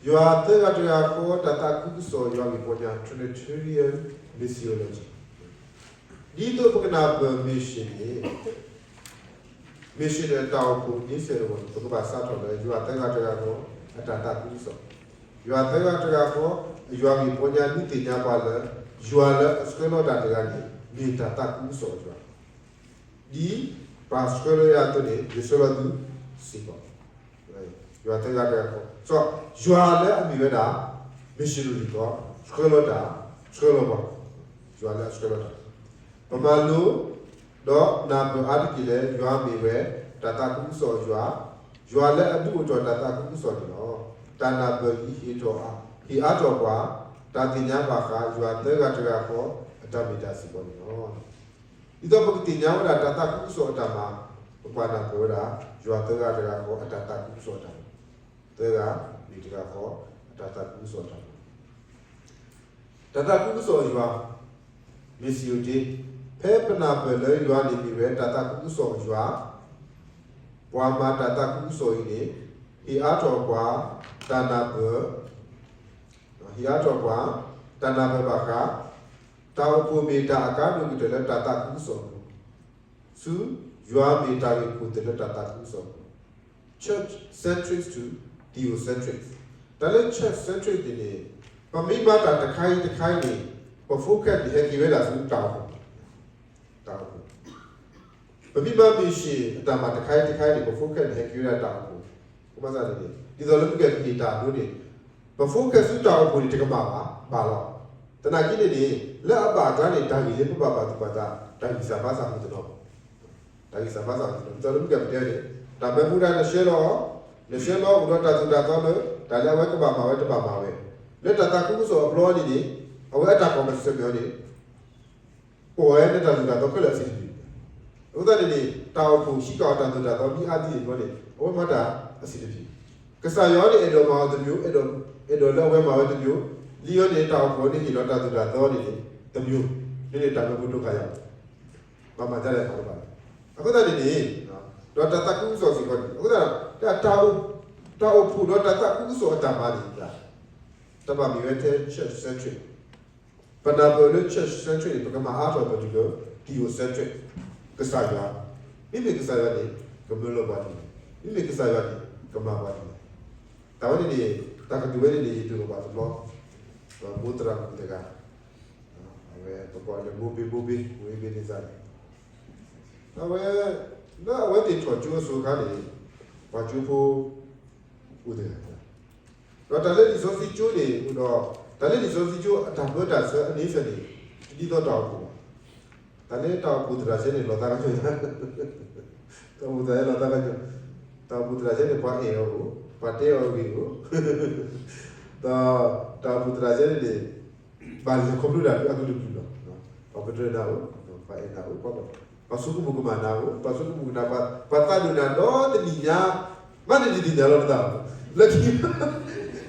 ယွၤသၢဂၤတဂၤဃီ တၢ်သးခုကစီၣ်ယွၤဂ့ၢ်ပီညါ Trinitarian Missiology ဒ်သိးပကနၢ်ပၢၢ် mission န့ၣ် mission န့ၣ် တၢ်အိၣ်ဖှိၣ်န့ဆၢၣ်အဂီၢ်န့ၣ် ပကဘၣ်စးထီၣ်လၢ ယွၤသၢဂၤတဂၤဃီ အတၢ်သးခုကစီၣ်, ယွၤသၢဂၤတဂၤဃီ အယွၤဂ့ၢ်ပီညါ ဒုးသ့ၣ်ညါပှၤလၢ ယွၤလၢအဆှၢလီၤတၢ်တဂၤန့ၣ် မ့ၢ်တၢ်သးခုကစီၣ်အယွၤ ဒ်ပှၤဆှၢလီၤယၤအသိးန့ၣ် ယဆှၢလီၤသုစ့ၢ်ကီး, ယွၤသၢဂၤတဂၤဃီ, ယွၤလၢအမ့ၢ်ဝဲဒၣ် missionary ဃီ, ဆှၢလီၤတၢ်, ဆှၢလီၤပှၤ, ယွၤလၢအဆှၢလီၤတၢ်, ပမၤလိ ဒီးနၢ်ပၢၢ်အါတက့ၢ်လၢ ယွၤမ့ၢ်ဝဲ တၢ်သးခုကစီၣ်ယွၤ, ယွၤလၢအဒုးအိၣ်ထီၣ်တၢ်သးခုကစီၣ်န့ၣ်လီၤ. တၢ်နၢ်ပၢၢ်အံၤဟ့ၣ်ထီၣ်, ဟ့ၣ်အါထီၣ်ပှၤ တၢ်သ့ၣ်ညါဘၣ်ဃး ယွၤသၢဂၤတဂၤဃီ အတၢ်မ့ၢ်တၢ်စ့ၢ်ကီးန့ၣ်လီၤ. ဒ်သိးပကသ့ၣ်ညါဝဲဒၣ်တၢ်သးခုကစီၣ်အတၢ်မၤ, ပကွၢ်နၢ်ပၢၢ်ဝဲဒၣ် ယွၤသၢဂၤတဂၤဃီ အတၢ်သးခုကစီၣ်အတၢ်မၤ, သၢဂၤမ့ၢ်တဂၤဃီ အတၢ်သးခုကစီၣ်အတၢ်မၤ တၢ်သးခုကစီၣ်အယွၤ, Missio Dei, ဖဲပနၢ်ပၢၢ်လၢယွၤန့ၣ်မ့ၢ်ဝဲတၢ်သးခုကစီၣ်အယွၤ, ပှၤမၤတၢ်သးခုကစီၣ်အံၤန့ၣ် ဟ့ၣ်အါထီၣ်ပှၤ တၢ်နၢ်ပၢၢ်, ဟ့ၣ်အါထီၣ်ပှၤ တၢ်နၢ်ပၢၢ်ဘၣ်ဃး တၢ်အိၣ်ဖှိၣ်မ့ၢ်တၢ်အကါဒိၣ်ကတၢၢ်လၢတၢ်သးခုကစီၣ်အပူၤ, ဆူယွၤမ့ၢ်တၢ်ဂ့ၢ်ခိၣ်သ့ၣ်လၢတၢ်သးခုကစီၣ်အပူၤ, church centric to theocentric, တၢ်လၢ church centric န့ၣ်န့ၣ် ပမ့ၢ်မၤတၢ်တခါအံၤတခါအံၤန့ၣ် ပ focus န့ၣ် ဟဲက့ၤဝဲဒၣ်ဆူတၢ်အိၣ်ဖှိၣ်, တၢ်အိၣ်ဖှိၣ် ပမ့ၢ်မၤ mission အတၢ်မၤတခါအံၤတခါအံၤန့ၣ် ပ focus န့ၣ် ဟဲက့ၤဝဲဒၣ်တၢ်အိၣ်ဖှိၣ်, ဘၣ်ဆၣ်န့ၣ်န့ၣ် ဒ်သိးလၢမုၢ်ကဲၣ်ကဟ့ၣ်တၢ်အဒိန့ၣ် ပ focus ဆူတၢ်အိၣ်ဖှိၣ်န့ၣ် တကမၣ်ဘၣ်, ဘၣ်လီၤ. သနာ်က့န့ၣ်န့ၣ် လၢအဘၣ်အကျါန့ၣ် တၢ်ဂ့ၢ်လၢပဘၣ်ပာ်သူၣ်ပာ်သး တၢ်ဂံၢ်စၢ်ဘါစၢ်မုၢ်တနီၤ, တၢ်ဂံၢ်စၢ်ဘါစၢ်မုၢ်တနီၤ ဒ်သိးလၢမုၢ်ကဲၣ်ပတဲန့ၣ် တၢ်မၢဖိတၢ်နဆှၢလီၤ, နဆှၢလီၤအိၣ်ဒီးတၢ်သိၣ်တၢ်သီလၢ တၢ်လၢအဝဲကဘၣ်မၤဝဲတဘၣ်မၤဝဲ, လၢတၢ်သးခုကစီၣ်အဘျီန့ၣ်န့ၣ် အဝဲအတၢ်ကီၢ်ပစၢၢ်မ့ၢ်အီၤန့ၣ် ပဝဲလၢတၢ်သိၣ်တၢ်သီခဲလၢာ်အဆံးတပျုာ်, အဃိသတးန့ၣ်န့ၣ် တၢ်အိၣ်ဖှိၣ်ဟံးဃာ်အီၤတၢ်သိၣ်တၢ်သီမ့ၢ်အါဒ်န့ၣ်ဘျီန့ၣ် အဝဲမၤတၢ်အဆံးတပျုာ်, ကစၢ်ယွၤန့ၣ် အဲၣ်ဒိးမၤအီၤတမျိုး, အဲၣ်ဒိးလၢအဝဲမၤဝဲတမျိုး, လံအီၤန့ၣ် တၢ်အိၣ်ဖှိၣ်န့ၣ်ဟ့ၣ်လီၤတၢ်သိၣ်တၢ်သီန့ၣ်န့ၣ် တမျိုး, န့ၣ်န့ၣ်တၢ်မၢဖိဒိၣ်ခါယၤ ဘၣ်မၤဒ်လဲၣ်မၤတဘၣ်, အဃိသတးန့ၣ်န့ၣ် ဒီးတၢ်သးခုကစီၣ်စ့ၢ်ကီးန့ၣ် အဃိသတး တၢ်အိၣ်ဖှိၣ်ဒီးတၢ်သးခုကစီၣ်အတၢ်မၤန့ၣ် တဘၣ်မ့ၢ်ဝဲထဲ church centric, ပနၢ်ပၢၢ်လၢ church centric န့ၣ် ပကမၤအါထီၣ်ပတုၤလၢ theocentric, ကစၢ်ယွၤ, မ့မ့ၢ်ကစၢ်ယွၤန့ၣ် ကမၢလီၤပှၤဒ်လဲၣ်, မ့မ့ၢ်ကစၢ်ယွၤန့ၣ် ကမၤပှၤဒ်လဲၣ်, တၢ်ဝဲန့ၣ်န့ၣ် တၢ်ကတိၤဝဲန့ၣ်န့ၣ် ယဒိးလီၤဘၣ်တဘျီ, မိၢ်သရၣ်မုၣ်တဂၤ, အဝဲပကိးလၢမိၢ်ဘ့မိၢ်ဘ့ ဝ့ၢ်ဘ့န့သးန့ၣ်, အဝဲ လၢအဝဲသ့ၣ်ထီၣ်ကၠိအစိၤအခါန့ၣ် ပှၤကၠိဖိ အိၣ်တဂၤ ဒီးတၢ်လၢလံာ်စီဆှံကၠိန့ၣ်အိၣ်ဒီး တၢ်လၢလံာ်စီဆှံကၠိအတၢ်ပၢတၢ်ဆှၢအန့ဆၢၣ်န့ၣ် ဒ်သိးတၢ်အိၣ်ဖှိၣ်ဘၣ်, တၢ်လၢတၢ်အိၣ်ဖှိၣ်သရၣ်ဆဲန့ၣ် လီၤသးကညီၤ, တၢ်အိၣ်ဖှိၣ်သရၣ်ဆဲလီၤသးကညီၤ, တၢ်အိၣ်ဖှိၣ်သရၣ်ဆဲန့ၣ် ပှၤအဲၣ်အီၤအိၣ်, ပှၤတဲအီၤဂ့ၢ်အိၣ်, ဒီးတၢ်အိၣ်ဖှိၣ်သရၣ်ဆဲန့ၣ်န့ၣ် ဘၣ်လဲၤခီဖျိတၢ်ဒုးအကလုာ်ကလုာ်လီၤ, ပှၤပတြၢၤနၤအိၣ်, ပှၤအဲၣ်နၤအိၣ်, ပှၤဆိကမိၣ်ကမၣ်နၤအိၣ်, ပှၤဆိကမိၣ်ကနၣ်, ပှၤသးဒိၣ်နၤဒီတနံၣ်ညါ, မ့ၢ်နတသ့ၣ်ညါလီၤနသး, လၢခံ သ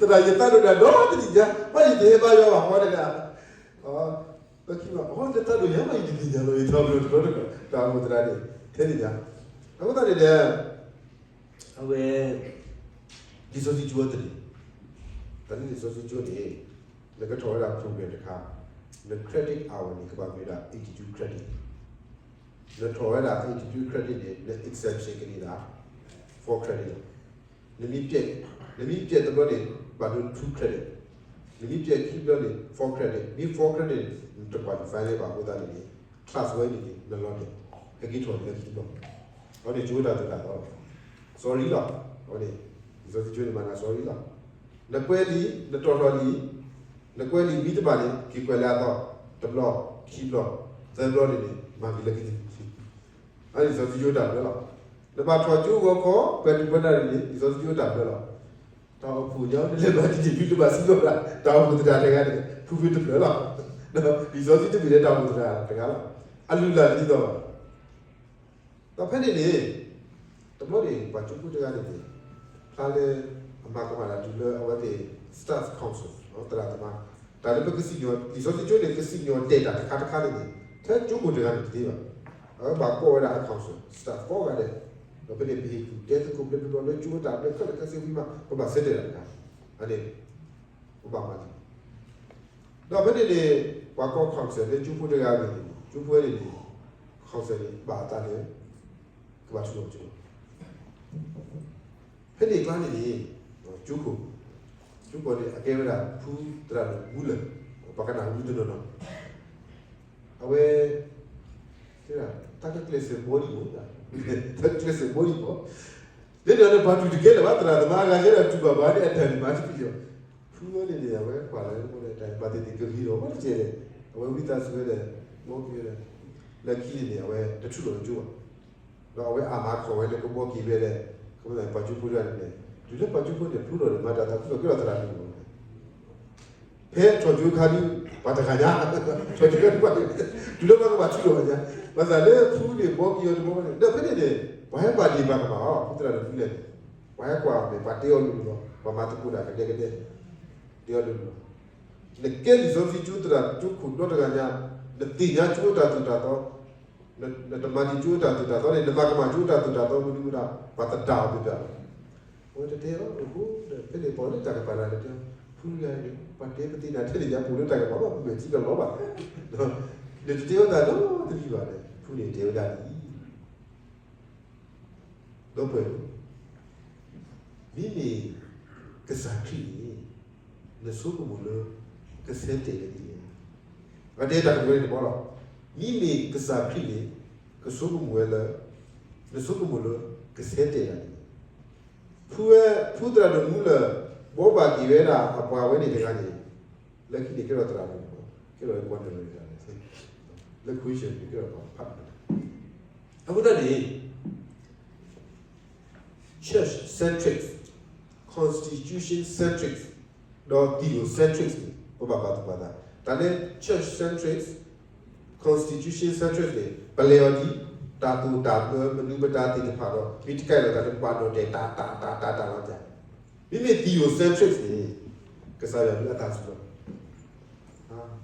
ရၣ်ယသးဒိၣ်နၤဒီတနံၣ်ညါ, မ့ၢ်ယတဟဲဘါယွၤဘၣ်ဃီတဂၤ, လၢခံ အီ နသးဒိၣ်ယၤ မ့ၢ်ယတသ့ၣ်ညါလီၤ ယထီဘိတဘျီတခီၣ် တၢ်အိၣ်ဖှိၣ်သရၣ်န့ၣ် ထဲန့ၣ်ညါ, အဃိသတးန့ၣ်ဒီး အဝဲ လံာ်စီဆှံကၠိတန့ၣ်, တၢ်လၢလံာ်စီဆှံကၠိန့ၣ် နကထီၣ်ဝဲဒၣ် program တခါ, န credit hour န့ၣ် ကဘၣ်မ့ၢ်ဒၣ် eighty two credit, နထီၣ်ဝဲဒၣ် eighty two credit န့ၣ် န exemption ကန့ၢ်ဒၣ် four credit လီၤ. နမ့ၢ်ပျဲ, နမ့ၢ်ပျဲတဘျီန့ၣ် ဘၣ်ဒိ two credit, နမ့ၢ်ပျဲခံဘျီန့ၣ် four credit, မ့ၢ် four credit န့ၣ် နတ qualify လၢၤဘၣ်အဃိသတးန့ၣ်န့ၣ် class ဝဲန့ၣ်န့ၣ် နလီၤတဲာ်, ဟဲက့ၤထီၣ်လၢခံဘျီ, အဝဲန့ၣ်ကၠိတၢ်သိၣ်တၢ်သီလီၤ. sorry လီၤ, အဝဲန့ၣ် လံာ်စီဆှံကၠိန့ၣ် မၤနၤ sorry လီၤ. နကွဲးလံာ်, နတီၢ်ထီၣ်လံာ်, နကွဲးလံာ်မ့ၢ်တဘၣ်န့ၣ် က့ၤကွဲးလၢအသီ, တဘျီ, ခံဘျီ, သၢဘျီန့ၣ်န့ၣ် မၤက့ၤလၢခံတနံၤ, အန့ၣ်လံာ်စီဆှံကၠိတၢ်ဘျၢလီၤ. နဘၣ်ထီၣ်ကၠိဂီၤခီ ကွဲးတုၤကွဲးနၣ်ရံၣ်န့ၣ် လံာ်စီဆှံကၠိတၢ်ဘျၢလီၤ. တၢ်အိၣ်ဖှိၣ်ညါ နလဲၤဘၣ်တံၢ်တံၢ် ဒုးတဘၣ်စံးလီၤဒၣ် တၢ်အိၣ်ဖှိၣ်သရၣ်တဂၤန့ၣ် ဖုဖုတဖျၢၣ်လီၤ. လံာ်စီဆှံတမ့ၢ်လၢတၢ်အိၣ်ဖှိၣ်သရၣ်တဂၤလီၤ. အလုၢ်အလၢ်တဒ်သိးဘၣ်. ဒီးဖဲန့ၣ်န့ၣ် တဘျီန့ၣ် ပှၤကၠိဖိတဂၤန့ၣ်န့ၣ် ဖျါလၢအမၤကမၣ်တၢ်တုၤလၢအဝဲသ့ၣ် staff council သရၣ်သမါ, တၢ်လၢပကစံၣ်ညီၣ် လံာ်စီဆှံကၠိန့ၣ် ကစံၣ်ညီၣ်တဲာ်တၢ်တခါတခါန့ၣ်န့ၣ် ထဲကၠိခိၣ်တဂၤန့ၣ်တသ့ဘၣ်. အဝဲဘၣ်ကိးဝဲဒၣ်အ council staff ကိးဂၤဒဲး, ဒီးဖဲန့ၣ် ပဟ့ၣ်ကူၣ်တဲသကိးဘျၢဘျၢလၢကၠိတၢ်ဘျၢခဲလၢာ်ခဲဆ့ဝံၤမး ပဘၣ်ဆၢတဲာ်တၢ်တခါ, အ န့ၣ် ပဘၣ်မၤန့ၣ် ဒီးဖဲန့ၣ်န့ၣ် ပှၤကိး council လၢကၠိဖိတဂၤအဂ့ၢ်န့ၣ် ကၠိဖိန့ၣ်န့ၣ် council န့ၣ် ဘၣ်အသးလၢ ကဘၣ်ထူးလီၤကၠိ ဖဲန့ၣ်အကျါန့ၣ်န့ၣ် ကၠိခိၣ် ကၠိခိၣ်န့ၣ် အကဲဝဲဒၣ် ဖုသရၣ်ဒိၣ်မူလၢၢ် ပှၤကနၣ်ဟူတနီၤနီၤ အဝဲ တၢ်ကကျဲးစၢးဘီဒံးမး တၢ်ကကျဲးစၢးဘီဒံးမး လၢန့ၣ်ဒီးပှၤတူၢ်တကဲလၢၤဘၣ် သရၣ်သမါအဂၤ ယဲဒၣ်တူၢ်ဘၣ်ဘၣ်န့ၣ် အတၢ်န့ၣ်မၤတက့ၢ်ဒီး ဖုဝဲန့ၣ်န့ၣ် အဝဲကွၢ်လၢမ့ၢ်တၢ်ဘၣ်သ့ၣ်သ့ၣ်ကဂ့ၤဒီး ဘၣ်တကဲလဲၣ် အဝဲဝံသးစူၤဝဲဒီး ဘီက့ၤဝဲဒီး လၢခံန့ၣ်န့ၣ် အဝဲတထူးလီၤကၠိဘၣ် ဒီးအဝဲအမၤခိးဝဲလၢကဘီက့ၤဝဲဒီး ကမၤပှၤကၠိဖိတဂၤန့ၣ် တုၤလၢပှၤကၠိဖိန့ၣ် ဖျိထီၣ်ဒီးမၤတၢ်သးခုကစီၣ်ကဲထီၣ်သရၣ်ဒိၣ်မး ဖဲထီၣ်ကၠိခါဒုး ပှၤတဂၤညါ ထီၣ်ကၠိခါဒုး ပှၤတဂၤ တုၤလၢပှၤကဘၣ်ထံၣ်လီၤညါ ဘၣ်ဆၣ်လၢဖုန့ၣ် ဘီက့ၤအီၤတဘီဘၣ်န့ၣ် ဒီးဖဲန့ၣ်န့ၣ် ပှၤဟဲပာ်ဒ့ၣ်ပာ်ကမၣ်အီၤ ဖုသရၣ်ဒိၣ်မူလၢၢ်န့ၣ် ပှၤဟဲကွၢ်အီၤန့ၣ် ပှၤတဲအီၤလိၤလိၤလီၤ ပှၤမၤသကိးတၢ်ကဒဲကဒဲ တဲအီၤလိၤလိၤလီၤ နကဲလံာ်စီဆှံကၠိသရၣ်ကၠိခိၣ်ဒီတဂၤညါ နသ့ၣ်ညါကၠိတၢ်သိၣ်တၢ်သီ နတမၤဒံးကၠိတၢ်သိၣ်တၢ်သီန့ၣ် နမၤကမၣ်ကၠိတၢ်သိၣ်တၢ်သီမနုၤမတၤ ပှၤသတးအီၤပျၢ်ပျၢ်လီၤ အဝဲတတဲလီၤ အဃိဒီး ဖဲန့ၣ်ပှၤလၢတၢ်ကပၤတၢ်န့ၣ်တဲ ဖုဂၤန့ၣ် ပှၤတဲပသ့ၣ်ညါထဲန့ၣ် ယပူၤလၢတၢ်ကပၤဘၣ် ပမဲာ်ထံကလီၤဘၣ် နတတဲဝဲတၢ်နီတမံၤဘၣ်န့ၣ် ဖုန့ၣ်တဲဝဲဒၣ်ဒ်အံၤ ဒီပုၢ်ဝဲၢ်ဧၢ, မ့မ့ၢ်ကစၢ်ခရံာ်န့ၣ် နဆိကမိၣ်လၢ ကဆဲးတဲာ်ဝဲဒ်လဲၣ်. အတဲတၢ်ကတိၤန့ၣ်တဘျီလီၤ. မ့မ့ၢ်ကစၢ်ခရံာ်န့ၣ် ကဆိကမိၣ်ဝဲလၢ နဆိကမိၣ်လၢ ကဆဲးတဲာ်တၢ်န့ၣ် ဖုဝဲ ဖုသရၣ်ဒိၣ်မူလၢၢ် ဘှီဘၣ်က့ၤဝဲဒၣ်အပှၤဝဲန့ၣ်တဂၤန့ၣ် လၢခံန့ၣ်ကဲထီၣ်သရၣ်ဒိၣ်မူလၢၢ် ကဲထီၣ်ဝဲကွၢ်နၢၤတဂၤန့ၣ် လၢ Christian န့ၣ် ကဲထီၣ်ပှၤဖးဒိၣ်မး အဃိသတးန့ၣ် church centric, constitution centric ဒီး theocentric န့ၣ် ပဘၣ်ပာ်သူၣ်ပာ်သး. တၢ်လၢ church centric, constitution centric န့ၣ် ပလဲၤအီၤဒ် တၢ်သိၣ်တၢ်သီမနုၤပတၢ်သ့ၣ်တဖၣ်ဒီး မ့ၢ်တကဲလီၤသးလၢပှၤဒီးတဲာ်တၢ်တၢ်တၢ်တၢ်တၢ်လီၤ. မ့မ့ၢ် theocentric န့ၣ် ကစၢ်ယွၤဒုးအသးဆူၣ်လီၤ. တ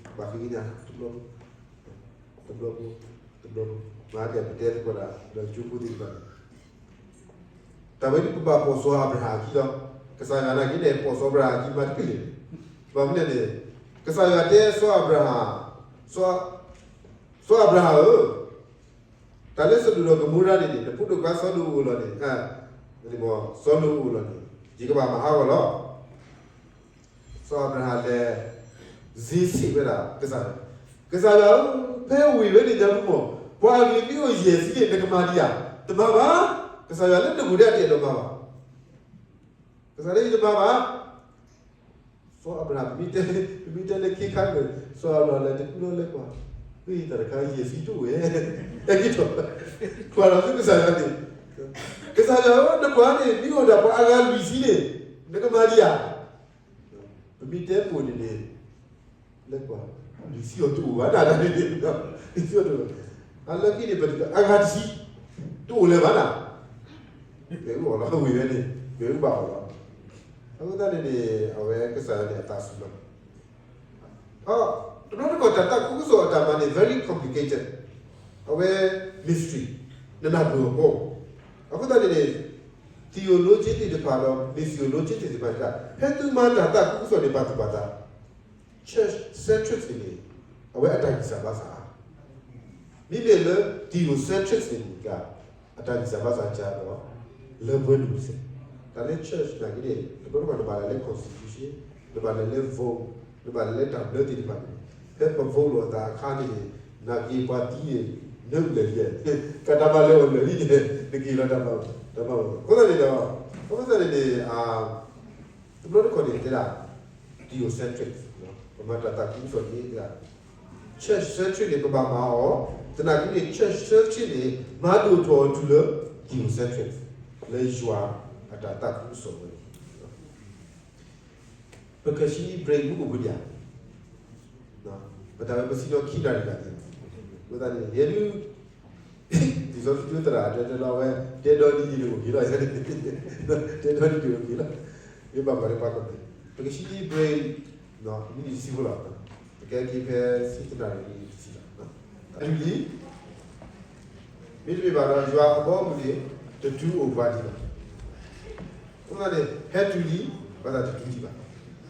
ဘျီဖိ ဘၣ်ဃ့ကညး တဘျီဖိ တဘျီဖိ တဘျီဖိ မၤဒ်ပတဲသကိးတၢ် ဒီးကၠိဖိသ့ၣ်တဖၣ်န့ၣ် တၢ်ဝဲဒ်ပဘၣ်ပိာ်စီၤအၤဘြၤဟၣ်အခံလီၤ. ကစၢ်ယွၤနာ်က့န့ၣ် ပိာ်စီၤအၤဘြၤဟၣ်အခံမးတဖျၢၣ်န့ၣ် ဘၣ်မနုၤလဲၣ်န့ၣ် ကစၢ်ယွၤတဲစီၤအၤဘြၤဟၣ် စီၤအၤဘြၤဟၣ်ဧၢ, တၢ်လၢစဒိၣ်ဒီးကမိရၤန့ၣ်န့ၣ် နဖိဒိၣ်ခွါစီၤလိာ်အိၣ်လီၤန့ၣ်, စီၤလိာ်အိၣ်လီၤန့ၣ် ယကဘၣ်မၤဟးဂီၤလီၤ. စီၤအၤဘြၤဟၣ်လဲၤ စ့စ့ၣ်ဝဲဒၣ်ကစၢ်ယွၤ, ကစၢ်ယွၤဧၢ, ဖဲဝ့ၢ်ဝဲန့ၣ်ညါပူၤမး ပှၤအဂ့ၤမ့ၢ်အိၣ်ယဲၢ်ဆံန့ၣ် နကမၤဒံးဧါ. တမၤဘၣ်. ကစၢ်ယွၤလၢနဂီၢ်ဒၣ်တအဲၣ်ဒိးမၤဘၣ်. ကစၢ်ယွၤတမၤဘၣ်. စီၤအၤဘြၤဟၣ် ပမ့ၢ်တဲလၢခ့ခါန့ၣ် စီၤအၤဘြၤဟၣ်လဲၤတကူၣ်လီၤလဲၤကွၢ်, မ့ၢ်တၢ်တခါယဲၢ်ဆံတအိၣ်ဝဲ, အဲၣ်က့ၤထီၣ်, ကွၢ်လီၤဆူကစၢ်ယွၤန့ၣ်, ကစၢ်ယွၤဧၢ, နကွၢ်န့ၣ် မ့ၢ်အိၣ်ဒၣ်ပှၤအါဂၤလွံၢ်ဆံန့ၣ် နကမၤဒံးဧါ. ပမ့ၢ်တဲပိာ်န့ၣ်န့ၣ် လဲၤကွၢ် လွံၢ်ဆံအီၤတအိၣ်ဘၣ်နၤ, လွံၢ်ဆံအီၤတအိၣ်ဘၣ်, အလၢခံန့ၣ် ပအါဂၤတဆံ တအိၣ်လၢၤဘၣ်နၤ, မ့ၢ်အိၣ်အီၤလီၤ ဝ့ၢ်ဝဲန့ၣ် မ့ၢ်အိၣ်ဘၣ်အီၤလီၤ. အဃိသတးန့ၣ်န့ၣ် အဝဲကစၢ်ယွၤန့ၣ်အသးဆူၣ်လီၤ. တဘျီတခီၣ်တၢ်သးခုကစီၣ်အတၢ်မၤန့ၣ် very complicated, အဝဲ mystery, နနၢ်ပၢၢ်အီၤကီး, အဃိသတးန့ၣ်န့ၣ် theologian သ့ၣ်တဖၣ်ဒီး missiologian သ့ၣ်တဖၣ်န့ၣ် ဖဲသုမၤတၢ်သးခုကစီၣ်န့ၣ် ပာ်သူၣ်ပာ်သး church centric န့ၣ် အဝဲအတၢ်ဂံၢ်စၢ်ဘါစၢ်ဧါ, မ့မ့ၢ်လၢ theocentric န့ၣ် အတၢ်ဂံၢ်စၢ်ဘါစၢ်ကဒီး လၢပှဲၤဒိၣ်စဲး, တၢ်လၢ church နာ်က့န့ၣ် တဘျီတခီၣ်နဘၣ်လဲၤလၢ constitution, နဘၣ်လဲၤလၢ vote, နဘၣ်လဲၤလၢတၢ်ဘျၢသ့ၣ်တဖၣ်န့ၣ်, ဖဲပ vote လိာ်အသးအခါန့ၣ်န့ၣ် နာ်က့ပှၤသံန့ၣ် နုာ်လီၤယဲၢ်, ကတၢ်ဘၣ်လဲၤအီၤလၢာ်လံန့ၣ် နက့ၤလီၤတၢ်ဘၣ်, တၢ်ဘၣ်အဃိသတးန့ၣ်ဒီး အဃိသတးန့ၣ်န့ၣ် တဘျီတခီၣ်န့ၣ် တဲဒၣ် theocentric, ပမၤတၢ်သးခုကစီၣ်န့ၣ် church centric န့ၣ် ပဘၣ်မၤအီၤ, သနာ်က့န့ၣ် church centric န့ၣ် မၤဒိၣ်ထီၣ်အီၤတုၤလၢ theocentric လၢယွၤအတၢ်သးခုကစီၣ်ဝဲန့ၣ် ပကဆံး break မူးအိၣ်ပူၤဒံးဧါ, ပတၢ်ဝဲပစံးလီၤခံနၣ်ရံၣ်တၢ်သ့, အဃိသတးန့ၣ် ယဲဒုး လံာ်စီဆှံကၠိသရၣ်တဲတဲလီၤဝဲ တဲဒီနံၤဒံးန့ၣ်အိၣ်က့ၤလီၤ, တဲဒီနံၤဒံးအိၣ်က့ၤလီၤ, မ့ၢ်ဘၣ်ပှၤလၢပှၤကမျၢၢ် ပကဆံး break မံးနံးတဆံဖိလီၤ, ပကဲက့ၤဖဲဆံးတနၣ်ရံၣ်မံးနံးတဆံလီၤ, ဟဲတုၤလံ, မ့တမ့ၢ်ဘၣ်ဒီး ယွၤအဘီအမုၢ်န့ၣ် တတုၤအိၣ်ပှၤဒံးဘၣ်, အဃိသတးန့ၣ် ဟဲတုၤလံ ဘၣ်သးတတူၢ်ဒံးဘၣ်.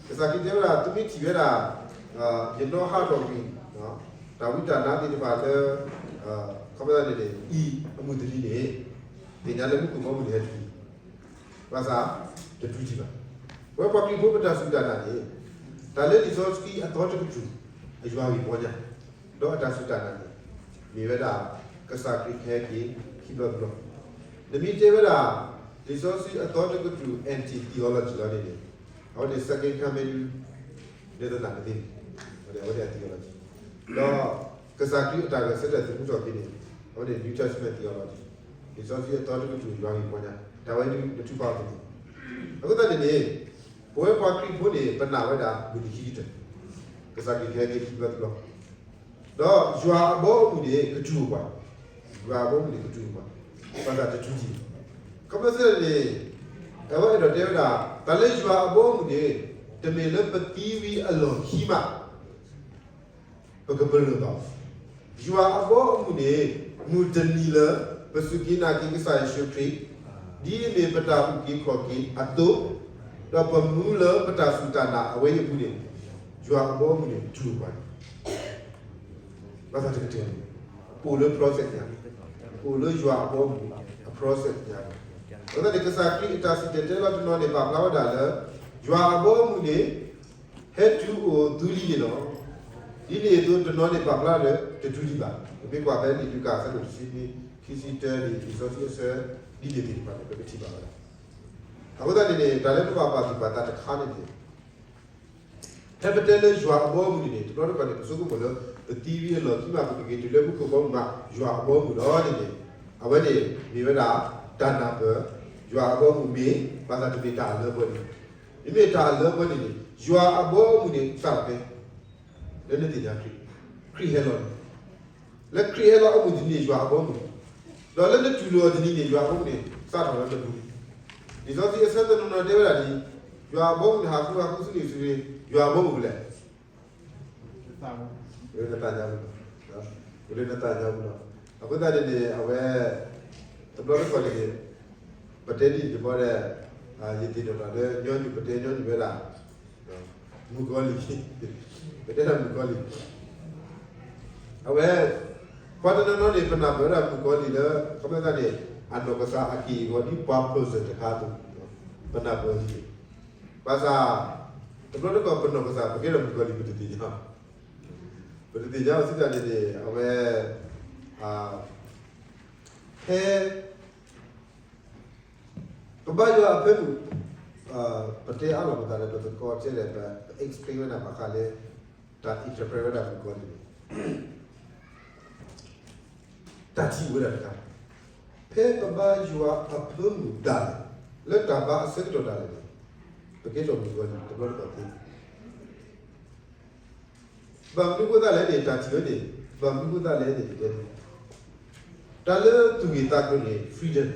ကစၢ်ခရံာ်တဲဝဲဒၣ် သုမ့ၢ်ထံၣ်ဝဲဒၣ် ယနီၣ်ဟးထီၣ်ကွံာ် တၢ်ဝံတၢ်နါသ့ၣ်တဖၣ်လၢ ခီပညီန့ၣ်န့ၣ် အံၤအမုၢ်တနံၤန့ၣ် သ့ၣ်ညါလၢမူခိၣ်ဘီမုၢ်န့ၣ်ဟဲတုၤလံ. ဘၣ်ဆၣ် တတုၤဒံးဘၣ်. ပဝဲပှၤခရံာ်ဖိပတၢ်စူၢ်တၢ်နာ်န့ၣ် တၢ်လၢလံာ်စီဆှံအသီတကတြူၢ် အယွၤဂ့ၢ်ပီညါ ဒီးအတၢ်စူၢ်တၢ်နာ်န့ၣ် မ့ၢ်ဝဲဒၣ် ကစၢ်ခရံာ်ကဟဲက့ၤခံဘျီတဘျီ. နမ့ၢ်တဲဝဲဒၣ် လံာ်စီဆှံအသီတကတြူၢ် anti theology လီၤန့ၣ်န့ၣ် အဝဲန့ၣ် second coming ဒ်သိးနသ့န့ၣ် အဝဲန့ၣ်အ theology ဒီး ကစၢ်ခရံာ်အတၢ်ဂဲၤဆၢထၢၣ်သုးမုၢ်ထီၣ်က့ၤန့ၣ် အဝဲန့ၣ် New Testament theology လံာ်စီဆှံအသီတကတြူၢ်ယွၤဂ့ၢ်ပီညါ တၢ်ဝဲဒၣ်နထူၣ်ဖးအီၤတန့ၢ်. အဃိသတးန့ၣ်န့ၣ် ပဝဲပှၤခရံာ်ဖိန့ၣ် ပနာ်ဝဲဒၣ် မုၢ်နံၤခံကတၢၢ် ကစၢ်ခရံာ်ကဟဲက့ၤခံဘျီတဘျီ ဒီးယွၤအဘီအမုၢ်န့ၣ် ကတူၢ်အိၣ်ပှၤ, ယွၤအဘီအမုၢ်န့ၣ် ကတူၢ်အိၣ်ပှၤ, ဘၣ်ဆၣ်တတုၤဒံး. ခီဖျိသ့ၣ်န့ၣ် အဝဲအဲၣ်ဒိးတဲဝဲဒၣ် တၢ်လၢယွၤအဘီအမုၢ်န့ၣ် တမ့ၢ်လၢပသံဝံၤအလီၢ်ခံမး ပကပလၢၢ်ဘၣ်. ယွၤအဘီအမုၢ်န့ၣ် မုၢ်တနံၤလၢ ပစူၢ်က့ၤနာ်က့ၤကစၢ်ယ့ၣ်ၡူးခရံာ် ဒ်အမ့ၢ်ပတၢ်အုၣ်က့ၤခီၣ်က့ၤအသိး, ဒီးပမူလၢပတၢ်စူၢ်တၢ်နာ်အဝဲအံၤအပူၤန့ၣ်, ယွၤအဘီအမုၢ်န့ၣ် တူၢ်အိၣ်ပှၤန့ၣ် ဘၣ်သးတကတၢၢ်န့ၣ် ပအိၣ်လၢ process ညါ, ပအိၣ်လၢယွၤအဘီအမုၢ်အ process ညါ. အဃိသတးန့ၣ် ကစၢ်ခရံာ်အတၢ်စံၣ်တဲၤတဲလီၤတနီၤန့ၣ် ပာ်ဖျါဝဲဒၣ်လၢ ယွၤအဘီအမုၢ်န့ၣ် ဟဲတုၤအိၣ်သုလံန့ၣ်လီၤ. ဒ်န့ၣ်အသိးတနီၤန့ၣ် ပာ်ဖျါလၢတတုၤဒံးဘၣ်. ပမ့ၢ်ကွၢ်ဖဲလံာ်လူၤကၣ်အဆၢဒိၣ်တဆံနွံ ခံဆံတၢန့ၣ် လံာ်စီဆှံအဆၢဒ်န့ၣ်သ့ၣ်တဖၣ်န့ၣ် ပကထံၣ်ဘၣ်ဝဲဒၣ်. အဃိသတးန့ၣ်န့ၣ် တၢ်လၢပဘၣ်ပာ်သူၣ်ပာ်သးတခါန့ၣ်န့ၣ် ဖဲပတဲလၢယွၤအဘီအမုၢ်န့ၣ်န့ၣ် တဘျီတခီၣ်န့ၣ် ပဆိကမိၣ်လၢ ပသံဝံၤအလီၢ်ခံမး ပကက့ၤတုၤလၢမူခိၣ်ဘီမုၢ်မး ယွၤအဘီအမုၢ်လီၤန့ၣ်န့ၣ် အဝဲန့ၣ်မ့ၢ်ဝဲဒၣ် တၢ်နၢ်ပၢၢ် ယွၤအဘီအမုၢ်မ့ၢ် ဘၣ်သးတမ့ၢ်တၢ်အလၢပှဲၤန့ၣ်, မ့မ့ၢ်တၢ်အလၢပှဲၤန့ၣ်န့ၣ် ယွၤအဘီအမုၢ်န့ၣ် စးထီၣ်ဖဲ လၢနသ့ၣ်ညါခရံာ်, ခရံာ်ဟဲလီၤန့ၣ် လၢခရံာ်ဟဲလီၤအမုၢ်တနံၤန့ၣ် ယွၤအဘီအမုၢ်, ဒီးလၢနတူၢ်လိာ်အီၤတနံၤန့ၣ် ယွၤအဘီအမုၢ်န့ၣ် စးထီၣ်လၢနပူၤ, လံာ်စီဆှံအဆၢတနီၤနီၤတဲဝဲဒၣ်ဒ်အံၤ, ယွၤအဘီအမုၢ်န့ၣ် ဟးဃုဟးဃုဆူနံၣ်ဆူရ့, ယွၤအဘီအမုၢ်ဖဲလဲၣ်, လၢနသးညါပူၤလီၤ, လၢနသးညါပူၤလီၤ. အဃိသတးန့ၣ်န့ၣ် အဝဲ တဘျီတခီၣ်န့ၣ်န့ၣ် ပတဲဒ်န့ၣ်တဘျီဒီး ယသ့ၣ်နီၣ်ထီၣ်လၢညီနုၢ် ပတဲညီနုၢ်ဝဲဒၣ် မုၣ်ကီၤလံၢ်, ပတဲဒၣ်မုၣ်ကီၤလံၢ်, အဝဲ ပှၤတနီၤနီၤန့ၣ် ပနၢ်ပၢၢ်ဝဲဒၣ်မုၣ်ကီၤလံၢ်လၢ ခီပညီန့ၣ် အနီၢ်ကစၢ်အက့ၢ်အဂီၤဒ်ပှၤ person တခါအသိး, ပနၢ်ပၢၢ်ဒ်န့ၣ်, ဘၣ်ဆၣ် တဘျီတခီၣ်ပနီၢ်ကစၢ် ပကဲထီၣ်မုၣ်ကီၤလံၢ် ပတသ့ၣ်ညါ, ပတသ့ၣ်ညါအဃိသတးန့ၣ်န့ၣ် အဝဲ ဖဲ ပဘါယွၤအဖၢမုၢ်, ပတဲအါလီၤပသးဒီး ပသကိးတဲလဲၣ် ပ explain ဝဲဒၣ်ဘၣ်ဃးလၢ တၢ် interpret ဝဲဒၣ်မုၣ်ကီၤလံၢ်န့ၣ် တၢ်ထံၣ်ဝဲဒၣ်တခါ, ဖဲပဘါယွၤအဖၢမုၢ်ဒၣ်လဲာ် လၢတၢ်ဘါအဆၢကတီၢ်ဒၣ်လဲာ်န့ၣ် ပကဲထီၣ်မုၣ်ကီၤလံၢ် တဘျီတခီၣ်သ့ ဘၣ်မနုၤအဃိသတးလဲၣ်န့ၣ် တၢ်ထံၣ်ဝဲန့ၣ် ဘၣ်မနုၤအဃိသတးလဲၣ်န့ၣ် ပတဲန့ၣ် တၢ်လၢသူၣ်ဂ့ၢ်သးကျိၤန့ၣ် freedom,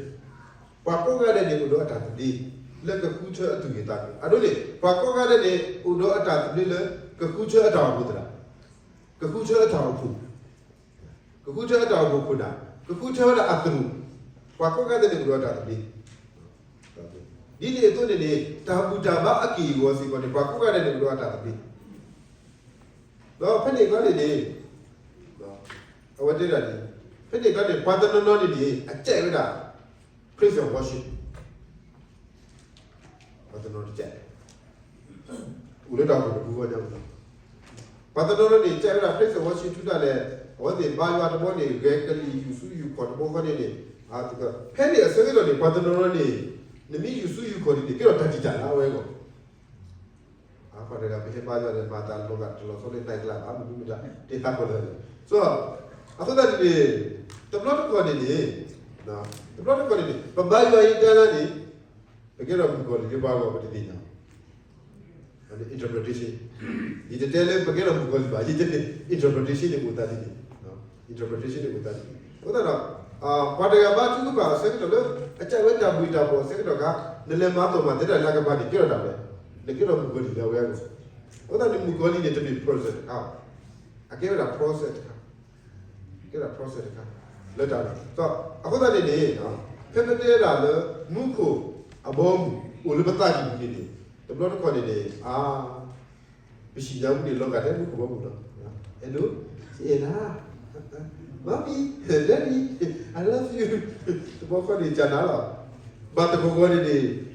ပှၤကိးဂၤဒဲးန့ၣ် အိၣ်ဒီးအတၢ်သဘျ့ လၢကဃုထၢအသူၣ်ဂ့ၢ်သးကျိၤ, အဒိန့ၣ် ပှၤကိးဂၤဒဲးန့ၣ် အိၣ်ဒီးအတၢ်သဘျ့လၢ ကဃုထၢအတၢ်အိၣ်ဖှိၣ်သရၣ်, ကဃုထၢအတၢ်အိၣ်ဖှိၣ်ခိၣ်နၢ်, ကဃုထၢဝဲဒၣ်အသရိာ်, ပှၤကိးဂၤဒဲးန့ၣ် အိၣ်ဒီးအတၢ်သဘျ့ ဒ်န့ၣ်အသိးန့ၣ်န့ၣ် တၢ်ဘူၣ်တၢ်ဘါအက့ၢ်အဂီၤစ့ၢ်ကီးန့ၣ် ပှၤကိးဂၤဒဲးန့ၣ် အိၣ်ဒီးအတၢ်သဘျ့, ဒီးဖဲန့ၣ်အကျါန့ၣ်န့ၣ် အဝဲတဲဒၣ်န့ၣ် ဖဲန့ၣ်အကျါန့ၣ် ပှၤတနီၤနီၤန့ၣ်န့ၣ် အကဲဝဲဒၣ် praise and worship, ပှၤတနီၤတကဲ အိၣ်လၢတၢ်အိၣ်ဖှိၣ်တပူၤဃီညါပူၤလီၤ. ပှၤတနီၤနီၤန့ၣ် ကဲဝဲဒၣ် praise and worship ထူတၢ်လဲၣ်, အဝဲသ့ၣ်ဘါယွၤတဘျီန့ၣ် ဂဲၤကလံၣ်ယူၢ်ဆူယူၢ်ခီၣ်တဘျီဃီန့ၣ်န့ၣ်, ဖဲန့ၣ်အဆၢကတီၢ်န့ၣ် ပှၤတနီၤနီၤန့ၣ် နမ့ၢ်ယူၢ်ဆူယူၢ်ခီၣ်ဒ်န့ၣ် ကဲထီၣ်တၢ်တံာ်တာ်လၢအဝဲအဂီၢ် ပှၤတဂၤမ့ၢ်ဟဲဘါယွၤဒီး မၤတၢ်လီၤဂာ်တလီၤဆီလၢ night club ဘၣ် မနုၤမတၤ တဟးခီလၢာ်န့ၣ် so အဃိသတးန့ၣ်န့ၣ် တဘျီတခီၣ်န့ၣ်န့ၣ် တဘျီတခီၣ်န့ၣ်န့ၣ် ပဘါယွၤအံၤတၢ်လၢန့ၣ် ပကဲထီၣ်မုၣ်ကီၤလံၢ်လၢပှၤဂီၢ် ပတသ့ၣ်ညါ interpretation ယတတဲလၢပကဲထီၣ်မုၣ်ကီၤလံၢ်ဘၣ် ယတဲန့ၣ် interpretation န့ၣ်အိၣ်သးဒ်န့ၣ် interpretation န့ၣ်အိၣ်သးဒ်န့ၣ် အဃိသတးဒီး ပှၤတဂၤဘါထုကဖၣ်အဆၢကတီၢ်လၢ အကဲဝဲတၢ်ဘှ့ၣ်တၢ်ဘှီၣ်အဆၢကတီၢ်အခါ နလဲၤမၤသီၣ်မၤသဲတၢ်လၢအကပၤန့ၣ် ကဲထီၣ်တၢ်ဝဲ နကဲထီၣ်မုၣ်ကီၤလံၢ်လၢအဝဲအဂီၢ် အဃိသတးန့ၣ် မုၣ်ကီၤလံၢ်န့ၣ် တမ့ၢ် person တခါ အကဲဝဲဒၣ် process တခါ ကဲဒၣ် process တခါ လၢတၢ်န့ၣ် အဃိသတးန့ၣ်န့ၣ် ဖဲပတဲဒၣ်လၢ မူခိၣ်အဘီအမုၢ် အိၣ်လၢပသးကံၢ်ပူၤန့ၣ်န့ၣ် တဘျီတခီၣ်န့ၣ်န့ၣ် အါ ပဟံၣ်ညါပူၤန့ၣ် လီၤဂာ်ထဲမူခိၣ်ဘီမုၢ်လီၤ. အဲၣ်ဒိး, အဲၣ်ဒိး, mommy, daddy, I love you. တဘျီခီန့ၣ် ကနၤလီၤ. ဘၣ်တခီခီန့ၣ်န့ၣ်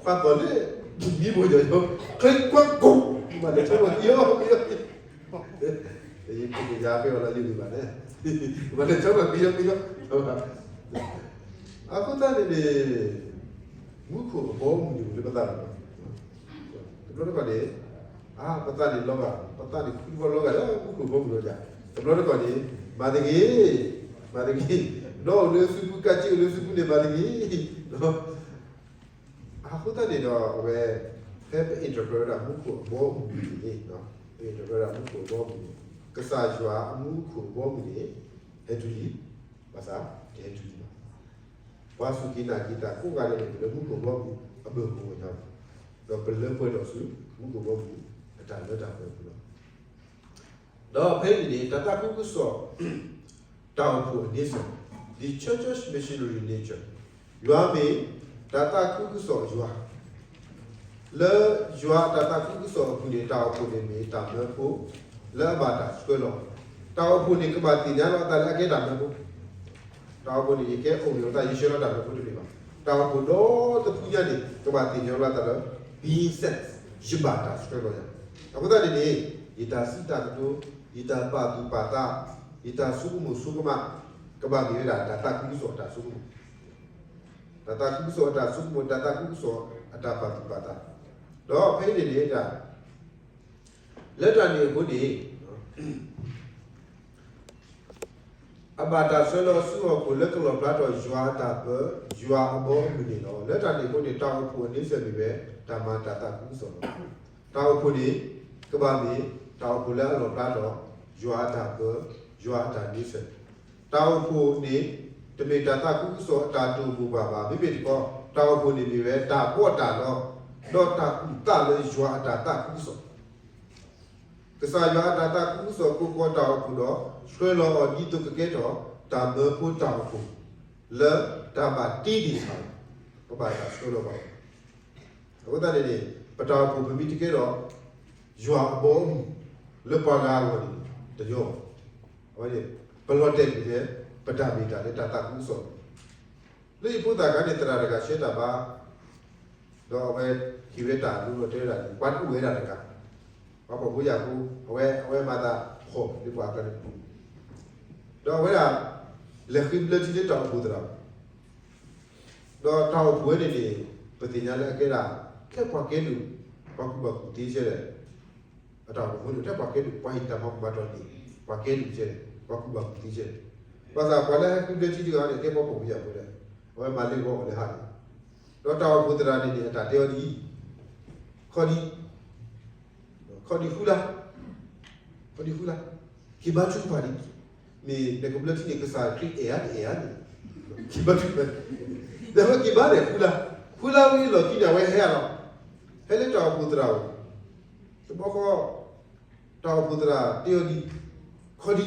ခွါသီၣ်လၢ မံဘိယီၤယီၤ, ချ့ကွၢ်ကိး, မၤလဲၤဆီမၤကယီကယီ, ယကယၤဖဲအီၤလီၤယဂ့ၤဘၣ်န့ၣ်, မၤလဲၤဆီမၤကယီကယီ, အဃိသတးန့ၣ်န့ၣ် မူခိၣ်အဘီအမုၢ်န့ၣ် အိၣ်လၢပသးလီၤ. တဘျီတခီၣ်န့ၣ် အါ ပသးန့ၣ်လီၤဂာ်, ပသးန့ၣ်ခူတဘီလီၤဂာ်လၢမူခိၣ်ဘီမုၢ်လီၤယၤ, တဘျီတခီၣ်န့ၣ် မၤတဂ့ၤ, မၤတဂ့ၤ, ဒီးအိၣ်လၢစုပူၤ ကးက့အိၣ်လၢစုပူၤန့ၣ် မၤတဂ့ၤ. အဃိသတးန့ၣ်ဒီး အဝဲ ဖဲပ interpret ဝဲဒၣ်မူခိၣ်အဘီအမုၢ်န့ၣ်, ပ interpret ဝဲဒၣ်မူခိၣ်အဘီအမုၢ်န့ၣ်, ကစၢ်ယွၤအမူခိၣ်အဘီအမုၢ်န့ၣ် ဟဲတုၤလံ, ဘၣ်ဆၣ် တဟဲတုၤလံဘၣ်. ပှၤစူၢ်က့ၤနာ်က့ၤတၢ်ကိးဂၤဒဲးန့ၣ် အိၣ်လၢမူခိၣ်ဘီအမုၢ်အဘၢၣ်ကဝီၤညါပူၤ, ဒီးပလၢပှဲၤဒီးဆူ မူခိၣ်ဘီအမုၢ်အတၢ်လၢတၢ်ပှဲၤပူၤလီၤ. ဒီးဖဲအံၤန့ၣ်န့ၣ် တၢ်သးခုကစီၣ် တၢ်အိၣ်ဖှိၣ်အန့ဆၢၣ်, the church's missionary nature, ယွၤမ့ၢ်တၢ်သးခုကစီၣ်ယွၤ, လၢယွၤအတၢ်သးခုကစီၣ်အပူၤန့ၣ် တၢ်အိၣ်ဖှိၣ်န့ၣ်မ့ၢ်တၢ်မၢဖိ လၢအဘၣ်တၢ်ဆှၢလီၤ, တၢ်အိၣ်ဖှိၣ်န့ၣ် ကဘၣ်သ့ၣ်ညါလီၤအသးလၢအကဲတၢ်မၢဖိ တၢ်အိၣ်ဖှိၣ်န့ၣ် ယကဲအိၣ်မ့ၢ်အသး ယဆှၢလီၤတၢ်မၢဖိတမ့ၢ်ဘၣ်. တၢ်အိၣ်ဖှိၣ်ဒီတဖုညါန့ၣ် ကဘၣ်သ့ၣ်ညါလီၤအသးလၢ being sent, ယဘၣ်တၢ်ဆှၢလီၤယၤ. အဃိသတးန့ၣ်န့ၣ် ယတၢ်စံးတၢ်ကတိၤ, ယတၢ်ပာ်သူၣ်ပာ်သး, ယတၢ်ဆိကမိၣ်ဆိကမး ကဘၣ်မ့ၢ်ဝဲဒၣ်တၢ်သးခုကစီၣ်အတၢ်ဆိကမိၣ်, တၢ်သးခုကစီၣ်အတၢ်ဆိကမိၣ်, တၢ်သးခုကစီၣ်အတၢ်ပာ်သူၣ်ပာ်သး, ဒီးဖဲအံၤန့ၣ်န့ၣ် လၢတၢ်န့ၣ်အဃိန့ၣ် အဘၣ်တၢ်ဆှၢလီၤဆူဟီၣ်ခိၣ်လၢကလီၣ်ဖျါထီၣ်ယွၤအတၢ်ပၢ, ယွၤအဘီအမုၢ်န့ၣ်လီၤ. လၢတၢ်န့ၣ်အဃိန့ၣ် တၢ်အိၣ်ဖှိၣ်အန့ဆၢၣ်မ့ၢ်ဝဲ တၢ်မၤတၢ်သးခုကစီၣ်လီၤ. တၢ်အိၣ်ဖှိၣ်န့ၣ် ကဘၣ်မ့ၢ် တၢ်အိၣ်ဖှိၣ်လၢအလီၣ်ဖျါထီၣ် ယွၤအတၢ်ပၢ, ယွၤအတၢ်န့ဆၢၣ်. တၢ်အိၣ်ဖှိၣ်န့ၣ် တမ့ၢ်တၢ်သးခုကစီၣ်အတၢ်တိာ်ပူၤဘၣ်ဘၣ်. မ့မ့ၢ်တခီ တၢ်အိၣ်ဖှိၣ်န့ၣ်မ့ၢ်ဝဲတၢ်ဘီၣ်တၢ်လီ, ဒီးတၢ်ကူၣ်သးလၢယွၤအတၢ်သးခုကစီၣ် ကစၢ်ယွၤအတၢ်သးခုကစီၣ်ကိးကီးတၢ်အိၣ်ဖှိၣ်ဒီး ဆှၢလီၤအီၤဒ်သိးကကဲထီၣ် တၢ်မၢဖိတၢ်အိၣ်ဖှိၣ် လၢတၢ်ဘၣ်တ့ဒံးဆါ, ပဘၣ်တၢ်ဆှၢလီၤဘၣ်. အဃိသတးန့ၣ်န့ၣ် ပတၢ်အိၣ်ဖှိၣ်ပမ့ၢ်တကဲထီၣ် ယွၤအဘီအမုၢ် လၢပှၤဂၤအဂီၢ်န့ၣ် တညီဘၣ်. အဝဲန့ၣ် ပလီၤတဲာ်ကွံာ်လၢ ပတၢ်မ့ၢ်တၢ်လၢတၢ်သးခုကစီၣ် လၢယဖိသၣ်ခါန့ၣ် သရၣ်တဂၤဆှၢတၢ်ဘါ, ဒီးအဝဲဟ့ၣ်ဝဲတၢ်လိၤဒီးတဲဝဲဒၣ်န့ၣ် ပှၤတအိၣ်ဝဲဒၣ်တဂၤ, ပှၤဖှီၣ်ဖိယာ်ဖိ အဝဲ အဝဲမၤသးဖှီၣ်လၢပှၤကျါန့ၣ်, ဒီးအဝဲဒၣ် လဲၤဃ့ဘျၢထံလၢတၢ်အိၣ်ဖှိၣ်သရၣ်, ဒီးတၢ်အိၣ်ဖှိၣ်ဝဲန့ၣ်န့ၣ် ပသ့ၣ်ညါလၢအကဲဒၣ် ထဲပှၤကဲဒိၣ် ပှၤကူၣ်ဘၣ်ကူၣ်သ့ဆဲလဲၣ် အတၢ်အိၣ်ဖှိၣ်န့ၣ် ထဲပှၤကဲဒိၣ် ပှၤဟ့ၣ်တၢ်မၤကမၣ်ထီၣ်န့ၣ် ပှၤကဲဒိၣ်ဆဲလဲၣ် ပှၤကူၣ်ဘၣ်ကူၣ်သ့ဆဲလဲၣ်. ဘၣ်ဆၣ်ပှၤလၢဟဲဃ့ဘျၢထံတဂၤန့ၣ် ကဲပှၤဖှီၣ်ဖိယာ်ဖိလီၤ, အဝဲမၤလ့ၣ်ဂီၤအီၤလၢဟါန့ၣ်, ဒီးတၢ်အိၣ်ဖှိၣ်သရၣ်န့ၣ်န့ၣ် အတၢ်တဲအီၤဒ်အံၤ, ခီဒံ ခီဒံဃုလါ, ခီဒံဃုလါ, က့ၤဘါထုကဖၣ်ဒံး, မ့ၢ်နကဘျၢထံန့ၣ် ကစၢ်ခရံာ်အဲၣ်ဧါတအဲၣ်ဧါန့ၣ်, က့ၤဘါထုကဖၣ်, ဒီးအဝဲက့ၤဘါန့ၣ်ဃုလါ, ဃုလါဝံၤအလီၢ်ခံန့ၣ် အဝဲဟဲလီၤ, ဟဲလၢတၢ်အိၣ်ဖှိၣ်သရၣ်အအိၣ်, တဘျီဃီ တၢ်အိၣ်ဖှိၣ်သရၣ်တဲအီၤဒ်အံၤ, ခီဒံ က့ၤ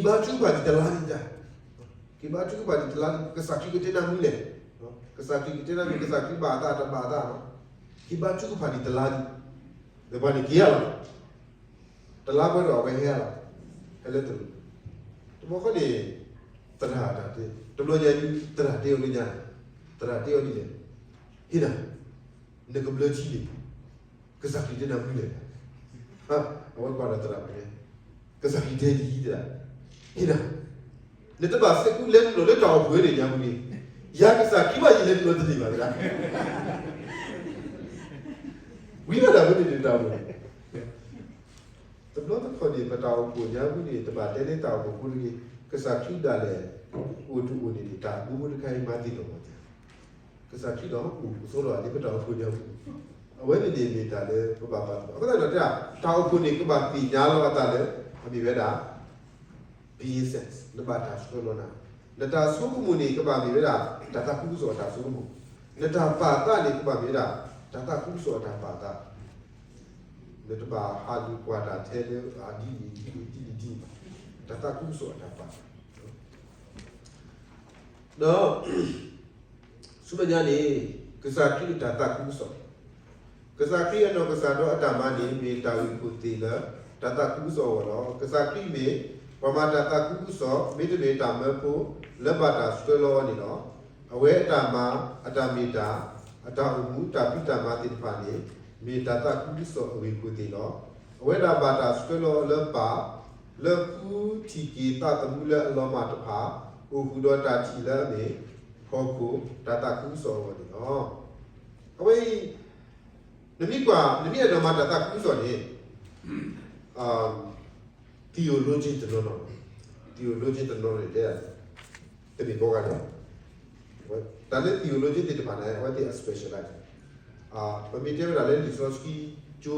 ဘါထုကဖၣ်ဒံးတလါန့ၣ်တၢ်, က့ၤဘါထုကဖၣ်ဒံးတလါန့ၣ် ကစၢ်ခရံာ်ကတဲနၤမနုၤလဲၣ်, ကစၢ်ခရံာ်ကတဲနၤမ့ၢ် ကစၢ်ခရံာ်ဘၣ်အသးတဘၣ်အသး, က့ၤဘါထုကဖၣ်ဒံးတလါန့ၣ်, ဒီးပှၤန့ၣ်က့ၤဧါလီၤ, တလါပှဲၤဒီးအဝဲဟဲလီၤ, ဟဲလၢတရူး, တဘျီဃီန့ၣ် သရၣ်တၢ်တဲ, တဘျီညါဒုး သရၣ်တဲအီၤလၢညါ, သရၣ်တဲအီၤဒ်လဲၣ်, ဟ့ၣ်နၤ, နကဘျၢထံန့ၣ် ကစၢ်ခရံာ်တဲနၤမနုၤလဲၣ်, အဝဲကွၢ်ဒီးသရၣ်ပူၤန့ၣ်, ကစၢ်ခရံာ်တဲဒ်အံၤတဒၣ်, ဟ့ၣ်နၤ, နတဘၣ်သးခုလဲၤနုာ်လီၤလၢတၢ်အိၣ်ဖှိၣ်န့ၣ်ညါမနုၤ, ယၤကစၢ်ခရံာ်ဘၣ်ယလဲၤနုာ်လီၤတန့ၢ်ဘၣ်တဒၣ်, ဝံၤဘၣ်ဒၣ်ဝဲန့ၣ်န့ၣ်တၢ်အိၣ်ဖှိၣ် တဘျီတခီၣ်န့ၣ် ပတၢ်အိၣ်ဖှိၣ်ညါဝံၤန့ၣ် တဘၣ်တဲလၢတၢ်အိၣ်ဖှိၣ်ဖိတဂ့ၤ, ကစၢ်ခရံာ်ဒၣ်လဲာ် အိၣ်တအိၣ်န့ၣ်န့ၣ် တၢ်မူဖိတခါအံၤမၤသ့ၣ်နီၣ်မၤသ့ၣ်, ကစၢ်ခရံာ်ဒီးအိၣ်ကသိလီၤ လၢပတၢ်အိၣ်ဖှိၣ်ညါဝံၤ, အဝဲန့ၣ်န့ၣ်မ့ၢ်တၢ်လၢပဘၣ်ပာ်သူၣ်, အဃိသတးဒီးတဲ တၢ်အိၣ်ဖှိၣ်န့ၣ် ကဘၣ်သ့ၣ်ညါလီၤအသးလၢ အမ့ၢ်ဝဲဒၣ် being sent, နဘၣ်တၢ်ဆှၢလီၤနၤ, နတၢ်ဆိကမိၣ်န့ၣ် ကဘၣ်မ့ၢ်ဝဲဒၣ် တၢ်သးခုကစီၣ်အတၢ်ဆိကမိၣ်, နတၢ်ပာ်သးန့ၣ် ကဘၣ်မ့ၢ်ဝဲဒၣ် တၢ်သးခုကစီၣ်အတၢ်ပာ်သး, နတဘၣ်ဟးလူၤကွၢ်တၢ်ထဲလၢအဒ်န့ၣ်ဒ်န့ၣ်ဒ်န့ၣ်ဒ်န့ၣ်, တၢ်သးခုကစီၣ်အတၢ်ပာ်သး, ဒီး ဆူမဲာ်ညါန့ၣ် ကစၢ်ခရံာ်အတၢ်သးခုကစီၣ်, ကစၢ်ခရံာ်အနီၢ်ကစၢ်ဒီးအတၢ်မၤန့ၣ် မ့ၢ်တၢ်ဂ့ၢ်ခိၣ်သ့ၣ်လၢ တၢ်သးခုကစီၣ်အဂီၢ်လီၤ. ကစၢ်ခရံာ်မ့ၢ်ပှၤမၤတၢ်သးခုကစီၣ် မ့တမ့ၢ်တၢ်မၢဖိလၢဘၣ်တၢ်ဆှၢလီၤအီၤန့ၣ်လီၤ. အဝဲအတၢ်မၤ, အတၢ်မ့ၢ်တၢ်, အတၢ်အိၣ်မူ, တၢ်ဖံးတၢ်မၤသ့ၣ်တဖၣ်န့ၣ် မ့ၢ်တၢ်သးခုကစီၣ်အဂ့ၢ်ခိၣ်သ့ၣ်လီၤ. အဝဲဒၣ်ဘၣ်တၢ်ဆှၢလီၤအီၤလၢပၢ် လၢဃုထံၣ်က့ၤသးသမူလၢအလီၤမၢ်တဖၣ် အိၣ်ဃုာ်ဒီးတၢ်ထံၣ်လၢအမ့ၢ် ဟီၣ်ခိၣ်တၢ်သးခုကစီၣ်အဂီၢ်န့ၣ်လီၤ. အဝဲအံၤ နမ့ၢ်ကွၢ် နမ့ၢ်အဲၣ်ဒိးမၤတၢ်သးခုကစီၣ်န့ၣ် theologian တနီၤနီၤ, theologian တနီၤနီၤန့ၣ်တဲ တမ့ၢ်ကိးဂၤဒဲး, တၢ်လၢ theologian သ့ၣ်တဖၣ်န့ၣ် အဝဲသ့ၣ်အ specialize ပမ့ၢ်တဲဝဲဒၣ်လၢလံာ်စီဆှံကၠိ,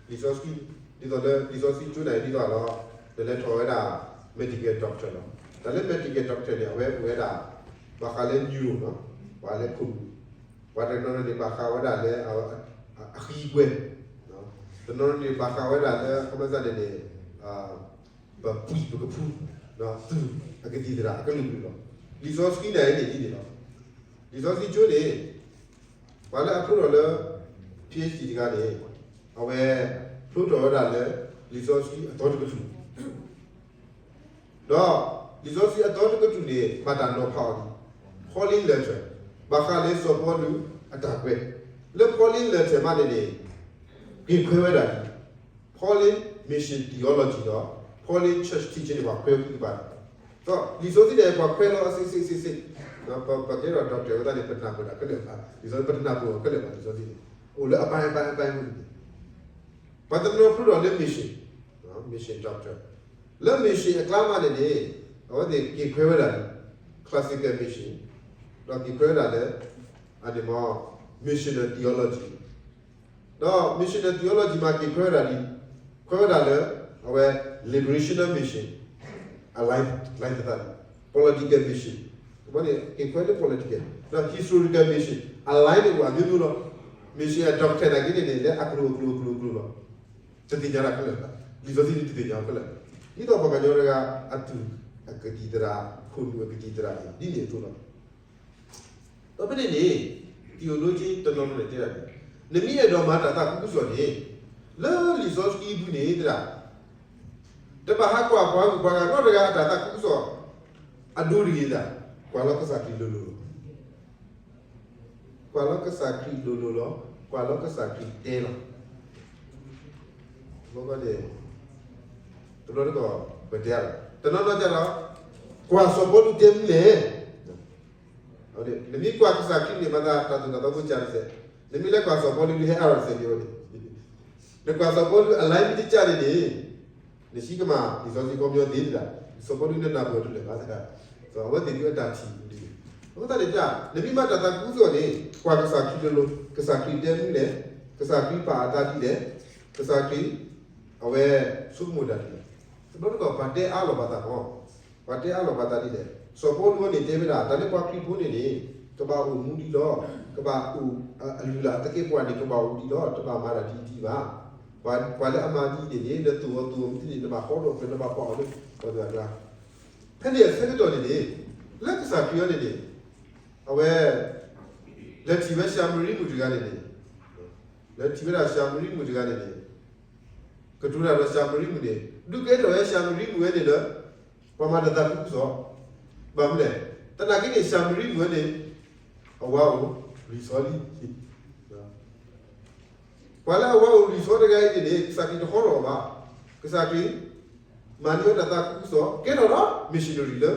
လံာ်စီဆှံ, ဒ်သိးလၢလံာ်စီဆှံကၠိန့ၣ် ဒ်သိးလီၤ, နလဲၤထီၣ်ဝဲဒၣ် medical doctor လီၤ. တၢ်လၢ medical doctor န့ၣ် အဝဲအိၣ်ဝဲဒၣ် ဘၣ်ဃးလၢ neuro နီၤ, ပှၤလၢခိၣ်နူာ်, ပှၤတနီၤနီၤန့ၣ် ဘၣ်ဃးဝဲဒၣ်လၢ အဃံအကွဲ, တနီၤနီၤန့ၣ် ဘၣ်ဃးဝဲဒၣ်လၢ ခီမီစၢ်န့ၣ်န့ၣ် ပပှံၢ်ပကဖူ, သုးအကသံၣ်သရၣ်အကလုာ်ကလုာ်လီၤ. လံာ်စီဆှံန့ၣ်န့ၣ်ဒ်န့ၣ်လီၤ. လံာ်စီဆှံကၠိန့ၣ် ပှၤလၢအဖျိထီၣ်လၢ PhD တဂၤန့ၣ် အဝဲဖျိထီၣ်ဝဲဒၣ်လၢ လံာ်စီဆှံအသီတကတြူၢ် ဒီးလံာ်စီဆှံအသီတကတြူၢ်န့ၣ် ဘၣ်တၢ်နီၤဖးအီၤဒ် Pauline letter ဘၣ်ဃးလၢစီၤပီလူးအတၢ်ကွဲး, လၢ Pauline letter မးန့ၣ်န့ၣ် က့ၤခွဲးဝဲဒၣ်ဒ် Pauline mission theology ဒီး Pauline church teaching န့ၣ် ပှၤခွဲးဝဲဒၣ်, ဒီးလံာ်စီဆှံန့ၣ် ပှၤခွဲးလီၤအစ့စ့စ့စ့, ပကဲထီၣ် doctor ဝဲဒၣ်န့ၣ် ပနၢ်ပၢၢ်တၢ်ခဲလၢာ်ဘၣ်, လံာ်စီဆှံ ပတနၢ်ပၢၢ်အီၤခဲလၢာ်ဘၣ်, လံာ်စီဆှံန့ၣ် အိၣ်လၢအပိုင်းပိုင်းပိုင်းပိုင်းန့ၣ် ပှၤတနီၤဖျိထီၣ်လၢ mission, mission doctor, လၢ mission အကျါမးန့ၣ်န့ၣ် အဝဲသ့ၣ်က့ၤခွဲးဝဲဒၣ် classical mission, ဒီးက့ၤခွဲးဝဲဒၣ်လၢ အန့ၣ်မ့ၢ် missional theology, ဒီး missional theology မးက့ၤခွဲးဝဲဒၣ်ဒ်, ခွဲးဝဲဒၣ်လၢ အဝဲ liberational mission အ line တသးန့ၣ်, political mission န့ၣ် က့ၤခွဲးလၢ political, ဒီး historical mission အ line န့ၣ်အိၣ်အမျိုးမျိုးလီၤ. mission အ doctrine နာ်က့န့ၣ်န့ၣ် လၢအကျိၤအကျိၤအကျိၤအကျိၤလီၤ. တသ့ၣ်ညါတၢ်ခဲလၢာ်ဘၣ်, လံာ်စီဆှံန့ၣ်တသ့ၣ်ညါအီၤခဲလၢာ်, ဒ်သိးပှၤကညီတဂၤ အသူၣ်အကသံၣ်သရၣ် ခိၣ်နူာ်အကသံၣ်သရၣ်န့ၣ် ဒ်န့ၣ်အသိးလီၤ. ဒီးဖဲန့ၣ်န့ၣ် theologian တနီၤနီၤန့ၣ်တဲဒၣ်န့ၣ် နမ့ၢ်အဲၣ်ဒိးမၤတၢ်သးခုကစီၣ်န့ၣ် လၢလံာ်စီဆှံအပူၤန့ၣ်သရၣ် တဘၣ်ဟးကွၢ်ပှၤဂုၤပှၤဂၤနီတဂၤအတၢ်သးခုကစီၣ် အဒိတဂ့ၤသရၣ်, ကွၢ်လီၤကစၢ်ခရံာ်လိၤလိၤလီၤ. ကွၢ်လီၤကစၢ်ခရံာ်လိၤလိၤလီၤ, ကွၢ်လီၤကစၢ်ခရံာ်တဲလီၤ. ဘၣ်န့ၣ် တဘျီတခီၣ် ပတဲလီၤ, တနီၤနီၤကဒီး ကွၢ်စီၤပီလူးတဲမနုၤလဲၣ်. နမ့ၢ်ကွၢ်ကစၢ်ခရံာ်န့ၣ် မၤသးတၢ်သိၣ်တၢ်သီဖိကၢ်တစဲး, နမ့ၢ်လဲၤကွၢ်စီၤပီလူး ဒုးဟဲအါထီၣ်တစဲးန့ၣ်ဝဲန့ၣ်, နကွၢ်စီၤပီလူးအ line မ့ၢ်တကၢ်န့ၣ်န့ၣ် နဆံးကမၣ်လံာ်စီဆှံခီပညီသ့ဒၣ်, စီၤပီလူးနနၢ်ပၢၢ်တလၢာ်ဘၣ်သတး, အဝဲသ့ၣ်ဒုးအတၢ်ထံၣ်ဒ်န့ၣ်, အဃိသတးန့ၣ် နမ့ၢ်မၤတၢ်သးခုကစီၣ်န့ၣ် ကွၢ်ကစၢ်ခရံာ်လိၤလိၤ, ကစၢ်ခရံာ်တဲမနုၤလဲၣ်, ကစၢ်ခရံာ်ပာ်အသးဒ်လဲၣ်, ကစၢ်ခရံာ် အဝဲဆိကမိၣ်တၢ်ဒ်လဲၣ်, တဘျီတခီၣ်ပှၤတဲအါလီၤပှၤသးမး, ပှၤတဲအါလီၤပှၤသးဒ်လဲၣ်, စီၤပီလူးန့ၣ်တဲဝဲဒၣ် တၢ်လၢပှၤခရံာ်ဖိန့ၣ်န့ၣ် ကဘၣ်အိၣ်မူဒ်လီၢ်, ကဘၣ်အိၣ်အလုၢ်အလၢ်သကဲးပဝးန့ၣ် ကဘၣ်အိၣ်ဒ်လီၢ်, တဘၣ်မၤတၢ်ဒ်အံၤဒ်အံၤဘၣ်. ပှၤလၢအမၤဒ်အံၤန့ၣ်န့ၣ် နသိၣ်အီၤသိၣ်အီၤမ့ၢ်န့ၣ် နဘၣ်ဖီထီၣ်ဖျဲး နဘၣ်ကွၢ်အီၤလၢပှၤဂၤအကျါ, ဖဲန့ၣ်အဆၢကတီၢ်န့ၣ်န့ၣ် လၢကစၢ်ခရံာ်အံၤန့ၣ်န့ၣ် အဝဲ လဲၤထံၣ်ဝဲၡၤမရံမုၣ်တဂၤန့ၣ်န့ၣ်, လဲၤထံၣ်ဝဲဒၣ်ၡၤမရံမုၣ်တဂၤန့ၣ်န့ၣ်, ကတိၤတၢ်ဒီးၡၤမရံမုၣ်န့ၣ် ဒုးကဲထီၣ်ဝဲၡၤမရံမုၣ်ဝဲန့ၣ်ဒီး ပှၤမၤတၢ်သးခုကစီၣ်, ဘၣ်မနုၤလဲၣ်, သနာ်က့န့ၣ် ၡၤမရံမုၣ်ဝဲန့ၣ် အဝၤအိၣ်လွံၢ်ဆီလံ ပှၤလၢအဝၤအိၣ်လွံၢ်ဆီတဂၤအံၤန့ၣ်န့ၣ် ကစၢ်ခရံာ်တဟီထီၣ်အီၤဘၣ်. ကစၢ်ခရံာ် မၤန့ၢ်ဝဲတၢ်သးခုကစီၣ် ကဲထီၣ်ဒီး missionary လၢ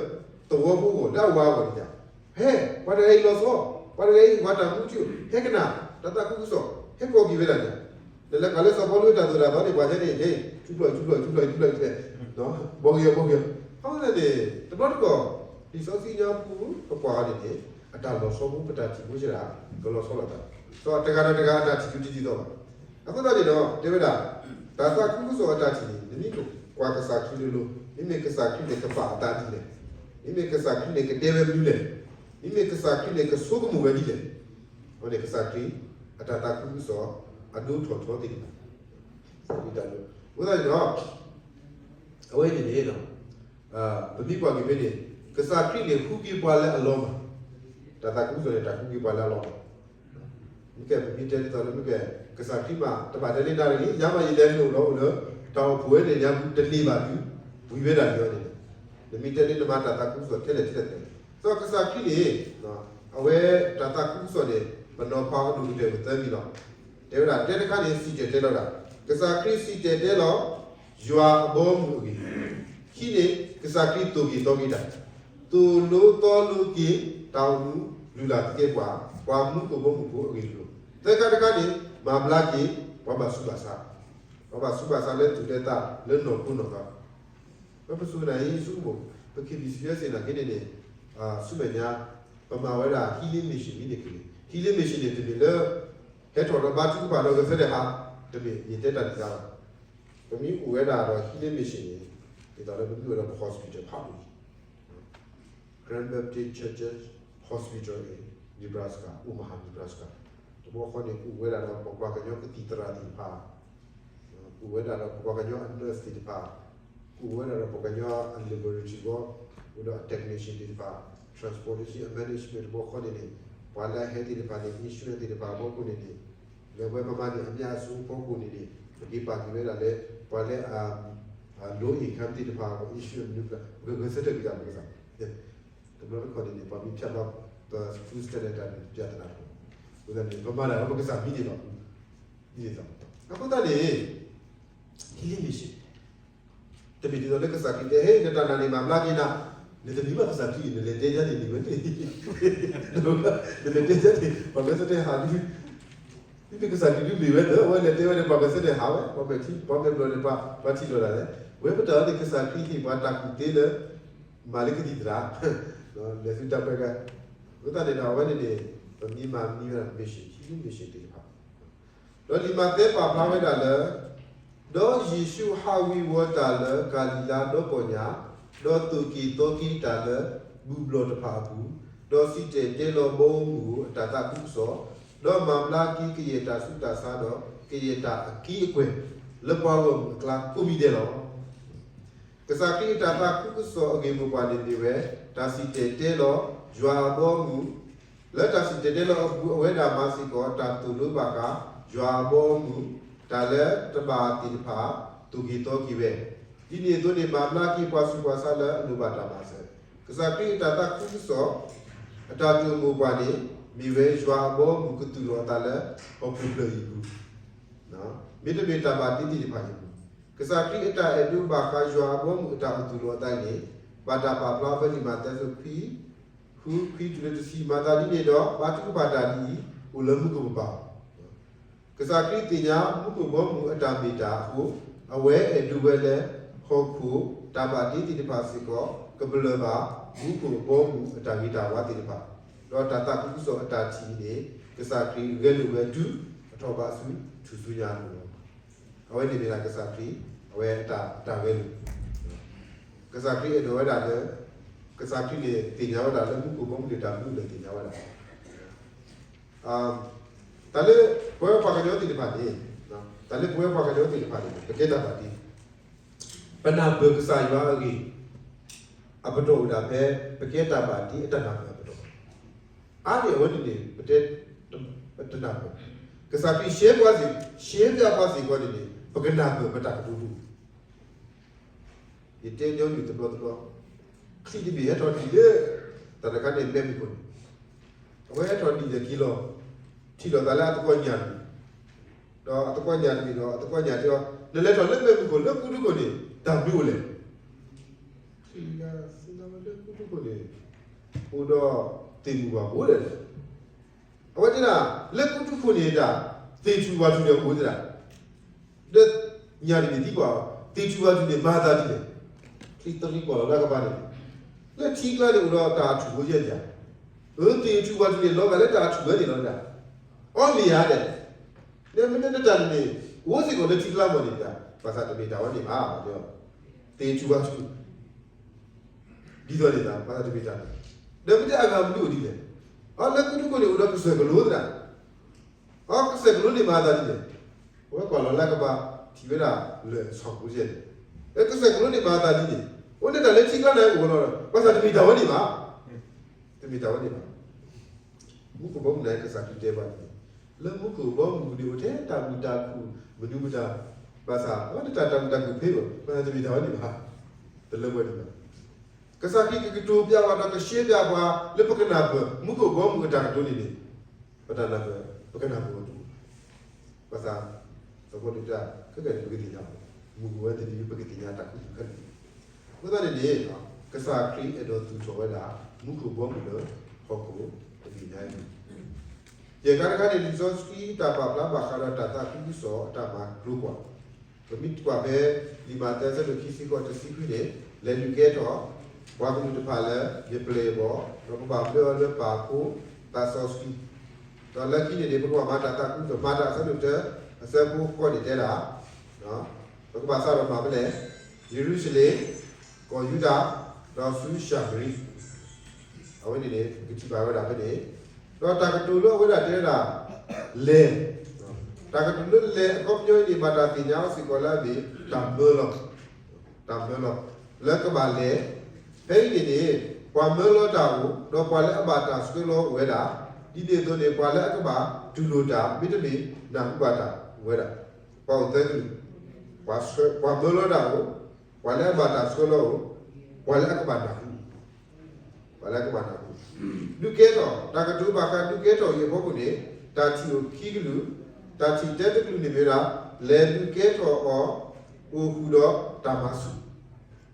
သဝီဖိအဂီၢ် လၢအဝၤအဂီၢ်န့ၣ်, ဟဲ, ပှၤတဂၤအံၤလီၤဆီ, ပှၤတဂၤအံၤ ပှၤတၢ်မူကၠိ, ဟဲကနၣ်, တၢ်သးခုကစီၣ် ဟဲကိးက့ၤဝဲဒၣ်န့ၣ်, နလဲၤကွၢ်လၢစီၤပီလူးတၢ်သိၣ်တၢ်သီန့ၣ် ပှၤကဲန့ၣ် ဟဲ, ဆူဖျီၣ် ဆူဖျီၣ် ဆူဖျီၣ် ဆူဖျီၣ် ဘီဂ့ၤ ဘီဂ့ၤ, အဃိသတးန့ၣ် တဘျီတခီၣ် လံာ်စီဆှံညါပူၤ ပကွၢ်အီၤန့ၣ်န့ၣ် အတၢ်လီၤဆီဖိ ပတၢ်ထံၣ်ဖိစ့ၢ်ကီး ကလီၤဆီလိာ်သး, ဒီးတဂၤဒီးတဂၤအတၢ်ထံၣ်ဒုးတဒ်သိးဘၣ်. အဃိသတးန့ၣ်ဒီး တဲဝဲဒၣ် တၢ်သးခုကစီၣ်အတၢ်ထံၣ်န့ၣ် နမ့ၢ်ကွၢ်ကစၢ်ခရံာ်လိၤလိၤ, မ့မ့ၢ်ကစၢ်ခရံာ်န့ၣ်ကပာ်အသးဒ်လဲၣ်, မ့မ့ၢ်ကစၢ်ခရံာ်န့ၣ်ကတဲဝဲမနုၤလဲၣ်, မ့မ့ၢ်ကစၢ်ခရံာ်န့ၣ်ကဆိကမိၣ်ဝဲဒ်လဲၣ်, အဝဲန့ၣ်ကစၢ်ခရံာ် အတၢ်သးခုကစီၣ် အဒိထီၣ်ထီသ့ၣ်တဖၣ် အဃိသတးန့ၣ်ဒီး အဝဲန့ၣ်န့ၣ် ပမ့ၢ်ကွၢ်က့ၤဖဲန့ၣ် ကစၢ်ခရံာ်န့ၣ် ဃုက့ၤပှၤလၢအလီၤမၢ်, တၢ်သးခုကစီၣ်န့ၣ် တၢ်ဃုက့ၤပှၤလၢအလီၤမၢ်, ကဲ ပမ့ၢ်တဲဒ်သိးလၢမ့ၢ်ကဲ ကစၢ်ခရံာ်မး တဘၣ်တဲလၢနၤတဂ့ၤ ယၤမးယလဲၤနုာ်လီၤအိၣ်လၢ တၢ်အိၣ်ဖှိၣ်ဝဲန့ၣ် ညါပူၤတန့ၢ်ဘၣ်ဒုး ဝံၤဝဲဒၣ်န့ၣ်န့ၣ် နမ့ၢ်တဲလၢနမၤတၢ်သးခုကစီၣ်ထဲလဲၣ်ထဲလဲၣ်ထဲလဲၣ် ဒီးကစၢ်ခရံာ်န့ၣ် အဝဲတၢ်သးခုကစီၣ်န့ၣ် ပနီၤဖးအီၤဒိၣ်ကတၢၢ်ဝဲသၢမံၤလီၤ. တဲဝဲဒၣ် တဲတခါန့ၣ် စံၣ်တဲၤတဲလီၤဒၣ် ကစၢ်ခရံာ်စံၣ်တဲၤတဲလီၤ ယွၤအဘီအမုၢ်အဂ့ၢ်, ခံန့ၣ် ကစၢ်ခရံာ်သိၣ်က့ၤသီက့ၤတၢ်, သိၣ်လိသီလိက့ၤ တၢ်အိၣ်မူလုၢ်လၢ်သကဲပှၤ, ပှၤမူကဘီမုၢ်ဖိအဂ့ၢ်အကျိၤ, သၢခါတခါန့ၣ် မၤဘျါက့ၤ ပှၤဘၣ်ဆူးဘၣ်ဆါ, ပှၤဘၣ်ဆူးဘၣ်ဆါလၢသူၣ်လၢသးလၢနီၢ်ခိနီၢ်သး ပပစူၢ်က့ၤနာ်က့ ယဆိကမိၣ် ပ ခ့ပံၣ်စံၣ် နာ်က့န့ၣ်န့ၣ် ဆူမဲာ်ညါ ပမၤဝဲဒၣ် healing mission မ့ၢ်န့ၣ်က့ၤန့ၣ် healing mission န့ၣ် တမ့ၢ်လၢ ဟဲထီၣ်ဒီးဘါထုကဖၣ်ဒီးဂဲၤဆၢထၢၣ်ဟး, တမ့ၢ်ယတဲတၢ်န့ၣ်ဘၣ်. ပမ့ၢ်အိၣ်ဝဲဒၣ်ဒီး healing mission န့ၣ် ဒ်သိးလၢပမ့ၢ်အိၣ်ဒီးပ hospital ဖးဒိၣ်အံၤ Grand Baptist Churches Hospital in Nebraska, Omaha, Nebraska တဘျီဃီန့ၣ် အိၣ်ဝဲဒၣ်ဒီးပပှၤကညီကသံၣ်သရၣ်သ့ၣ်တဖၣ် အိၣ်ဝဲဒၣ်ဒီးပပှၤကညီအ nurse သ့ၣ်တဖၣ်, အိၣ်ဝဲဒၣ်ဒီးပှၤကညီအ laboratory ဘီ, အိၣ်ဒီးအ technician သ့ၣ်တဖၣ်, transportation and management တဘျီဃီန့ၣ်န့ၣ်, ပှၤလၢအဟဲသ့ၣ်တဖၣ်န့ၣ် insurance သ့ၣ်တဖၣ်အဖီခိၣ်န့ၣ်န့ၣ်, လၢပဝဲပမၤန့ၣ် အမ့ၢ်အဆူအဖီခိၣ်န့ၣ်န့ၣ် ပက့ၤပာ်က့ၤဝဲဒၣ်လၢ ပှၤလၢအ low income သ့ၣ်တဖၣ်အ insurance မနုၤ ပကဂဲၤဆၢထၢၣ်က့ၤတၢ်ပကစၢ် တဘျီတခီၣ်န့ၣ်န့ၣ် ပှၤမ့ၢ်ဖျါဘၣ်ပ food standard တၢ်န့ၣ် ပြဿနာတအိၣ်, အဃိသတးန့ၣ် ပမၤတၢ်လၢပကစၢ်မံန့ၣ်လီၤ. ဒ်န့ၣ်အဃိသတးန့ၣ် healing mission တမ့ၢ်ဒ်သိးလၢကစၢ်ခရံာ်တဲ ဟဲ နတၢ်နာ်န့ၣ်မၤဘျါက့ၤနၤ, နတမံၤဘၣ်ကစၢ်ခရံာ် နလဲၤတဲယါန့ၣ်မ့ၢ်ဝဲန့ၣ်, နလဲၤတဲယါန့ၣ် ပှၤဂဲၤဆၢထၢၣ်ဟးဒုး ဒ်ကစၢ်ခရံာ်ဒုးမ့ၢ်ဝဲလၢ အဝဲလဲၤတဲဝဲန့ၣ် ပှၤဂဲၤဆၢထၢၣ်ဟးဝဲ, ပှၤမဲာ်ထံ ပှၤမဲာ်ဘျီၣ်န့ၣ် ပှၤထံၣ်လီၤဒၣ်လဲာ်, ဝဲပတၢ်အီၤန့ၣ် ကစၢ်ခရံာ်ဟ့ၣ်ပှၤတၢ်ကူၣ်သ့လၢ မၤလၢကသံၣ်သရၣ် လဲၤဆူတၢ်ပှဲၤဂၤ, အဃိသတးန့ၣ်ဒီး အဝဲန့ၣ်န့ၣ် ပမ့ၢ်မၤမံဝဲဒၣ် mission, healing mission သ့ၣ်တဖၣ် ဒီးလံာ်မးသဲပာ်ဖျါဝဲဒၣ်လၢ ဒီးယ့ၣ်ၡူးဟးဝ့ၤဝီၤတၢ်လၢကၤလံၤလါဒီပီၢ်ညါ, ဒီးသိၣ်က့ၤသီက့ၤတၢ်လၢဘူၣ်ဘျီၣ်တဖၣ်အပူၤ, ဒီးစံၣ်တဲၤတဲလီၤဘီမုၢ်ဧိၤအတၢ်သးခုကစီၣ်, ဒီးမၤဘျါက့ၤကယဲၢ်တၢ်ဆူးတၢ်ဆါဒီး ကယဲၢ်တၢ်အက့အကွဲၢ် လၢပှၤဂီၢ်မုၢ်အကျါကိးမံၤဒဲးလီၤ. ကစၢ်ခရံာ်အတၢ်သးခုကစီၣ်အဂ့ၢ်မိၢ်ပှၢ်န့ၣ်မ့ၢ်ဝဲ တၢ်စံၣ်တဲၤတဲလီၤယွၤအဘီအမုၢ်, လၢတၢ်စံၣ်တဲၤတဲလီၤအပူၤ အဝဲဒၣ်မၤစ့ၢ်ကီးတၢ်သိၣ်လိဘၣ်ဃးယွၤအဘီအမုၢ်, တၢ်လၢတဘၣ်သ့ၣ်တဖၣ် သိၣ်က့ၤသီက့ၤဝဲ, ဒ်န့ၣ်အသိးန့ၣ် မၤဘျါက့ၤပှၤဆူးပှၤဆါလၢအလိၣ်ဘၣ်တၢ်မၤစၢၤ, ကစၢ်ခရံာ်အတၢ်သးခုကစီၣ် အတၢ်တိာ်မိၢ်ပှၢ်န့ၣ် မ့ၢ်ဝဲယွၤအဘီအမုၢ်ကသူၣ်လီၤအသးလၢဟီၣ်ခိၣ်ဖျၢၣ်အံၤအပူၤ မ့တမ့ၢ်တၢ်ဘၣ်တ့သ့ၣ်တဖၣ်အံၤအပူၤ, ကစၢ်ခရံာ်အတၢ်အဲၣ်ဒိးဘၣ်ဃးယွၤအဘီအမုၢ်အတၢ်အိၣ်သူၣ်လီၤအသးန့ၣ် ဘၣ်တၢ်ပာ်ဖျါဖဲလံာ်မးသဲအဆၢခွံ ဃုခွံတုၤလၢတဆံ, မၤသးဒ်န့ၣ်ဒီး ဘါထုကဖၣ်တၢ်ဒ်အံၤ အိၣ်လၢမူခိၣ်ကပၤအီၤ ကစၢ်ခရံာ်သ့ၣ်ညါမူခိၣ်ဘီမုၢ်အတၢ်မ့ၢ်တၢ်အဃိ, အဝဲအဲၣ်ဒိးဝဲလၢ ဟီၣ်ခိၣ်တၢ်ဘၣ်တ့သ့ၣ်တဖၣ်စ့ၢ်ကီး ကပလၢၢ်ဘၣ် မူခိၣ်ဘီမုၢ်အတၢ်ဂ့ၤတၢ်ဝါသ့ၣ်တဖၣ်, ဒီးတၢ်သးခုကစီၣ်အတၢ်ထံၣ်န့ၣ် ကစၢ်ခရံာ်ဂဲၤလိာ်ဝဲတုၤ အထီၣ်ဘးဆူထူၣ်စုညါအလိၤလီၤ. အဝဲန့ၣ်မ့ၢ်ဒၣ်ကစၢ်ခရံာ် အဝဲအတၢ်ဂဲၤလိာ်, ကစၢ်ခရံာ်အဲၣ်ဒိးဝဲဒၣ်လၢ ကစၢ်ခရံာ်န့ၣ်သ့ၣ်ညါဝဲဒၣ်လၢမူခိၣ်ဘီမုၢ်န့ၣ်တၢ်ဘျုးလၢသ့ၣ်ညါဝဲဒၣ် တၢ်လၢပဝဲပှၤကညီသ့ၣ်တဖၣ်န့ၣ်, တၢ်လၢပဝဲပှၤကညီသ့ၣ်တဖၣ်န့ၣ် ပကဲတၢ်ဘၣ်တ့, ပနၢ်ပၢၢ်ကစၢ်ယွၤအဂ့ၢ် အပတီၢ်အိၣ်ဒၣ်ဖဲ ပကဲတၢ်ဘၣ်တ့အတၢ်နၢ်ပၢၢ်အပတီၢ်, အါန့ၢ်အဝဲန့ၣ်န့ၣ် ပတဲ ပတနၢ်ပၢၢ်, ကစၢ်ခရံာ်ရှဲပှၤစ့ၢ်, ရှဲပျၢ်ပှၤစ့ၢ်ကီးန့ၣ်န့ၣ် ပကနၢ်ပၢၢ်ပတၢ်ကတိၤဒိၣ် ယတဲညီနုၢ်တဘျီတဘျီ, ချံတဘ့ၣ်ဟဲထီၣ်ဒံးလၢ တၢ်တခါန့ၣ် မဲးမုၢ်ခိၣ်န့ၣ်, အဝဲဟဲထီၣ်ဒံးဒီးက့ၤလီၤ, ထံၣ်လိာ်သးလၢအသကိးညၣ်တဘ့ၣ်, ဒီးအသကိးညၣ်တဘ့ၣ်ဒီး အသကိးညၣ်တဲအီၤ နလဲၤထီၣ်လၢမဲးမုၢ်ခိၣ်လၢကူထူခိၣ်န့ၣ် တၢ်ဘျုးအိၣ်လဲၣ်, ထံၣ်လိာ်သးလၢကူထူခိၣ်န့ၣ် အိၣ်ဒီးသ့ၣ်မုၢ်ဘၣ်ဘိလဲၣ် အဝဲတဲဒၣ် လၢကူထူခိၣ်န့ၣ်ဒၣ် သ့ၣ်ထူၣ်ဝၣ်ထူၣ်ဒီးအိၣ်သဒၣ်, ဒီးညၣ်တဘ့ၣ်သံကွၢ်အီၤ သ့ၣ်ထူၣ်ဝၣ်ထူၣ်န့ၣ်မၤသးဒ်လဲၣ်, ချံတရံးကွၢ်လီၤလၢကပၤန့ၣ်, လၢထံကျါန့ၣ်အိၣ်ဒီးတၢ်ထူၣ်ဖိယဲၢ်ယၤ, အၢ သ့ၣ်ထူၣ်ဝၣ်ထူၣ်န့ၣ် လီၤဂာ်လၢတၢ်ထူၣ်ဝဲန့ၣ်လီၤဒၣ်, အီမ့ၢ်ဧါဒဲး, နမ့ၢ်နတၢ်န့ၣ် အိၣ်စ့ၢ်ကီးလၢထံကျါမ့ၢ်န့ၣ်ဒၣ် ဘၣ်ဆၣ်တမ့ၢ်တၢ်ဝဲန့ၣ်ဘၣ်, သ့ၣ်ထူၣ်ဝၣ်ထူၣ် ဒ်သိးန့ၣ်သး ဘၣ်သးတမ့ၢ်တၢ်န့ၣ်, ဒီးမ့ၢ်တဲအဂၤမနုၤအိၣ်ဒ်လဲၣ်, အီ လၢကူထူခိၣ်န့ၣ်အိၣ်ဒီးကစၢၢ်ကလိသဒၣ်, အီ ကစၢၢ်ကလိန့ၣ်မၤသးဒ်လဲၣ်, အဝဲကွၢ်လီၤလၢကပၤ ထံၣ်ဝဲဒၣ်လၢၢ်ဆီၣ်ဖိယဲၢ်န့ၣ်, လၢကစၢၢ်ကလိန့ၣ်မၤသးဒ်န့ၣ်, အိၣ်န့ၣ်တၢ်လၢထံကျါန့ၣ်အိၣ်လီၤ, ဘၣ်ဆၣ်တမ့ၢ်တၢ်ဝဲန့ၣ်ဘၣ်, တမ့ၢ်တၢ်ဝဲန့ၣ်ဘၣ်, မူခိၣ်ဘီမုၢ်န့ၣ်ကစၢ်ခရံာ်တဲဘၣ်န့ၣ်, လၢမူခိၣ်ဘီမုၢ်န့ၣ်အိၣ်ထဲတၢ်မုာ်တၢ်ခုၣ်မနုၤမတၤ, ဘၣ်ဆၣ် အဝဲတတၢ်မုာ်တၢ်ခုၣ်ဖဲဘၣ်, ဘၣ်ဆၣ်တမ့ၢ်တၢ်ဝဲန့ၣ်ဘၣ်, တလၢပှဲၤဒံးဘၣ်. ကစၢ်ခရံာ်ကကတိၤပျးဝဲဒီးကရှဲပျးပှၤလၢပကနၢ်ပၢၢ် မူခိၣ်ဘီမုၢ်အတၢ်ကတိၤန့ၣ်န့ၣ်, ပတၢ်နၢ်ပၢၢ် ပကနၢ်ပၢၢ်အီၤတအိၣ်, ဘၣ်ဆၣ် သကိးဒုးတၢ် ခဲကနံၣ်ပကသ့ၣ်ညါအီၤ, မုၢ်ကဝဲသ့ၣ်န့ၣ် ပကသ့ၣ်ညါတၢ်ခူသူၣ်ခဲလၢာ်, အဃိသတးန့ၣ်န့ၣ် ကစၢ်ခရံာ်အဲၣ်ဒိးသူၣ်ထီၣ်ဝဲဒၣ် မူခိၣ်ဘီမုၢ်လၢဟီၣ်ခိၣ်တနံၤညါအံၤ, ယဲၢ်ခါတခါန့ၣ် လံာ်စီဆှံတၢ်ပာ်ဖျါဘၣ်ဃးဒီးတၢ်သးခုကစီၣ်အတၢ်မၤလိပှၤ, ပမ့ၢ်ကွၢ်ဖဲ လံာ်မးသဲအဆၢဒိၣ်ခံဆံဃိး တဆံခွံန့ၣ်, လဲၤဒုးကဲထီၣ် ပှၤကလုာ်တဖၣ်လၢယပျဲၢ်အဘီၣ်, ဒီးပဘၣ်ဘျၢအီၤလၢပၢ်ဖိသးစီဆှံ, ဒီးလၢခံန့ၣ်န့ၣ် ပကဘၣ်မၤတၢ်သးခုကစီၣ်, မၤတၢ်အဆၢဒိၣ်တၢ အဆၢဖိဃိးန့ၣ်တဲဒၣ် ပကဘၣ်စးထီၣ်မၤဖဲလဲၣ်, ယရူၤၡလ့ၣ်, ကီၢ်ယူဒၤ, ဒီးဆူၡၢ်မရံ, အဝဲန့ၣ်န့ၣ် ပကထံၣ်ဘၣ်ဝဲဒၣ်ဖဲန့ၣ်, ဒီးတၢ်ကတိၤလၢအဝဲဒၣ်တဲဝဲဒၣ် လဲၤ, တၢ်ကတိၤလၢလဲၤအခီပညီအံၤန့ၣ် ဘၣ်တၢ်သ့ၣ်ညါအီၤစ့ၢ်ကီးလၢအမ့ၢ်တၢ်မၢလီၤ, တၢ်မၢလီၤ, လၢကဘၣ်လဲၤ, ဖဲအံၤန့ၣ်န့ၣ် ပှၤမၢလီၤတၢ်အိၣ်, ဒီးပှၤလၢအဘၣ်တၢ်ဆှၢလီၤအိၣ်ဝဲဒၣ်, ဒ်န့ၣ်အသိးန့ၣ် ပှၤလၢအကဘၣ်တူၢ်လိာ်တၢ် မ့တမ့ၢ်နၢ်ဟူဘၣ်တၢ်အိၣ်ဝဲဒၣ်, ပှၤအိၣ်သၢကလုာ်, ပှၤမၢလီၤတၢ်အိၣ်, ပှၤလၢအဘၣ်တၢ်ဆှၢလီၤအိၣ်, ပှၤလၢအကဘၣ်နၢ်ဟူ ပှၤလၢအကဘၣ်နၢ်ဟူ, ဒုးကဲထီၣ်, တၢ်ကတိၤဘၣ်ဃးဒုးကဲထီၣ်အံၤအဖီခိၣ်န့ၣ် တၢ်ထံၣ်အိၣ်ခံကလုာ်, တၢ်ထံၣ်တၢ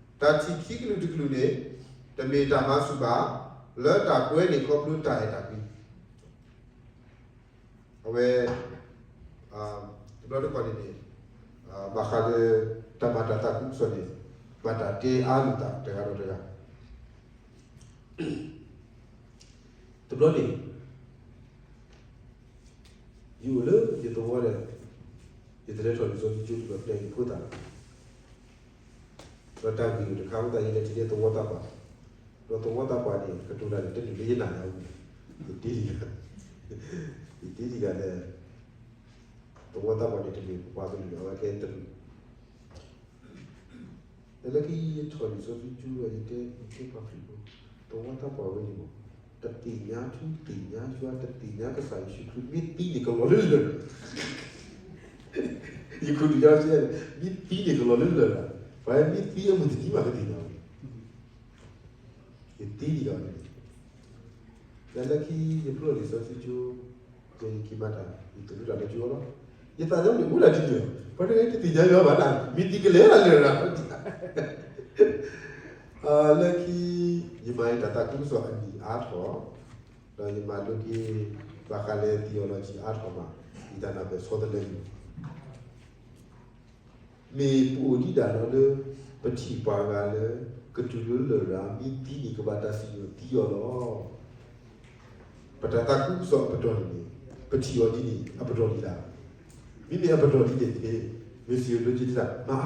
တကလုာ်န့ၣ်မ့ၢ်ဝဲဒၣ် လဲၤဒုးကဲထီၣ်အီၤ အိၣ်ဃုာ်ဒီးတၢ်မၤဆူၣ်, တၢ်ထံၣ်ခံကလုာ်တကလုာ်န့ၣ် တမ့ၢ်တၢ်မၤဆူၣ်ဘၣ်, လၢတၢ်ကွဲန့ၣ်ခီဖျိတၢ်အဲၣ်တၢ်ကွံ အဝဲ တဘျီတခီၣ်န့ၣ်န့ၣ် ဘၣ်ဃးလၢ တၢ်မၤတၢ်သးခုကစီၣ်န့ၣ် ဘၣ်တၢ်တဲအါလိာ်သးတဂၤဒီးတဂၤ, တဘျီန့ၣ် ယအိၣ်လၢယသဝီဒီး ယတလဲၤထီၣ်လံာ်စီဆှံကၠိ ယဘၣ်ပျဲယဖိသၣ် ဒီးတၢ်ဂ့ၢ်တခါအဃိသတး ယလဲၤထံၣ်လၢသဝီသးပှၢ်, ဒီးသဝီသးပှၢ်န့ၣ် ကတိၤတၢ်န့ၣ် တမ့ၢ်လၢယနာ်လၢအပူၤ, ယတ့တဂၤ, ယတ့တဂၤဒီး သဝီသးပှၢ်န့ၣ် တမ့ၢ်ပှၤကလုာ် အဝဲကဲတလူၤ, လၢခံယထီၣ်လံာ်စီဆှံကၠိဒီး ယတဲ ယတဲပှၤခရံာ်ဖိ, သဝီသးပှၢ်ဝဲန့ၣ်မ့ၢ် တသ့ၣ်ညါထူသ့ၣ်ညါယွၤ တသ့ၣ်ညါကစၢ်ယ့ၣ်ၡူးခရံာ် မ့ၢ်သံန့ၣ်ကလီၤလၢလၢၢ်, ယခိၣ်ဒုးယါစ့ၢ်, မ့ၢ်သံန့ၣ်ကလီၤလၢလၢၢ်လီၤ, ပှၤမ့ၢ်သံအမုၢ်တနံၤမးကသ့ၣ်ညါဝဲ, ယသံဒံးဂၤန့ၣ်, လၢခံယဖျိလံာ်စီဆှံကၠိ, ယက့ၤမၤတၢ် ယသးဒိၣ်တၢ်လၢကၠိလီၤ, ယသးဒိၣ်န့ၣ်အိၣ်ဒၣ်ဒ်န့ၣ်လီၤ, ပှၤတဂၤတသ့ၣ်ညါယွၤဘၣ်ဒၣ် မ့ၢ်သံကလဲၤဒၣ်လၢာ်လၢာ် လၢခံ ယမၤယတၢ်သးခုကစီၣ်အနံၣ်အါထီၣ်, ဒီးယမၤလိက့ၤ ဘၣ်ဃးလၢ theology အါထီၣ်မး, ယတၢ်နၢ်ပၢၢ်ဆီတလဲလံ, မ့ၢ်ပအိၣ်ဒံးဒၣ်လီၤလၢ ပထံၣ်ပှၤဂၤလၢ ကတုၤလၢလရာ် မ့ၢ်သံန့ၣ် ကဘၣ်တၢ်စံၣ်ညီၣ်သံအီၤလီၤ. ပတၢ်သးခုကစီၣ်အပတီၢ်န့ၣ်န့ၣ် ပထံၣ်အီၤဒ်န့ၣ် အပတီၢ်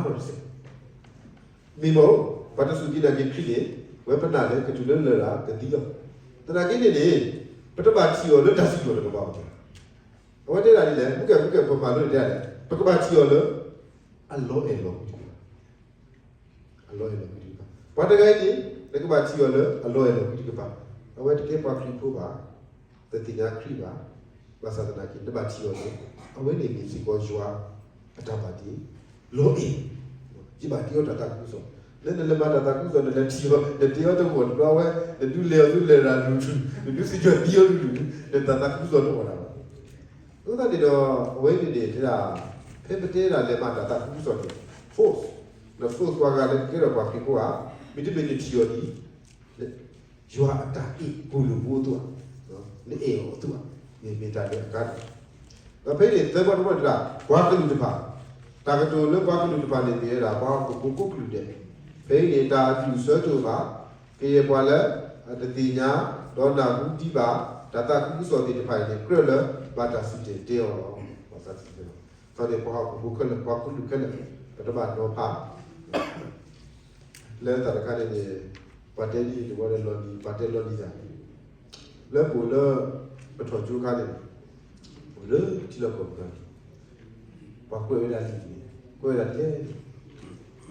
ဒံးဒၣ်, မ့မ့ၢ်အပတီၢ်ဒ်န့ၣ်န့ၣ် မ့ၢ်စံၣ်ညီၣ်လိက့ၤတၢ် မၤအါထီၣ်တစဲး မ့ၢ်မ့ၢ် ပှၤတစူၢ်က့ၤနာ်က့ၤခရံာ်န့ၣ် ဝဲပနာ်လၢကတုၤလၢလရာ်ကသံလီၤ. သနာ်က့န့ၣ်န့ၣ် ပတဘၣ်ထံၣ်အီၤလၢတၢ်စံၣ်ညီၣ်တကပၤဘၣ်. အဝဲတဲဒၣ်ဒ်လဲၣ်, မူကဲၣ်မူကဲၣ်ပှၤမၤလိန့ၣ်တဲဒ်လဲၣ်, ပကဘၣ်ထံၣ်အီၤလၢ အလီၤအဲၣ်လီၤကွံတကပၤ, အလီၤအဲၣ်လီၤကွံတကပၤ. ပှၤတဂၤအံၤန့ၣ် နကဘၣ်ထံၣ်အီၤလၢအလီၤအဲၣ်လီၤကွံတကပၤ, အဝဲတကဲပှၤခရံာ်ဖိဘၣ်, တသ့ၣ်ညါခရံာ်ဘၣ်, ဘၣ်ဆၣ်သနာ်က့ နဘၣ်ထံၣ်အီၤန့ၣ် အဝဲန့ၣ်မ့ၢ်စ့ၢ်ကီးယွၤအတၢ်ဘၣ်တ့ လီၤအဲၣ်, ယဘၣ်တ့အီၤတၢ်သးခုကစီၣ်, လၢနလဲၤမၤတၢ်သးခုကစီၣ် နလဲၤထံၣ်အီၤ နတ့အီၤတဂီၢ်တဘျီဝဲ, နဒုးလဲၤအီၤဆူလရာ်ဒူၣ်ထူၣ်, နဒုးစံၣ်ညီၣ်သံအီၤဒူၣ်ထူၣ်, နတၢ်သးခုကစီၣ်တအိၣ်ဒၣ်ဘၣ်. အဃိသတးန့ၣ်ဒီး အဝဲန့ၣ်န့ၣ် တဲဒၣ် ဖဲပတဲဒၣ်လဲၤမၤတၢ်သးခုကစီၣ်န့ၣ် force, န force ပှၤဂၤလၢကကဲထီၣ်ပှၤခရံာ်ဖိဧါ, မ့တမ့ၢ်နထံၣ်အီၤဒ် ယွၤအတၢ်အဲၣ်ပူၤလိာ်ဖိအသိးဧါ, နအဲၣ်အီၤအသိးဧါ, မ့ၢ်မ့ၢ်တၢ်လၢအကါဒိၣ်. ဒီးဖဲအံၤန့ၣ် သၢဘီတဘီတဂၤ ပှၤကလုာ်တဖၣ်, တၢ်ကတိၤလၢပှၤကလုာ်တဖၣ်န့ၣ်မ့ၢ်ဝဲဒၣ် ပှၤဟီၣ်ခိၣ်ဖိကိးကလုာ်ဒဲး, ဖဲအံၤန့ၣ် တၢ်အဒူၣ်အဆၢတအိၣ်ဘၣ်, ကယဲၢ်ပှၤလၢ တသ့ၣ်ညါ ဒီးနၢ်ဟူဒံးဘၣ် တၢ်သးခုကစီၣ်သ့ၣ်တဖၣ်အံၤန့ၣ် ကြၢးလၢဘၣ်တၢ်စံၣ်တဲၤတဲအီၤလီၤ. ဘၣ်တၢ်စံၣ်တဲၤတဲအီၤလီၤ. ဒီးန့ၣ် ပှၤဟီၣ်ခိၣ်ဖိခဲလၢာ် ပှၤကလုာ်ခဲလၢာ် ပတဘၣ်နီၤဖး လၢတၢ်တခါန့ၣ်န့ၣ် ပှၤတဲဒ်န့ၣ်တဝီဒီးလီၤလံၤ ပှၤတဲလီၤလံၤတၢ်, လၢပအိၣ်လၢ ပထီၣ်ကၠိခါန့ၣ် အိၣ်လၢထံလီၢ်ကီၢ်ပူၤန့ၣ် ပှၤကွဲးဝဲဒၣ်လံာ်န့ၣ် ကွဲးဝဲဒၣ်လံာ်လဲၣ်န့ၣ်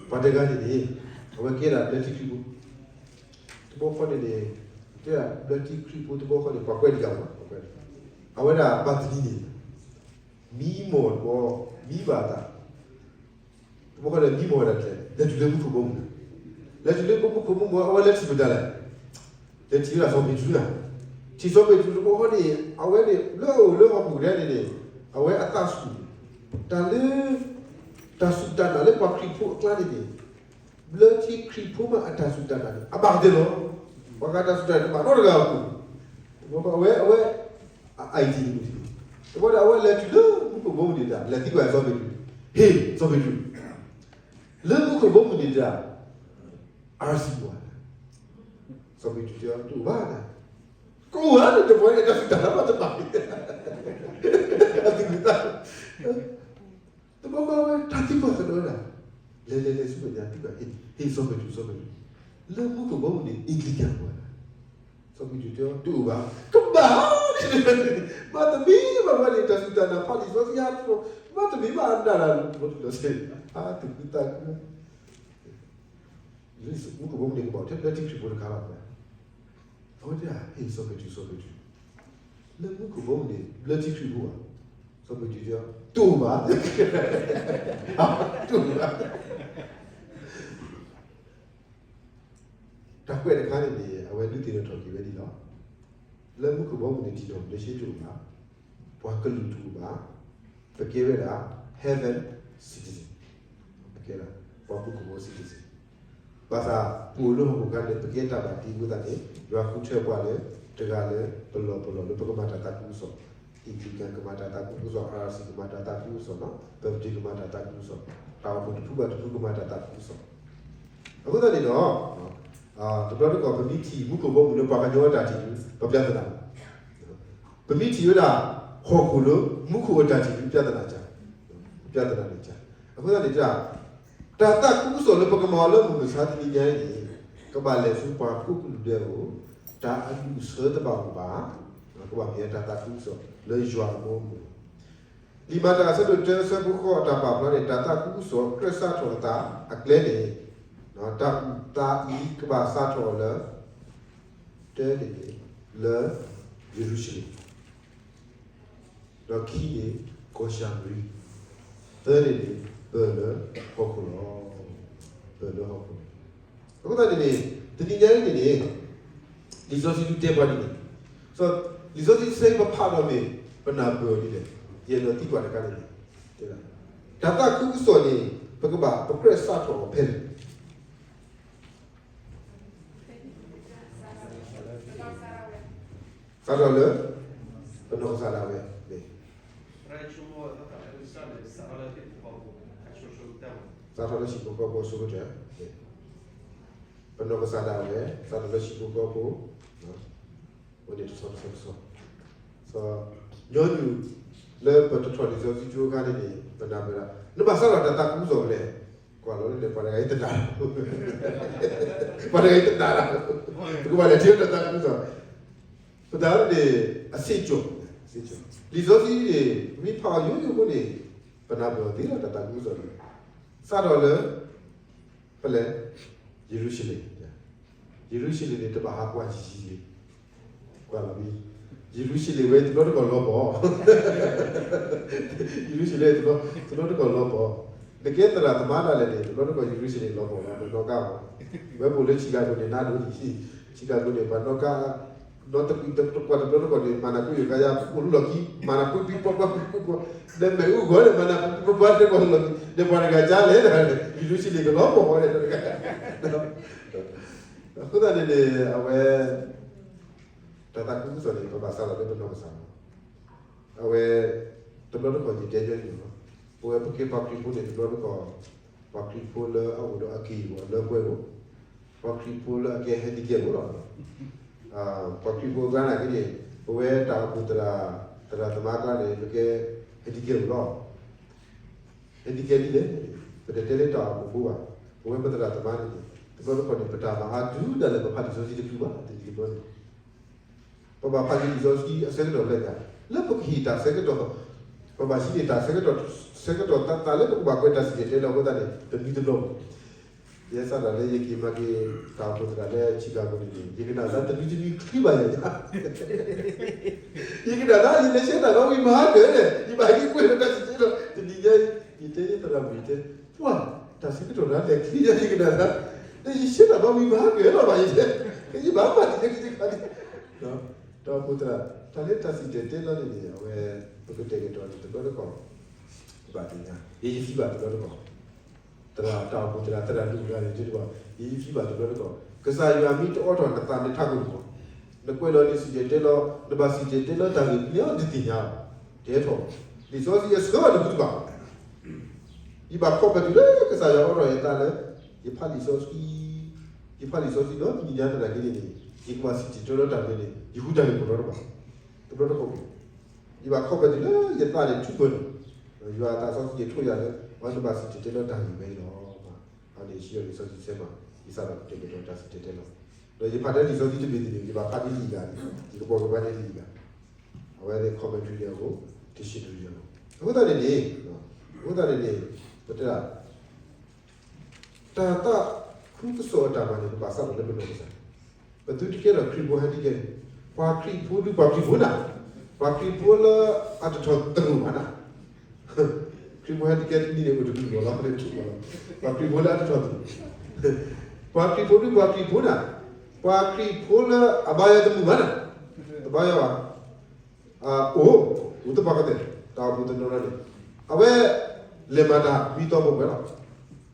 ပှၤတဂၤန့ၣ်န့ၣ် အဝဲကဲဒၣ်ဘျၢထံခရံာ်ဖိ တဘျီဃီန့ၣ်န့ၣ် တဲဒၣ်ဘျၢထံခရံာ်ဖိတဘျီဃီန့ၣ် ပှၤကွဲးတဂၤဘၣ်, ပှၤကွဲးတဂၤ, အဝဲဒၣ်ဘၣ်သလံၤန့ၣ် မံမီၢ်တဘီ မံဘၣ်တၢ်, တဘီဃီဒီးမံမီၢ်ဝဲဒၣ်တလဲၣ်, လဲၤတုၤလၢမူခိၣ်ဘီမုၢ်, လဲၤတုၤလၢမူခိၣ်ဘီမုၢ် အဝဲလဲၤထံၣ်မတၤလဲၣ်, လဲၤထံၣ်ဝဲဒၣ်စီၤပ့းတရူးလီၤ. ထံၣ်စီၤပ့းတရူးတဘီဃီန့ၣ် အဝဲန့ၣ် လၢအအိၣ်လၢဟီၣ်ခိၣ်ကဒါန့ၣ်န့ၣ် အဝဲအသးဆူၣ်န့ၣ် တၢ်လၢ တၢ်စူၢ်တၢ်နာ်လၢပှၤခရံာ်ဖိအကျါန့ၣ်န့ၣ် ဘျၢထံခရံာ်ဖိမးအတၢ်စူၢ်တၢ်နာ်န့ၣ် အဘၣ်ကတၢၢ်လီၤ. ပှၤဂၤတၢ်စူၢ်တၢ်နာ်တဘၣ်နီတဂၤအပူၤ, အဝဲ အဝဲ အ identity န့ၣ်, တဘီဒီးအဝဲလဲၤတုၤလၢမူခိၣ်ဘီမုၢ်န့ၣ်တၢ် လဲၤသံကွၢ်စီၤပ့းတရူး, ဟ့ၣ် စီၤပ့းတရူး, လၢမူခိၣ်ဘီမုၢ်န့ၣ်တၢ် အါစံးပှၤ, စီၤပ့းတရူးတဲအီၤ တအိၣ်ဘၣ်, ကအိၣ်ဧါန့ၣ် တဘီန့ၣ် တၢ်စူၢ်တၢ်နာ်ဘၣ်တဘၣ်န့ၣ် အသူၣ်ကသး တဘီဃီဝဲ တၢ်သံကွၢ်သးဒီးဝဲဒၣ်, လဲၤလဲၤလဲၤဆူမဲာ်ညါ သံကွၢ် ဟ့ၣ် စီၤပ့းတရူး စီၤပ့းတရူး, လၢမူခိၣ်ဘီမုၢ်န့ၣ် အ့ၣ်ကလံးကၢ်ပှၤ, စီၤပ့းတရူးတဲအီၤ တအိၣ်ဘၣ်, ကဘၣ် မၤတမံၤဘၣ်ဘၣ်န့ၣ် တၢ်စူၢ်တၢ်နာ် ဖးလံာ်စီဆှံဟးထီၣ်, မၤတမံၤဘၣ်အနၢ်ရၣ်လီၤတံၢ်လီၤဆဲး, အသူၣ်ခုသးခု လၢမူခိၣ်ဘီမုၢ်န့ၣ် ကဘၣ်ထဲဘျၢထံခရံာ်ဖိတခါဘၣ်, အဝဲတဲ ဟ့ၣ် စီၤပ့းတရူး စီၤပ့းတရူး, လၢမူခိၣ်ဘီမုၢ်န့ၣ် ဘျၢထံခရံာ်ဖိဘၣ်, စီၤပ့းတရူးတဲ တအိၣ်ဘၣ်, တအိၣ်ဘၣ် တၢ်ကွဲးတခါန့ၣ်န့ၣ် အဝဲဒုးသ့ၣ်နီၣ်ထီၣ်က့ၤဝဲဒ်လီၤ. လၢမူခိၣ်ဘီမုၢ်န့ၣ် ထံၣ်နီၣ် relation တအိၣ်ဘၣ်, ပှၤကလုာ်တအိၣ်ဘၣ်, ပကဲဝဲဒၣ် heaven citizen, ပကဲဒၣ် ပှၤမူခိၣ်ဘီ citizen, ဘၣ်ဆၣ် ပအိၣ်လၢဟီၣ်ခိၣ်ကါန့ၣ် ပကဲတၢ်ဘၣ်တ့အဃိသတးန့ၣ် ယွၤဃုထၢပှၤလၢ တဂၤလၢပလီၢ်ပလီၢ်လၢပကမၤတၢ်သးခုကစီၣ်, Anglican ကမၤတၢ်သးခုကစီၣ်, R C ကမၤတၢ်သးခုကစီၣ်, Presbyterian ကမၤတၢ်သးခုကစီၣ်, တၢ်အိၣ်ဖှိၣ်တဖုဘၣ်တဖုကမၤတၢ်သးခုကစီၣ်. အဃိသတးန့ၣ်ဒီး တဘျီတခီၣ် ပမ့ၢ်ထံၣ်မူခိၣ်ဘီမုၢ်လၢပှၤကညီအတၢ်ထံၣ်ဒု ပပြဿနာ, ပမ့ၢ်ထံၣ်ဝဲဒၣ် ဟီၣ်ခိၣ်လၢမူခိၣ်အတၢ်ထံၣ်ဒု ပြဿနာကၢ်, ပြဿနာန့ၣ်ကၢ်. အဃိသတးန့ၣ် တၢ်သးခုကစီၣ်လၢပကမၤအီၤလၢမုၢ်မဆါတနံၤညါအံၤန့ၣ် ကဘၣ်လဲၤဆူပှၤကိးကလုာ်ဒဲးအအိၣ်, တၢ်အဒူၣ်အဆၢတဘၣ်အိၣ်ဘၣ်, ကဘၣ်မ့ၢ်တၢ်သးခုကစီၣ်လၢယွၤအဘီအမုၢ်လီၤ. လံာ်မၤတၢ်အဆၢဒိၣ်တၢအဆၢဖိဃိးအတၢ်ပာ်ဖျါန့ၣ် တၢ်သးခုကစီၣ်ကြၢးစးထီၣ်အသးအကျဲန့ၣ်, တၢ်အုၣ်သးအံၤကဘၣ်စးထီၣ်အီၤလၢ တၢန့ၣ်န့ၣ် လၢယရူၤၡလ့ၣ်, ဒီးခံန့ၣ် ကီၢ်ၡၤမရံ, သၢန့ၣ်န့ၣ် ပၢၢ်လၢဟီၣ်ခိၣ်လီၤ, ပၢၢ်လၢဟီၣ်ခိၣ်လီၤ. အဃိသတးန့ၣ်န့ၣ် တနံၤညါအံၤန့ၣ်န့ၣ် လံာ်စီဆှံဒုတဲပှၤဒ်န့ၣ်, လံာ်စီဆှံတဆၢအံၤပဖးဒီးမ့ၢ် ပနၢ်ပၢၢ်အီၤဒ်လဲၣ်, ယအဲၣ်ဒိးသံကွၢ်တခါန့ၣ်န့ၣ်, တၢ်သးခုကစီၣ်န့ၣ် ပကဘၣ်ပကြၢးစးထီၣ်အီၤဖဲလဲၣ်. စးထီၣ်လၢ ပနီၢ်ကစၢ်ဒၣ်ဝဲန့ၣ်, စးထီၣ်လၢဟံၣ်ဖိဃီဖိအဆိကတၢၢ်, ပနီၢ်ကစၢ်ဒၣ်ဝဲ စးထီၣ်လၢဟံၣ်ဖိဃီဖိ, အဝဲန့ၣ်တဆီတဆီတဆီ, ညီနုၢ်လၢပတထီၣ်လံာ်စီဆှံကၠိအခါန့ၣ်န့ၣ် ပနၢ်ပၢၢ်ဒၣ် နဘၣ်စးထီၣ်တၢ်သးခုကစီၣ်ဖဲလဲၣ်, ကွၢ်လီၤလၢန့ၣ် ပှၤတဂၤအံၤတနာ်, ပှၤတဂၤအံၤတနာ်ဒၣ်, ပကဘၣ်လဲၤထံၣ်တၢ်သးခုကစီၣ်, ပတၢ်န့ၣ် အဆ့ကၠီၤ, လံာ်စီဆှံန့ၣ် ပမ့ၢ်ဖးအီၤယိယိဖိန့ၣ် ပနၢ်ပၢၢ်အီၤသ့လီၤ တၢ်သးခုကစီၣ်န့ၣ်, စးထီၣ်လၢ ဖဲလဲၣ်, ယရူၤၡလ့ၣ်, ယရူၤၡလ့ၣ်န့ၣ် တဘၣ်ဟးကွၢ်ယံာ်ယံာ်လံ, ကွၢ်လီၤမ့ၢ်, ယရူၤၡလ့ၣ်ဝဲတဘျီတခီၣ်လီၤဘီၣ်, ယရူၤၡလ့ၣ်တဘျီတခီၣ်လီၤဘီၣ်, နကဲသရၣ်သမါဒၣ်လဲာ်န့ၣ် တဘျီတခီၣ်ယရူၤၡလ့ၣ်လီၤဘီၣ်လီၤ ပနီၣ်ကါဘီၣ်, ဝဲပအိၣ်လၢ Chicago န့ၣ် နါဒိၣ်န့ၣ် Chicago န့ၣ် ပှၤနီၣ်ကါ နီၣ်တကွံတကွၢ်တဘျီတခီၣ်န့ၣ် မၤနၢ်ကွံာ်ယိၤကါယါ အိၣ်လၢလီၢ်ခံ မၤနၢ်ကွံာ်ကွံာ်ပှၤပှၤကွံာ်ကွံာ်ပှၤ, ဒီးမ့ၣ်အူဂီၤန့ၣ် မၤနၢ်ကွံာ်ကွံာ်ပှၤ တဲပှၤလီၢ်ခံ ဒီးပှၤတဂၤကါလဲၣ် ယရူၤၡလ့ၣ်ကလီၤဘီၣ်ဝဲန့ၣ်တဂၤ, အဃိသတးန့ၣ်န့ၣ် အဝဲ တၢ်သးခုကစီၣ်န့ၣ် ပဘၣ်စးထီၣ်လၢပနီၢ်ကစၢ်လီၤ. အဝဲ တဘျီတခီၣ်ယတဲညီနုၢ်လီၤ. ပဝဲပကဲပှၤခရံာ်ဖိန့ၣ် တဘျီတခီၣ် ပှၤခရံာ်ဖိလၢအအိၣ်ဒီးအက့ၢ်အဂီၤလၢပှဲၤဧိၤ, ပှၤခရံာ်ဖိလၢအကဲ handicap ဧိၤလီၤ. ပှၤခရံာ်ဖိအကျါန့ၣ်က့န့ၣ် ပဝဲတၢ်အိၣ်ဖှိၣ်သရၣ်, သရၣ်သမါအကျါန့ၣ် ပကဲ handicap ဧိၤလီၤ. handicap ဒ်လဲၣ်, ပတတဲလၢတၢ်အိၣ်ဖှိၣ်ဖိဘၣ်. ပဝဲပသရၣ်သမါန့ၣ်န့ၣ် တဘျီတခီၣ်န့ၣ် ပတၢ်မၤအါဒုးဒၣ်လဲာ် ပဖးလံာ်စီဆှံတချုးဘၣ် တနံၤတဘျီန့ၣ် ပဘၣ်ဖးက့ၤလံာ်စီဆှံအဆၢကတီၢ်ဖဲလဲၣ်ညါ, လၢပကဟ့ၣ်တၢ်ဆၢကတီၢ်, ပဘၣ်ဟံးန့ၢ်တၢ်ဆၢကတီၢ်, ဆၢကတီၢ်သးသးလၢပကဘၣ်ကွဲးတၢ်စံၣ်တဲၤတဲလီၤအဃိသတးန့ၣ် တနံၤတဘျီဘၣ်. ယဲစးထီၣ်လၢယက့ၤမၤက့ၤတၢ်အိၣ်ဖှိၣ်သရၣ်လၢ Chicago န့ၣ်န့ၣ် ယကနၣ်သးတနွံတနွံချံဘၣ်ယၤ, ယကနၣ်သးယလဲၤဆှၢတၢ်ဒီးဝံၤမၤဟါကၢၤန့ၣ် ယဘၣ်ဟဲက့ၤကွဲးလီၤတၢ်စံၣ်တဲၤတဲလီၤ တဲ, ပှၢ်, တၢ်ဆၢကတီၢ်ဒၣ်လဲာ်ချံယဲယကနၣ်တၢ်, ဒီးယဆၢတၢ်ဘၣ်ဝံၤဘၣ်ကဲလီၤဘၣ်ယတဲ, ကယဘၣ်မၤတံၤလၢကယခါန့ၣ်, တၢ်အိၣ်ဖှိၣ်သရၣ်, တၢ်လၢတၢ်စံၣ်တဲၤတဲလီၤန့ၣ်န့ၣ် အဝဲ ပကတဲာ်ကတီၤန့ၣ်တဘျီတခီၣ်, ဘၣ်သ့ၣ်ညါ, ယဲယဖံဘၣ်တဘျီတခီၣ်, သရၣ်တၢ်အိၣ်ဖှိၣ်သရၣ် သရၣ်ဒိၣ်တဂၤန့ၣ် တဲတဘၣ်, ယဲယဖံဘၣ်တဘျီတခီၣ်, ကစၢ်ယွၤမ့ၢ်တအိးထီၣ်နသးနထးခိၣ်န့ၣ်, နကွဲးလီၤနစံၣ်တဲၤတဲလီၤ, နဘၣ်စံၣ်တဲၤတဲလီၤတၢ်ဂ့ၢ်မ့ၢ်အီၤတသ့ၣ်ညါ, တဲထီၣ်, လံာ်စီဆှံအဆှၢဘၣ်တဘူၣ်တဘၣ် ယဘၣ်ခီပတုာ်လၢကစၢ်ယွၤအိးထီၣ်ယသးလၢ ယဖးလံာ်စီဆှံ, ယဖးလံာ်စီဆှံဒီးသ့ၣ်ညါသနာ်က့န့ၣ်န့ၣ် ယကဘၣ်စံၣ်တဲၤတဲလီၤတၢ်မ့ၢ်န့ၣ် ယဃုတၢ်ဂ့ၢ်ကီတဘၣ်, တဘျီတခီၣ်, ယဘၣ်ခီပတုာ်လၢယသးန့ၣ်ထူၣ်ပၢၢ်န့ၣ်, ယွၤအသးစီဆှံယထိၣ်ယၤလၢ အဝဲနဘၣ်စံၣ်တဲၤတဲလီၤတၢ်ဂ့ၢ်ဝဲအံၤလီၤ. အန့ၣ်ယစံးအီၤလံာ်စီဆှံဆဲးမး, ယသးဒီးတဲာ်ကတီၤတၢ်စံၣ်တဲၤတဲလီၤ, ဒီးယဖးတဲလံာ်စီဆှံတဘ့ၣ်သ့ၣ်န့ၣ် ယဘၣ်ဖးဒ်လံာ်ဂၤန့ၣ် ယကပိာ်ကပၤန့ၢ်လံာ်ဂၤ အဝဲန့ၣ် commentary အဂီၢ်, dictionary အဂီၢ်, အဃိသတးန့ၣ်န့ၣ်, အဃိသတးန့ၣ်န့ၣ်, ပတဲဒၣ် တၢ်သးခုကစီၣ်အတၢ်မၤန့ၣ် ပဘၣ်စးထီၣ်လၢပနီၢ်ကစၢ်, ပသုတကဲထီၣ်ခရံာ်ဖိဟဲဒ်ကဲန့ၣ်, ပှၤခရံာ်ဖိဒုးပှၤခရံာ်ဖိနၤ, ပှၤခရံာ်ဖိလၢအတထီၣ်တရူးဘၣ်နၤ, ခရံာ်ဖိဟဲဒ်ကဲတနံၤန့ၣ် အိၣ်တကလုာ်လီၤ လီၤ ပှၤခရံာ်ဖိလၢအတထီၣ်တရူး, ပှၤခရံာ်ဖိဒုးပှၤခရံာ်ဖိနၤ, ပှၤခရံာ်ဖိလၢအဘါယွၤတမုာ်ဘၣ်နၤ, တဘါယွၤဘၣ် အိၣ်, အိၣ်တပှၤကတၢၢ်, တၢ်အိၣ်ဖှိၣ်တနီၤနီၤန့ၣ်, အဝဲ လဲၤမၤတၢ်မံသီဖိဝဲလီၤ,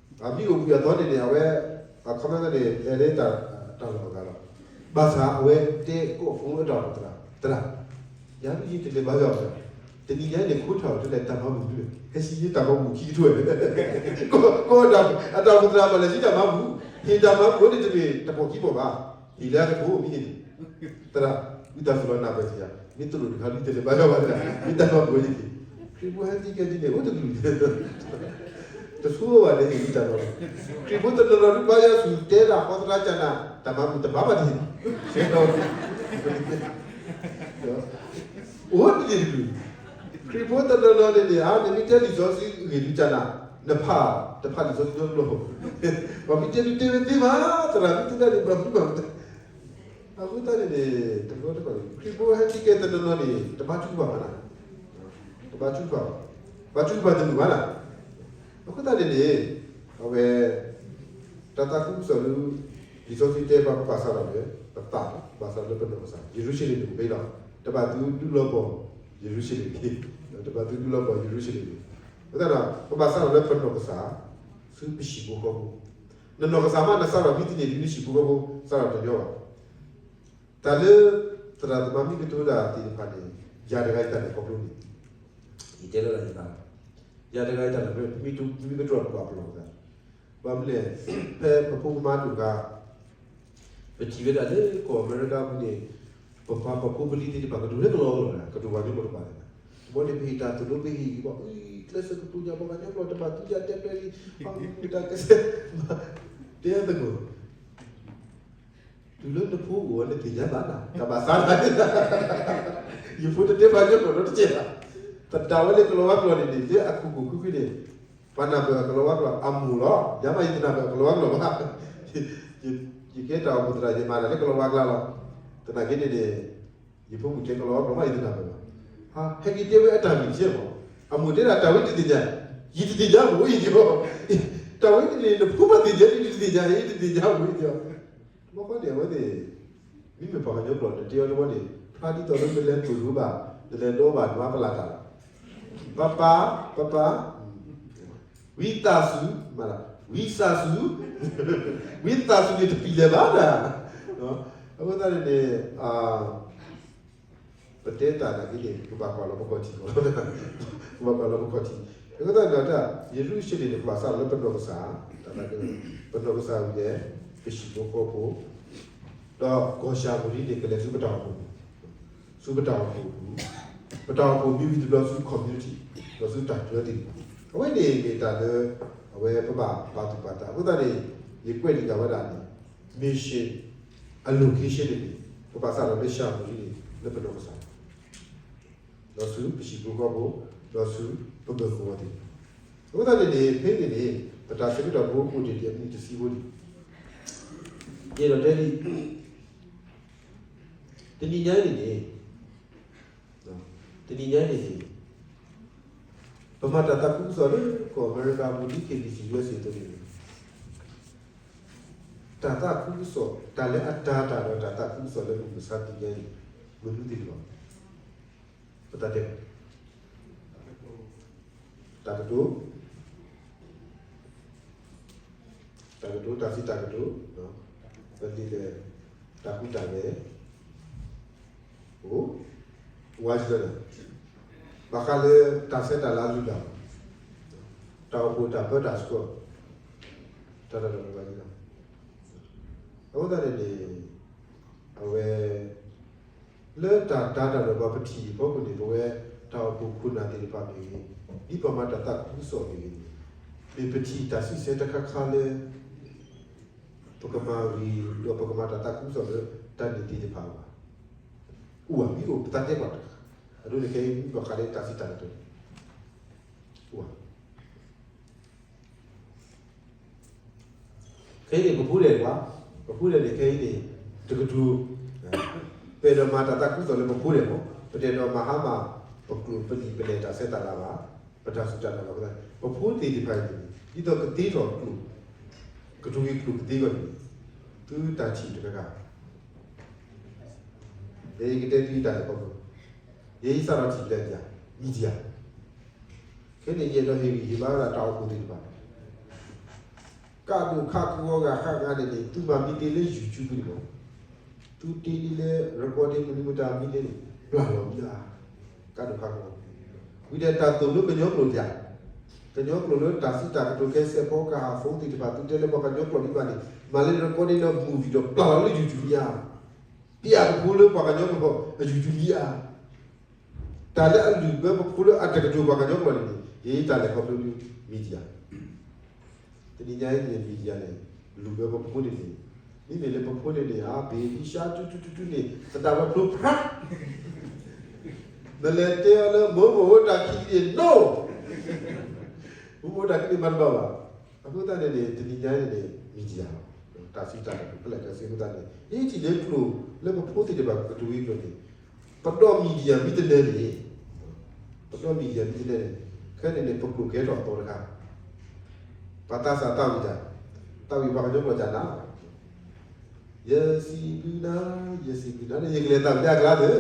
အမံအိၣ်ဘှံးအသီန့ၣ်န့ၣ် အဝဲ အခီပညီန့ၣ် လဲၤလၢတၢ်လီၢ်အဂၤလီၤ, ဘၣ်ဆၣ်အဝဲတဲကိးဖုအတၢ်အိၣ်ဖှိၣ်သရၣ်, သရၣ်, ယၤဒုးယတလဲၤဘါယွၤဘၣ်, တနံၤညါန့ၣ် ခိးထီၣ်တလဲၤတၢ်မၤဘူၣ်ဒုး, ဟဲစံးယတၢ်မၤဘူၣ်ခံကထိဝဲ, ကိးအတၢ်အိၣ်ဖှိၣ်သရၣ်မၤလဲၤစံးတၢ်မၤဘူၣ်, ဟ့ၣ်တၢ်မၤဘူၣ်အိၣ်န့ၣ်တမ့ၢ်တပိာ်ခံပိာ်ဘၣ်, ဟ့ၣ်လၢအကထိမံန့ၣ်န့ၣ် သရၣ်, ဝံသးစူၤလီၤနၢ်ပၢၢ်စ့ၢ်ယၤ, မ့ၢ်တလိၣ်တခါဒုးတလဲၤဘါယွၤဘၣ်သရၣ်, မ့ၢ်တၢ်မၤဘူၣ်ဝဲန့ၣ်, ခရံာ်ဖိဟဲဒ်ကဲဒ်န့ၣ် အိၣ်တကလုာ်, တဆိဘၣ်န့ၣ် ယတၢ်လီၤ, ခရံာ်ဖိတနီၤနီၤဒုးဘါယွၤဆူၣ်တဲဒၣ်ဃီသရၣ်ကၢနၤ, တၢ်မၤဘူၣ်တဘၣ်ဘၣ်န့ၣ်, အိၣ်ဒ်န့ၣ်တကလုာ်, ခရံာ်ဖိတနီၤနီၤန့ၣ်န့ၣ် အါ နမ့ၢ်တဲလံာ်စီဆှံဂ့ၢ်ဒုးကၢနၤ, နဖး, တဖးလံာ်စီဆှံလီၤလီၤ, ပှၤမ့ၢ်တဲဒုးတဲဝဲသ့မး, သရၣ်မ့ၢ်တဲဒၣ်န့ၣ် ပှၤမုၣ်ဘၣ်မတၤ အဃိသတးန့ၣ်န့ၣ် တဘျီတခီၣ်န့ၣ် ခရံာ်ဖိဟဲဒ်ကဲတနီၤနီၤန့ၣ် တဘါထုကဖၣ်ဘၣ်နၤ, တဘါထုကဖၣ်ဘၣ်, ဘါထုကဖၣ်တမုာ်ဘၣ်နၤ, အဃိသတးန့ၣ်န့ၣ် အဝဲ တၢ်သးခုကစီၣ်ဒုး လံာ်စီဆှံတဲဘၣ်ပဘၣ်စးထီၣ်လၢ ပသး, ဘၣ်စးထီၣ်လၢပနီၢ်ကစၢ်, ယရူၤၡလ့ၣ်န့ၣ် ပမ့ၢ်လီၤ, တဘၣ်သုဒုးလီၤပီၢ်ယရူၤၡလ့ၣ်န့ၣ်, တဘၣ်သုဒုးလီၤပီၢ်ယရူၤၡလ့ၣ်န့ၣ်, အဃိသတးဒီး ပဘၣ်စးထီၣ်လၢပနီၢ်ကစၢ် ဆူပဟံၣ်ဖိဃီဖိ, နနီၢ်ကစၢ်မး နစးထီၣ်မံတန့ၢ်ဒ် နဟံၣ်ဖိဃီဖိ စးထီၣ်တညီဘၣ်. တၢ်လၢ သရၣ်သမါမ့ၢ်ကတိၤတၢ်သ့ၣ်တဖၣ်န့ၣ် ယၤတဂၤယတၢ်လဲၤခီဖျိန့ၣ် ယတဲလီၤတၢ်ယသးလီၤ. ယၤတဂၤယတၢ်လဲၤခီဖျိ ပမ့ၢ်ကတြီၢ်ပဘၣ်ပလီၢ်ပသး, ဘၣ်မနုၤလဲၣ်, ဖဲပဖိပမါဒိၣ်တဂၤ ပထံၣ်ဝဲဒၣ်လၢကီၢ်အမဲရကၤပူၤန့ၣ် ပပှၤပဖိပလံၤသ့ၣ်တဖၣ် ကဒိၣ်လၢကလီကလီ, ကဒိၣ်ပှၤကညီကျိာ်တပၤန့ၣ်, တဘျီန့ၣ် ပဟ့ၣ်တၢ်သိၣ်လိ ပဟ့ၣ်ဘၣ် အံၤ ကျဲးစၢးကတိၤညါပှၤကညီကျိာ် တဘၣ်သံယၤတဲပျဲလံ, ပှၤမူတၢ်ကစဲး တဲသကိး တုၤလၢနဖိအိၣ်ဝဲ နသ့ၣ်ညါဘၣ်နၤ, တၢ်ဘၣ်ဆါတၢ်, ယဖိတတဲပှၤကညီကျိာ်နီတစဲးဘၣ်, သတးဝဲလၢကလီၤဝါကျိာ်န့ၣ်န့ၣ် လၢအခိၣ်ကိၣ်ခုဖဲန့ၣ်, ပှၤနၢ်ပၢၢ်အကလီၤဝါကျိာ်အမိၢ်လီၤ. ယၤမးယတနၢ်ပၢၢ်အကလီၤဝါကျိာ်ဘၣ်. ယကဲတၢ်အိၣ်ဖှိၣ်သရၣ် ယမၤတၢ်လၢကလီၤဝါကျိာ်လီၤ. သနာ်က့န့ၣ်န့ၣ် ယဖိမုၣ်တဲကလီၤဝါကျိာ်မး ယတနၢ်ပၢၢ်ဘၣ်. ဟဲက့ၤတဲဝဲအတၢ်ဂ့ၢ်ကဲမး, အမိၢ်တဲဒၣ် တၢ်ဝဲတသ့ၣ်ညါ, ယတသ့ၣ်ညါမိၢ်ယီၤ, တၢ်ဝဲန့ၣ်န့ၣ် နဖိမးသ့ၣ်ညါ ယတသ့ၣ်ညါ ယတသ့ၣ်ညါမိၢ်ယီၤ. တဘျီဃီန့ၣ် အဝဲသ့ၣ် မ့မ့ၢ်ပှၤကညီကျိာ် နတဲအီၤတဘျီန့ၣ် ဖျါဒ်သိးလၢနလဲၤတိၢ်လိဘၣ် နလဲၤဒီဘၣ် နမၤပလၢ်တၢ်လီၤ. ပၢ်ပၢ် ပၢ်ပၢ် ဝံသးစူၤ မၤလၢ ဝံသးစူၤ ဝံသးစူၤန့ၣ် တပျံၤလၢၤဘၣ်နၤ. အဃိသတးန့ၣ်န့ၣ် ပတဲတၢ်နာ်က့န့ၣ် ပဘၣ်ကွၢ်လီၤပခီၣ်ထံးလီၤ. ပဘၣ်ကွၢ်လီၤပခီၣ်ထံး. အဃိသတးန့ၣ်ဒီး ယရူၤၡလ့ၣ်န့ၣ် ပဘၣ်စးထီၣ်လၢပနီၢ်ကစၢ်, ပနီၢ်ကစၢ်ဝံၤလဲၣ်, ပဟံၣ်ဖိဃီဖိ, ဒီးကီၢ်ၡၤမရံန့ၣ် ကလဲၤဆူပတၢ်အိၣ်ဖှိၣ်ပူၤ, ဆူပတၢ်အိၣ်ဖှိၣ်ပူၤ, ပတၢ်အိၣ်ဖှိၣ်မံဝံၤတဘျီဆူ community, ဒီးဆူတၢ်ကျၢၤသ့ၣ်တဖၣ်, အဝဲန့ၣ်မ့ၢ်တၢ်လၢ အဝဲပဘၣ်ပာ်သူၣ်ပာ်သး. အဃိသတးန့ၣ် ယကွဲးလံာ်တၢ်ဝဲဒၣ်န့ၣ် mission အ location န့ၣ်န့ၣ် ပဘၣ်စးထီၣ်လၢၡၤမရံန့ၣ် လၢပနီၢ်ကစၢ် ဒီးဆူပဟံၣ်ဖိဃီဖိ, ဒီးဆူပဘၢၣ်ကဝီၤသ့ၣ်တဖၣ်. အဃိသတးန့ၣ်န့ၣ် ဖဲန့ၣ်န့ၣ် ပတၢ်ဆၢကတီၢ်ဖိအိၣ်ဒံးဒံးအမံၤတဆံဖိလံ. ယအဲၣ်ဒိးတဲဒ် တနံၤညါန့ၣ်န့ၣ်, တနံၤညါန့ၣ်န့ၣ် ပမၤတၢ်သးခုကစီၣ်လၢကီၢ်အမဲရကၤပူၤ ဒ် ခ့ၣ်ဘံၣ်စံၣ် ယူအက်စ့ၣ် အသိးန့ၣ် တၢ်သးခုကစီၣ် တၢ်လၢအတၤတၢ်ဒီးတၢ်သးခုကစီၣ်လၢ မုၢ်မဆါတနံၤညါအံၤ မနုၤသ့ၣ်တဖၣ် ပတၢ်တဲ တၢ်ကတိၤ တၢ်ကတိၤ တၢ်စံးတၢ်ကတိၤ ပလံာ်လဲၢ် တၢ်ဟူးတၢ်ဂဲၤ အိၣ် ဝါယံၤလီၤ ဘၣ်ဃးလၢတၢ်ဆဲးတၢ်လၤလုၢ်လၢ် တၢ်အိၣ်ဖှိၣ်တၢ်ပၢတၢ်ဆှၢ တၢ်တၢ်တၢ်ဝါယံၤလီၤ အဃိသတးန့ၣ်န့ၣ် အဝဲ လၢတၢ်တၤတၢ်ဒီးပှၤပထံၣ်အဖီခိၣ်န့ၣ် ပဝဲတၢ်အိၣ်ဖှိၣ်ခိၣ်နၢ်သ့ၣ်တဖၣ်မ့ၢ်ဂ့ၤ, ဒ်ပှၤမၤတၢ်သးခုကစီၣ်မ့ၢ်ဂ့ၤန့ၣ်, မ့ၢ်ပထံၣ်တၢ်စံးဆၢတခါခါလၢ ပကမၤဂ့ၤ ဒီးပကမၤတၢ်သးခုကစီၣ်လၢတၢ်န့ၣ်သ့ၣ်တဖၣ်ဘၣ်. အိၣ်ဝဲမ့ၢ်အိၣ်ပသးတဲပှၤတခါ, အဒိန့ၣ်ခဲအံၤမ့ၢ်ဘၣ်ဃးလၢတၢ်စံးတၢ်ကတိၤ အိၣ်ဝဲ ခဲအံၤန့ၣ် ပဖိဒဲးကွၢ်, ပဖိဒဲးန့ၣ် ခဲအံၤန့ၣ် တကတိၤ, ပအဲၣ်ဒိးမၤတၢ်သးခုကစီၣ်လၢပဖိဒဲးမး, ပတအဲၣ်ဒိးမၤဟါမၢ် ပကျိာ်ပလံာ်ပလဲၢ်တၢ်ဆဲးတၢ်လၤဘၣ်, ပတၢ်စူၢ်တၢ်နာ်ဘၣ်အဃိသတး, ပဖိသ့ၣ်တဖၣ်အံၤန့ၣ် ဒ်သိးကသ့ထီၣ်ကျိာ်, ကတိၤက့ၤကျိာ်ကသ့အဂီၢ်န့ၣ်, သုတၢ်ထံၣ်တခါခါ, ယကတဲသုတၢ်လဲၤခီဖျိ, ယဲယစးထီၣ်ထံၣ်လၢ media ခဲန့ၣ် ယအဲၣ်ဒိးဟ့ၣ်ဂံၢ်ဟ့ၣ်ဘါဝဲဒၣ်တၢ်အိၣ်ဖှိၣ်သ့ၣ်တဖၣ်, ကးဒိၣ်ခးကဝီၤဂၤဃးဂၤန့ၣ်န့ၣ် သုမၤမ့ၢ်တ့လၢ YouTube န့ၣ်မး, သုတ့န့ၢ်လၢ recording မနုၤမတၤမံၤန့ၣ်န့ၣ် ပျၢ်လီၤမံၤဧါ, ကးဒိၣ်ခးကဝီၤ, ဝံၤဒီးတၢ်သိၣ်လိကညီကျိာ်တၢ်, ကညီကျိာ်လၢတၢ်စံးတၢ်ကတိၤကဲစဲးဖီကဟၣ်ဖိသ့ၣ်တဖၣ် သုတဲလၢပှၤကညီကျိာ်ဒံးဘၣ်န့ၣ် မၤလၢ recording ဒီး movie ဒီးပျၢ်လီၤလၢ YouTube မံၤဧါ, ပျၢ်ပဖိလၢပှၤကညီကျိာ်အ YouTube မံၤဧါ တၢ်လၢအလုၢ်ဘၢပဖိလၢအတကတိၤပှၤကညီကျိာ်န့ၣ်န့ၣ် ယတၢ်လဲၤခီဖျိလၢ media, တနံၤညါအံၤန့ၣ် media န့ၣ် လုၢ်ဘၢပဖိန့ၣ်န့ၣ်, မ့မ့ၢ်လၢပဖိန့ၣ်န့ၣ် အဘ့ၣ်ဘံၣ်ရှါ တုတုတုတုန့ၣ် သတးဝဲဖျိဖျါ, နလဲၤတဲအီၤလၢ မိၢ်မိၢ်အိၣ်တၢ်ခံးန့ၣ် no, မိၢ်မိၢ်အိၣ်တၢ်ခံးန့ၣ်မၤတဘၣ်ဘၣ်. အဃိသတးန့ၣ်န့ၣ် တနံၤညါအံၤန့ၣ် media တၢ်စံးတၢ်ကတိၤဖဲလဲၣ်တၢ်စံးအဃိသတးန့ၣ် ယထံၣ်လၢကျိာ်လၢပဖိသ့ၣ်တဖၣ်ကတိၤဝံၤကျိာ်န့ၣ် ပဒီ media မ့ၢ်တနၢၤန့ၣ်, ပဒီ media မ့ၢ်တနၢၤန့ၣ် ခဲန့ၣ်န့ၣ် ပကျိာ်ကဲထီၣ်အသီတခါ, ပှၤသးစၢ်သးဝံၣ်တၢ်, သးဝံၣ်ပှၤကညီကျိာ်တၢ်နၤ, ယစံးဘျုးနၤ, ယစံးဘျုးနၤန့ၣ် ယကလဲၤသးဝံၣ်တၢ်အကျါသ့,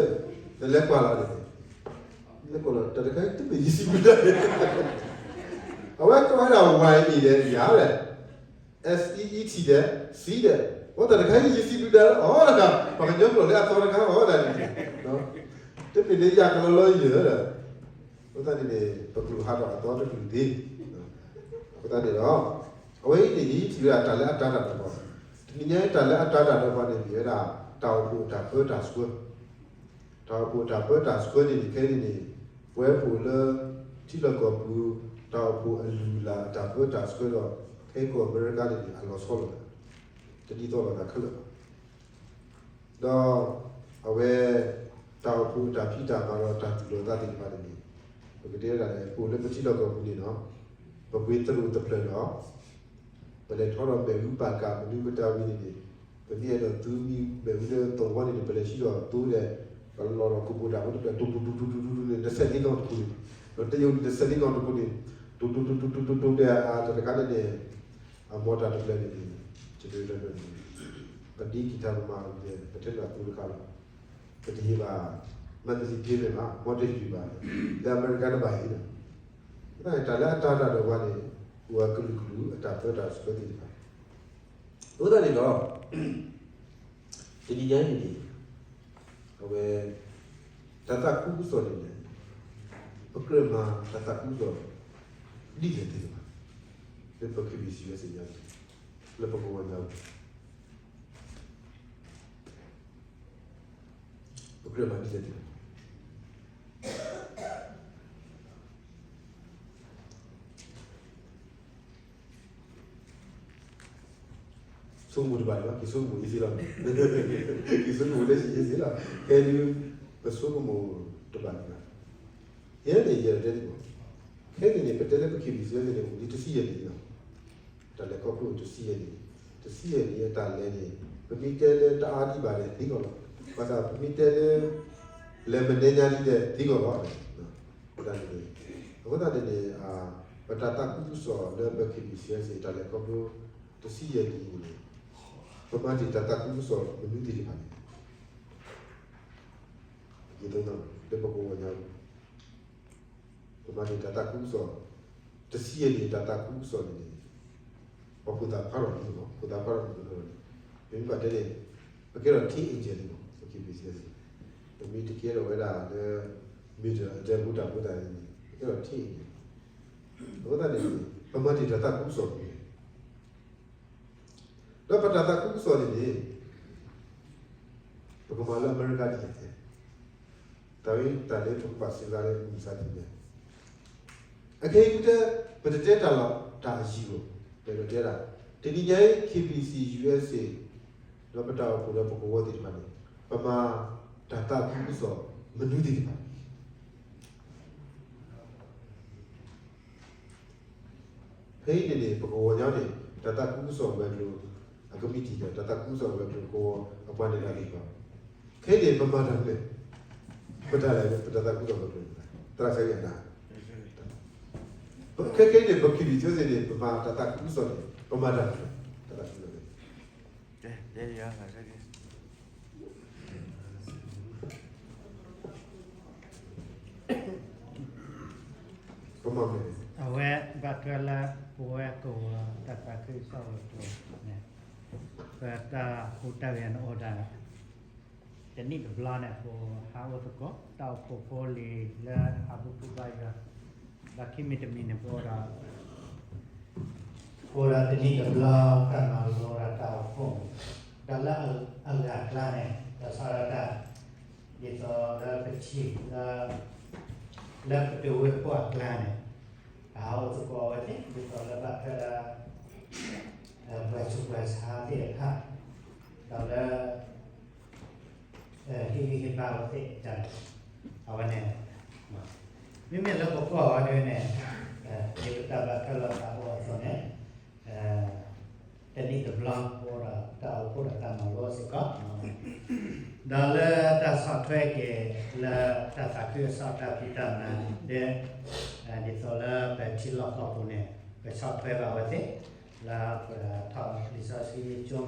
နလဲၤကွၢ်လီၤန့ၣ်, လဲၤကွၢ်လီၤ တၢ်တခါတမ့ၢ်ယစံးဘျုးနၤန့ၣ်, အဝဲကွၢ်ဝဲဒၣ် ဝါအံၤန့ၣ်ဒီး ယၤလဲၣ် S E E T ဒီး C ဒီး အဝဲတၢ်တခါအံၤ ယစံးဘျုးနၤလၢအီၤတခါ, ပှၤကညီကျိာ်လၢအသီတခါအီၤဒၣ်န့ၣ်, တမ့ၢ်လၢယၤကလီလီယဲၢ်ဒီး, အဃိသတးန့ၣ်န့ၣ် ပကျိာ်ဟးထီၣ်အသီတကလုာ်သ့, အဃိသတးန့ၣ်ဒီး အဝဲအံၤန့ၣ် ယထံၣ်ဝဲဒၣ်တၢ်လၢအတၤတၢ်ဒီးပှၤ, တနံၤညါအံၤတၢ်လၢအတၤတၢ်ဒီးပှၤန့ၣ် မ့ၢ်ဝဲဒၣ် တၢ်အိၣ်ဖှိၣ်တၢ်ပၢတၢ်ဆှၢ တၢ်အိၣ်ဖှိၣ်တၢ်ပၢတၢ်ဆှၢန့ၣ်န့ၣ် ခဲအံၤန့ၣ်န့ၣ် ပဝဲပအိၣ်လၢထံလီၢ်ကီၢ်ပူၤ တၢ်အိၣ်ဖှိၣ်အလုၢ်အလၢ်အတၢ်ပၢတၢ်ဆှၢဒီး ခဲအံၤကီၢ်အမဲရကၤန့ၣ်န့ၣ် အလီၤဆီလိာ်သး တဒ်သိးလိာ်သးခဲလၢာ်ဘၣ်. ဒီးအဝဲ တၢ်အိၣ်ဖှိၣ်တၢ်ဖံးတၢ်မၤဒီးတၢ်သူၣ်လီၤသးသ့ၣ်တဖၣ်န့ၣ်န့ၣ် ပကတဲဒၣ်န့ၣ် ပအိၣ်လၢပထံလီၢ်ကီၢ်ပူၤန့ၣ်ဒီး ပပှ့ၤသရိာ်တဖျၢၣ်ဒီး ပလဲၤထီၣ်ဒီးမ့ၣ်အူပာ်ကၣ်မနုၤမတၤဝံၤန့ၣ်န့ၣ် ပမ့ၢ်အဲၣ်ဒိးသူမံမ့ၣ်အူလၢသဝီန့ၣ်န့ၣ် ပလဲၤဆှံဒီးသိဒီး ပလီၢ်ဒီးကဘိးတၢ်ဖိတဖျၢၣ် တူတူတူတူတူတူန့ၣ် နဆဲးသ့ကီၢ်တပူၤန့ၣ် ဒီးတယိန့ၣ် နဆဲးသ့ကီၢ်တပူၤန့ၣ် တူတူတူတူတူတူဒီး အတခါန့ၣ်န့ၣ် အမီၢ်တၢ်တဖျၢၣ်န့ၣ်န့ၣ် ကဒုးတၢ်န့ၣ် ပဒ်ကံၢ်ထၢ်ပမၤအီၤန့ၣ် ပထဲဒၣ်သိတခါလီၤ. ပတဟ့ၣ်ဘၣ် monthly payment ဘၣ် မီၢ်တဟ့ၣ်ဘၣ် လၢအမဲရကၤတဘၣ်ဟ့ၣ်လီၤ. တၢ်လၢအတၤတၢ်ဒီးပှၤန့ၣ် အိၣ်အကလုာ်ကလုာ်အတၢ်ပၢတၢ်ဆှၢသ့ၣ်တဖၣ် အဃိသတးန့ၣ်ဒီး တနံၤညါအံၤန့ၣ် အဝဲ တၢ်သးခုကစီၣ်န့ၣ်န့ၣ် ပကြၢးမၤတၢ်သးခုကစီၣ် ဒ်လဲၣ်သ့ၣ်တဖၣ် လၢပ ခ့ၣ်ဘံၣ်စံၣ် ယူအက်စ့ၣ် ညါန့ၣ် လၢပကဝီၤညါပူၤ ပကြၢးမၤဒ်လဲၣ်သ့ၣ်တဖၣ် ဆိကမိၣ်တဘၣ်န့ၣ်လီၤ, က့ၤဆိကမိၣ်အ့ၣ်စ့လီၤ, က့ၤဆိကမိၣ်လၢဟံၣ်အ့ၣ်စ့လီၤ, ခဲဒုး ပဆိကမိၣ်တဘၣ်န့ၣ်လီၤ. ယဲန့ၣ် ယတဲသ့ၣ်မး, ခဲန့ၣ်န့ၣ် ပတဲလၢပ ခ့ၣ်ဘံၣ်စံၣ် ယူအက်စ့ၣ် န့ၣ် အိၣ်ဒံးတဆံယဲၢ်နံၣ်လီၤ. တၢ်လဲၤခီဖျိအိၣ်တဆံယဲၢ်နံၣ်, တဆံယဲၢ်နံၣ်အတၢ်လဲၤန့ၣ် ပမ့ၢ်တဲလၢတအါဒံးဘၣ်န့ၣ် သ့ကီးလီၤ. ဘၣ်ဆၣ်ပမ့ၢ်တဲလၢ လဲၤမနုၤညါဒ်လဲၣ် သ့ကီးလီၤ. အဃိသတးန့ၣ်န့ၣ် အဃိသတးန့ၣ်န့ၣ် ပတၢ်သးခုကစီၣ်လၢပ K B C S တၢ်လဲၤခီဖျိတဆံယဲၢ်နံၣ်အံၤန့ၣ် ပမၤတ့ၢ်တၢ်သးခုကစီၣ်မနုၤသ့ၣ်တဖၣ်န့ၣ် လၢပကဝီၤညါ ပမၤတ့ၢ်တၢ်သးခုကစီၣ် တဆံယဲၢ်နံၣ်တၢ်သးခုကစီၣ်န့ၣ်န့ၣ် ပှၤဖိသၣ်ခွါထီၣ်လံမ့ၢ်နီၤ ဖိသၣ်ခွါထီၣ်မ့ၢ်နီၤန့ၣ် ပမ့ၢ်ဘၣ်တဲန့ၣ် ပကဲထီၣ် teenager လံမ့ၢ်နီၤ ပ K B C S န့ၣ် ပမ့ၢ်တကဲထီၣ်ဝဲဒၣ်လၢ middle အဒဲဖိတၢ်ဖိသၣ်န့ၣ်န့ၣ် ပကဲထီၣ် teenager အဃိသတးန့ၣ် ပမၤတ့ၢ်တၢ်သးခုကစီၣ်န့ၣ် ဒီးပတၢ်သးခုကစီၣ်န့ၣ်န့ၣ် ပကမၤလၢအမဲရကၤဒ်လဲၣ်, တၢ်ဝဲတၢ်လၢပကဘၣ်စံးဘျုးလၢမုၢ်မဆါတနံၤညါ, အခဲအံၤပတဲ ပတတဲတၢ်လီၢ်တၢ်အယံၤဘၣ်, ပတဲဒၣ် တနံၤညါအံၤ K B C U S A ဒီးပတၢ်အိၣ်ဖှိၣ်ဒီးပကဝီၤသ့ၣ်တဖၣ်န့ၣ် ပမၤတၢ်သးခုကစီၣ်မနုၤသ့ၣ်တဖၣ် ဖဲအံၤန့ၣ်န့ၣ် ပကဝီၤညါန့ၣ် တၢ်သးခုကစီၣ်ဝဲၤကျိၤ အကမံးတံာ်ဒီး တၢ်သးခုကစီၣ်ဝဲၤကျိၤကဝီၤအပှၤနဲၣ်တၢ်သ့ၣ်တဖၣ်, ခဲအံၤန့ၣ် ပမၤတၢ်မနုၤလဲၣ်, ပတၢ်လဲၣ် ပတၢ်သးခုကစီၣ်ဝဲၤကျိၤ သရၣ်ခဲအံၤအနၢ်, ခဲခဲအံၤန့ၣ် ပ K B C န့ၣ် ပမၤတၢ်သးခုကစီၣ်န့ၣ် ပမၤတၢ်မနုၤလဲၣ်, တၢ်သးခုကစီၣ် အဝဲဘၣ်ထွဲလၢ ပဝဲကဝီၤတၢ်သးခုကစီၣ်ဝဲၤကျိၤန့ၣ် ပတၢ်ဟူးတၢ်ဂဲၤန့ၣ်အိၣ်ဒၣ် တနံၣ်တဘျီန့ၣ် ပဟးအိၣ်သကိး တၢ်အိၣ်ဖှိၣ်ဖိလံၤလၢအဟးဘူၣ်ထူဘါယွၤ, ဒီးခံမံၤတမံၤန့ၣ် ပအိၣ်ဒီး ပအိၣ်ဒီးတနံၣ်တဘျီ တၢ်မၤလိဒီးတၢ်အိၣ်ဖှိၣ်, ဒီးလၢအဂၤအကျါန့ၣ် ဒီးဆီဒၣ်တၢ် ဒ်သိးလၢပထံၣ်လၢ လၢပတဝ့ၢ်ပှၢ်ကျါန့ၣ် ပဟးအိၣ်သကိးအဝဲသ့ၣ် ဒ်သိးလၢဘၣ်ထွဲဒီး ပှၤဆူးပှၤဆါသ့ၣ်တဖၣ် ဒီးလၢ ဟ့ၣ်ဂံၢ်ဟ့ၣ်ဘါအဝဲသ့ၣ်တၢ်န့ၣ် အဝဲန့ၣ် မ့မ့ၢ်လၢပကွၢ်အီၤဒ်န့ၣ် ဒ်ပတၢ်ဘၣ်ထွဲလိာ်သးအိၣ်အသိးန့ၣ် တနံၣ်တဘျီ ပအိၣ်ဒီးတၢ်အိၣ်ဖှိၣ်ဒီးတၢ်မၤလိစ့ၢ်ကီး ဒီးလၢတၢ်ဆီၣ်ထွဲက့ၤလၢတၢ်သးခုကစီၣ်တၢ်ဖံးတၢ်မၤ ဒ် ဒ်သိးလၢပထံလီၢ်ကီၢ်ပူၤန့ၣ် ပဆီၣ်ထွဲဘၣ်အဝဲသ့ၣ် လၢပထီၣ်လံာ်စီဆှံကၠိမ့ၢ်ဂ့ၤ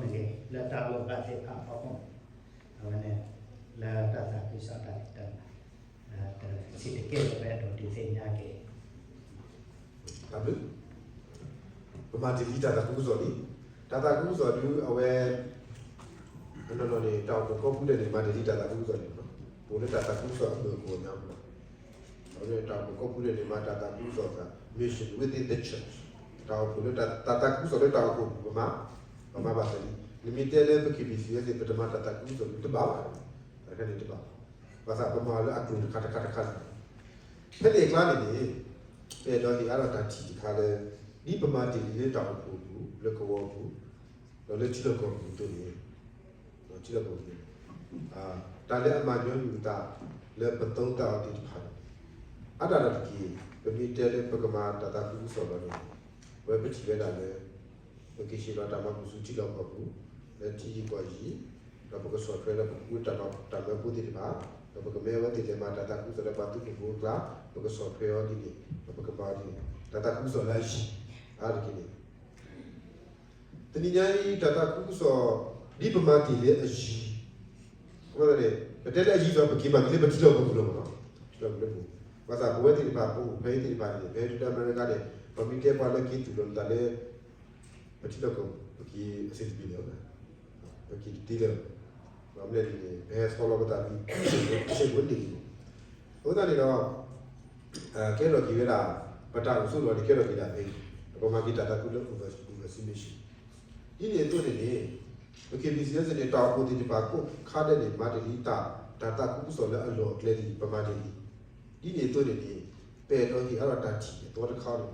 လၢတၢ်လိၣ်ဘၣ်သ့ၣ်တဖၣ်အဖီခိၣ်န့ၣ် အဝဲန့ၣ် လၢတၢ်သးခုကစီၣ်တၢ်ဖံးတၢ်မၤ တဆံးတက့ၢ်လၢပအဲၣ်ဒိးဒုးသ့ၣ်ညါက့ၤ တၢ်ဘျုး ပမၤတ့ၢ်လံတၢ်သးခုကစီၣ်လံ. တၢ်သးခုကစီၣ်ဒုးအဝဲ အနီၢ်နီၢ်န့ၣ် တၢ်အိၣ်ဖှိၣ်ကိးဖုဒဲးန့ၣ် မၤတ့ၢ်လံတၢ်သးခုကစီၣ်န့ၣ်လီၤ. ပအိၣ်လၢတၢ်သးခုကစီၣ်အမုၢ်အကိၢ်ညါမးလီၤ. အဝဲန့ၣ်တၢ်အိၣ်ဖှိၣ်ကိးဖုဒဲးန့ၣ် မၤတၢ်သးခုကစီၣ်သး mission within the church တၢ်အိၣ်ဖှိၣ်လၢတၢ် တၢ်သးခုကစီၣ်လၢတၢ်အိၣ်ဖှိၣ်ပူၤ ပမၤ ပမၤဘၣ်သ့ၣ်လံ. နမ့ၢ်တဲလၢပ K B C သ့ၣ် ပတမၤတၢ်သးခုကစီၣ်ဒုးတဘၣ်ဘၣ်. တၢ်တခါန့ၣ်တဘၣ်ဘၣ်. ဘၣ်ဆၣ်ပမၤလၢအကျိၤတခါတခါတခါန့ၣ် ဖဲန့ၣ်အကျါန့ၣ်န့ၣ် ပအဲၣ်ဒိးဟ့ၣ်အါထီၣ်တၢ်ထံၣ်တခါလၢ ဒ်ပမၤတ့ၢ်လံလၢတၢ်အိၣ်ဖှိၣ်အပူၤ လၢကဝီၤအပူၤ ဒီးလၢထံလီၢ်ကီၢ်ပူၤအသိးန့ၣ် ထံလီၢ်ကီၢ်ပူၤ တၢ်လၢအမၤညီနုၢ်အသးလၢပသုံးသပ်အီၤသ့ၣ်တဖၣ်န့ၣ် အါဒၣ်တက့ၢ် ပမ့ၢ်တဲလၢပကမၤတၢ်သးခုကစီၣ်လီၤန့ၣ် ပဝဲပထံၣ်ဝဲဒၣ်လၢ ပကဟ့ၣ်လီၤတၢ်မၤဘူၣ်ဆူထံလီၢ်ကီၢ်ပူၤ လၢထံယံၤကီၢ်ယံၤ ဒီးပကဆီၣ်ထွဲလၢပကူတၢ်မၤတၢ်မၢဖိသ့ၣ်တဖၣ် ဒီးပကမ့ၢ်အဝဲသ့ၣ်လဲၤမၤတၢ်သးခုကစီၣ်လၢပှၤသုးခိၣ်ဖိအကျါ ပကဆီၣ်ထွဲအီၤဒ်န့ၣ် ဒီးပကမၤအီၤဒ်န့ၣ် တၢ်သးခုကစီၣ်လၢအယံၤ အါတက့ၢ်န့ၣ် တနံၤညါအံၤ တၢ်သးခုကစီၣ် ဒ်ပမၤတ့ၢ်လၢအယံၤ အဃိသတးန့ၣ် ပတဲလၢအယံၤဒီး ပက့ၤမၤတ့ၢ်လၢပထံလီၢ်ကီၢ်ပူၤလီၤမးနီၤ ထံလီၢ်ကီၢ်ပူၤလၢပူၤ ဘၣ်ဆၣ်ပဝဲသ့ၣ်တဖၣ် ပအိၣ်ဖဲအံၤသ့ၣ်တဖၣ်န့ၣ် ဖဲဒုၣ်ဒါအမဲရကၤန့ၣ် ပမ့ၢ်တဲပှၤလၢက့ၤသူၣ်လီၤနသးလၢ ပထံလီၢ်ကီၢ်ပူၤ ပက့ၤအဆင်တပြေလၢၤ ပက့ၤတသ့လၢၤ ဘၣ်မနုၤလဲၣ်န့ၣ် ပဟဲဆီလီၤပသးလံ အဆင်တပြေန့ၣ် အဃိသတးန့ၣ်ဒီး ကဲထီၣ်က့ၤဝဲဒၣ် ပတၢ်အိၣ်ဆိးလီၤန့ၣ် ကဲထီၣ်က့ၤဒၣ်ဖဲ ပမၤက့ၤတၢ်သးခုလၢ overseas mission ဒ်န့ၣ်အသိးန့ၣ်န့ၣ် ပ K B C S န့ၣ် တၢ်အိၣ်ဖှိၣ်သ့ၣ်တဖၣ်ကိးခါဒဲးန့ၣ် မၤတ့ၢ်လံတၢ် တၢ်သးခုကစီၣ်လၢအလီၢ်အကျဲလံ ပမၤတ့ၢ်လံ ဒ်န့ၣ်အသိးန့ၣ်န့ၣ် ပအဲၣ်ဒိးဟ့ၣ်အါထီၣ်တၢ်ထံၣ်အသီတခါန့ၣ်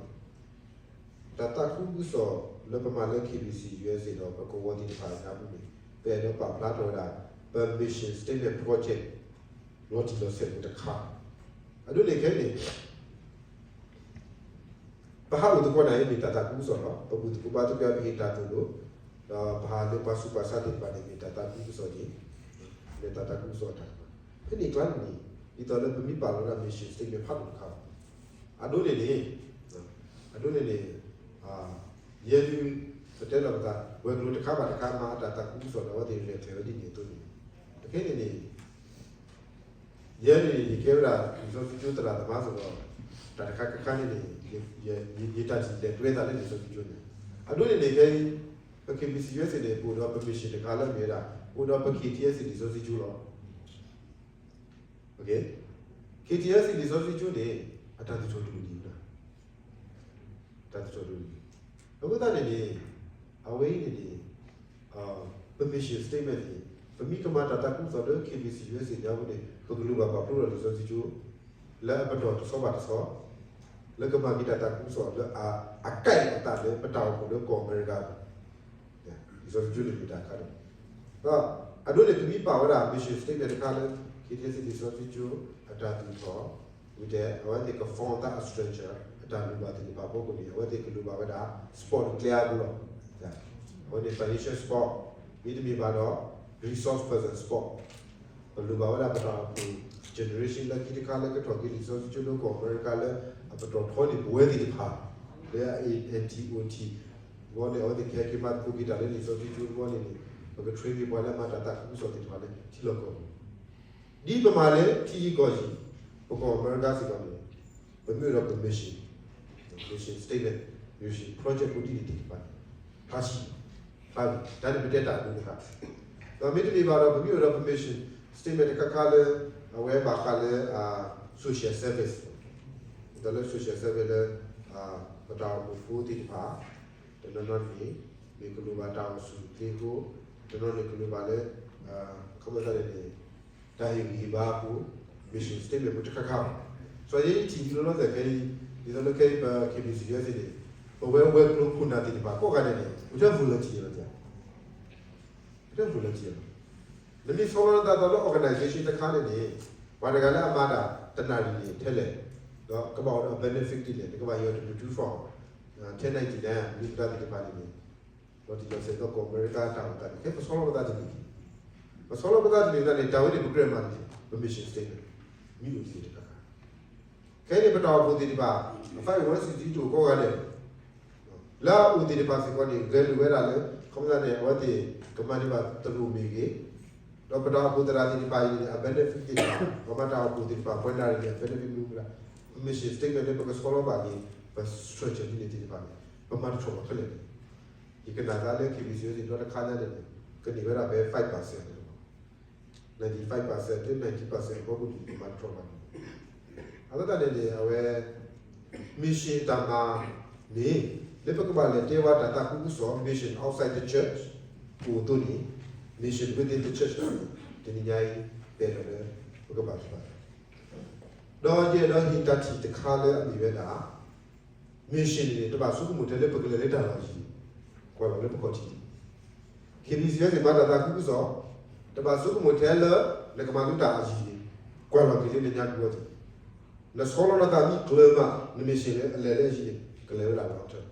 တၢ်သးခုကစီၣ်လၢပမၤလၢ K B C U S A ဒီးပကဝီၤသ့ၣ်တဖၣ်အံၤအပူၤန့ၣ် ပအဲၣ်ဒိးပာ်ဖျါထီၣ်ဝဲဒၣ် ပ mission statement project လီၤတံၢ်လီၤဆဲးပူၤတခါ အဒိန့ၣ်ခဲအံၤန့ၣ် ပဟးအိၣ်သကိးနၤအံၤမ့ၢ်တၢ်သးခုကစီၣ်လီၤ. ပဘူၣ်သကိးဘါသကိး ပဟ့ၣ်တၢ်သိၣ်လိ ဒီးပဟးလၢပှၤဆူးပှၤဆါသ့ၣ်တဖၣ်န့ၣ် မ့ၢ်တၢ်သးခုကစီၣ်န့ၣ် လၢတၢ်သးခုကစီၣ်အတၢ်ကမၣ် ဖဲန့ၣ်အကျါန့ၣ် ဒ်သိးလၢပမ့ၢ်ပာ်လီၤဝဲဒၣ် mission statement ဖးဒိၣ်တခါဘၣ် အဒိန့ၣ်န့ၣ်, အဒိန့ၣ်န့ၣ်, ယဲဒုး ပတဲလီၤပသး ဝဲၤကျိၤတခါဘၣ်တခါ မၤအတၢ်သးခုကစီၣ်ဒီး အဝဲသ့ၣ်ရဲၣ်ကျဲၤဝဲဒ်န့ၣ်အသိးန့ၣ်, တခဲန့ၣ်န့ၣ် ယဲန့ၣ်န့ၣ် ယကဲဝဲဒၣ်လံာ်စီဆှံကၠိသရၣ်သမါစ့ၢ်ကီး, တၢ်တခါခါန့ၣ်န့ၣ် ယတၢ်ထံၣ်လဲၤတွဲသးလၢလံာ်စီဆှံကၠိန့ၣ်, အဒိန့ၣ်န့ၣ်ခဲအံၤ ပ K B C U S A န့ၣ် ပအိၣ်ဒီး permission တခါလၢအမ့ၢ်ဝဲဒၣ် အိၣ်ဒီးပ K T S လံာ်စီဆှံကၠိလီၤ. K T S လံာ်စီဆှံကၠိန့ၣ် အတၢ်သူၣ်ထီၣ်ဒိၣ်န့ၣ် တၢ်သူၣ်ထီၣ်ဒိၣ်န့ၣ်, အဃိသတးန့ၣ်န့ၣ် အဝဲအံၤန့ၣ်န့ၣ် ပ mission statement န့ၣ် ပမ့ၢ်ကမၤတၢ်သးခုကစီၣ်လၢ K B C U S A န့ၣ်အဃိန့ၣ် ပကလိၣ်ဘၣ်ပာ်ဖျိဒီးလံာ်စီဆှံကၠိ လၢအပတီၢ်တဆီဘၣ်တဆီ လၢကမၤက့ၤတၢ်သးခုကစီၣ်လၢအ အကိုက်အသးလၢပတၢ်အိၣ်ဖှိၣ်လၢကီၢ်အမဲရကၤ လံာ်စီဆှံကၠိန့ၣ်မ့ၢ်တၢ်ခါန့ၣ်, ဒီးအဒိန့ၣ် ပမ့ၢ်ပာ်ဝဲဒၣ် mission statement တခါလၢ K T S လံာ်စီဆှံကၠိ အတၢ်သူၣ်ထီၣ် ဝံၤဒီး အဝဲသ့ၣ်က form သးအ structure အတၢ်လိၣ်ဘၣ်သ့ၣ်တဖၣ်အဖီခိၣ်န့ၣ် အဝဲသ့ၣ်ကလိၣ်ဘၣ်ဝဲဒၣ် support ကျဲအါဘိလီၤ. အဝဲန့ၣ် financial support မ့တမ့ၢ်ဘၣ်ဒီး resource person support ပလိၣ်ဘၣ်ဝဲဒၣ်ပတၢ်အိၣ်ဖှိၣ် generation လၢခံတခါလၢကထီၣ်က့ၤလံာ်စီဆှံကၠိလၢကီၢ်အမဲရကၤလၢအပတီၢ်ထီန့ၣ် ပဝဲသ့ၣ်တဖၣ် လၢ N T O T ဝံၤန့ၣ် အဝဲသ့ၣ်ကဟဲက့ၤမၤသကိးက့ၤတၢ်လၢလံာ်စီဆှံကၠိတဘျီန့ၣ်န့ၣ် ပက train က့ၤပှၤလၢမၤတၢ်သးခုကစီၣ်သ့ၣ်တဖၣ်လၢထံလီၢ်ကီၢ်ပူၤ ဒ်ပမၤလၢထံဂုၤကီၢ်ဂၤ ပကီၢ်အမဲရကၤစ့ၢ်ကီးန့ၣ် ပမ့ၢ်အိၣ်ဒီး permission, mission statement, mission project ဖိဒ်န့ၣ်သ့ၣ်တဖၣ်န့ၣ် ဖျါဆံး, ဖျါဂ့ၤ, တၢ်န့ၣ်ပတဲတၢ်အဒိတခါ, ဒီးမ့တမ့ၢ်ဘၣ်ဒီး ပမ့ၢ်အိၣ်ဒီး permission statement တခါခါလၢ အဝဲဘၣ်ဃးလၢ social service, ဒီးလၢ social service လၢ ပတၢ်အိၣ်ဖှိၣ်ဖိသ့ၣ်တဖၣ် တနီၤနီၤန့ၣ် မ့ၢ်ကလိၣ်ဘၣ်တၢ်အိၣ်ဆူၣ်အိၣ်ချ့အဃိ, တနီၤန့ၣ်ကလိၣ်ဘၣ်လၢ ခီပညီန့ၣ် တၢ်ဟ့ၣ်ဂံၢ်ဟ့ၣ်ဘါအဃိ, mission statement ဖိတခါခါဘၣ်. စီၤယဲအံၤထံၣ်ဒ်လီၤသဲးခဲအံၤ, ဒ်သိးလၢခဲအံၤပ K B C U S A န့ၣ် ပဝဲဝဲၤကျိၤခိၣ်နၢ်သ့ၣ်တဖၣ်ကိးဂၤဒဲးန့ၣ် ပတ volunteer လီၤ, ပတ volunteer လီၤ. နမ့ၢ်ဆီလီၤနသးဒီးလၢ organization တခါန့ၣ်န့ၣ် ပှၤတဂၤလၢအမၤတၢ်တနၣ်ရံၣ်န့ၣ် ထဲလဲၣ်, ဒီးကဘၣ်အိၣ်ဒီး benefit ဒ်လဲၣ်, နကဘၣ်ယီၤတပတုဖီၣ် ထဲနံၣ်ဒံၣ်န့ၣ် မ့ၢ်ပတၢ်သ့ၣ်တဖၣ်န့ၣ်န့ၣ် လီၤတံၢ်လီၤဆဲးဒီးကီၢ်အမဲရကၤတၢ်အိၣ်သးန့ၣ် ခဲပဆီလီၤပသးတန့ၢ်, ပဆီလီၤပသးတန့ၢ်သတးန့ၣ် တၢ်ဝဲန့ၣ်ပကြၢးမၤန့ၣ် ပ mission statement မ့ၢ်အိၣ်သ့ၣ်တဖၣ် ခဲအံၤန့ၣ် ပတၢ်အိၣ်ဖှိၣ်သ့ၣ်တဖၣ် အ five oh one C three တအိၣ်ကိးဂၤဒဲး လၢအအိၣ်သ့ၣ်တဖၣ်စ့ၢ်ကီးန့ၣ် ဂဲၤလိာ်ဝဲဒၣ်လၢ ခီပညီန့ၣ် အဝဲသ့ၣ်ကမၤန့ၢ်ဘၣ်သရိာ်မ့ၢ်ဂ့ၤ, ဒီးပတၢ်အိၣ်ဖှိၣ်သရၣ်သ့ၣ်တဖၣ်အံၤန့ၣ် အ benefit သ့ၣ်တဖၣ် ပှၤမၤတၢ်အိၣ်ဖှိၣ်သ့ၣ်တဖၣ် ပှၤနၣ်ရံၣ်န့ၣ် အ benefit မ့ၢ်မနုၤလဲၣ်, ပ mission statement လၢပကဆီလီၤဘၣ်က့ၤ ပ structure ဒ်န့ၣ်သ့ၣ်တဖၣ်န့ၣ် ပမၤတထီၣ်ဘၣ်ခဲလၢာ်န့ၣ်, ယကနၣ်သးလၢ K B C ဒီတခါညါန့ၣ်န့ၣ် ကန့ၢ်ဝဲဒၣ်ဖဲ five percent န့ၣ်လီၤ. ninety-five percent တုၤ ninety percent အဖီခိၣ်န့ၣ် ယမၤတထီၣ်ဘၣ်န့ၣ်, အဃိသတးန့ၣ်န့ၣ် အဝဲ mission တၢ်မၤန့ၣ် လၢပကဘၣ်လဲၤတဲဝဲတၢ်သးခုကစီၣ် mission outside the church အိၣ်အသိးန့ၣ် mission within the church န့ၣ် တနံၤညါအံၤ ပအဲၣ်ဒိးလၢ ပကဘၣ်သ့ၣ်ညါ ဒီးယအဲၣ်ဒိးဟ့ၣ်တၢ်ထံၣ်တခါလၢအမ့ၢ်ဝဲဒၣ် mission န့ၣ် တဘၣ်ဆိကမိၣ်ထဲလၢပကလဲၤလၢတၢ်လီၢ်ယံၤ, ကွၢ်လီၤလၢပခီၣ်ထံးန့ၣ်, K B C မၤတၢ်သးခုကစီၣ်, တဘၣ်ဆိကမိၣ်ထဲလၢ နကမၤသုတၢ်အယံၤန့ၣ်, ကွၢ်လီၤက့ၤလၢနညါဒူဝဲ, နဆီလီၤနသးမ့ၢ်ကျၢၤမး န mission လၢအလဲၤလၢအယံၤန့ၣ် ကလဲၤဝဲဒၣ် long term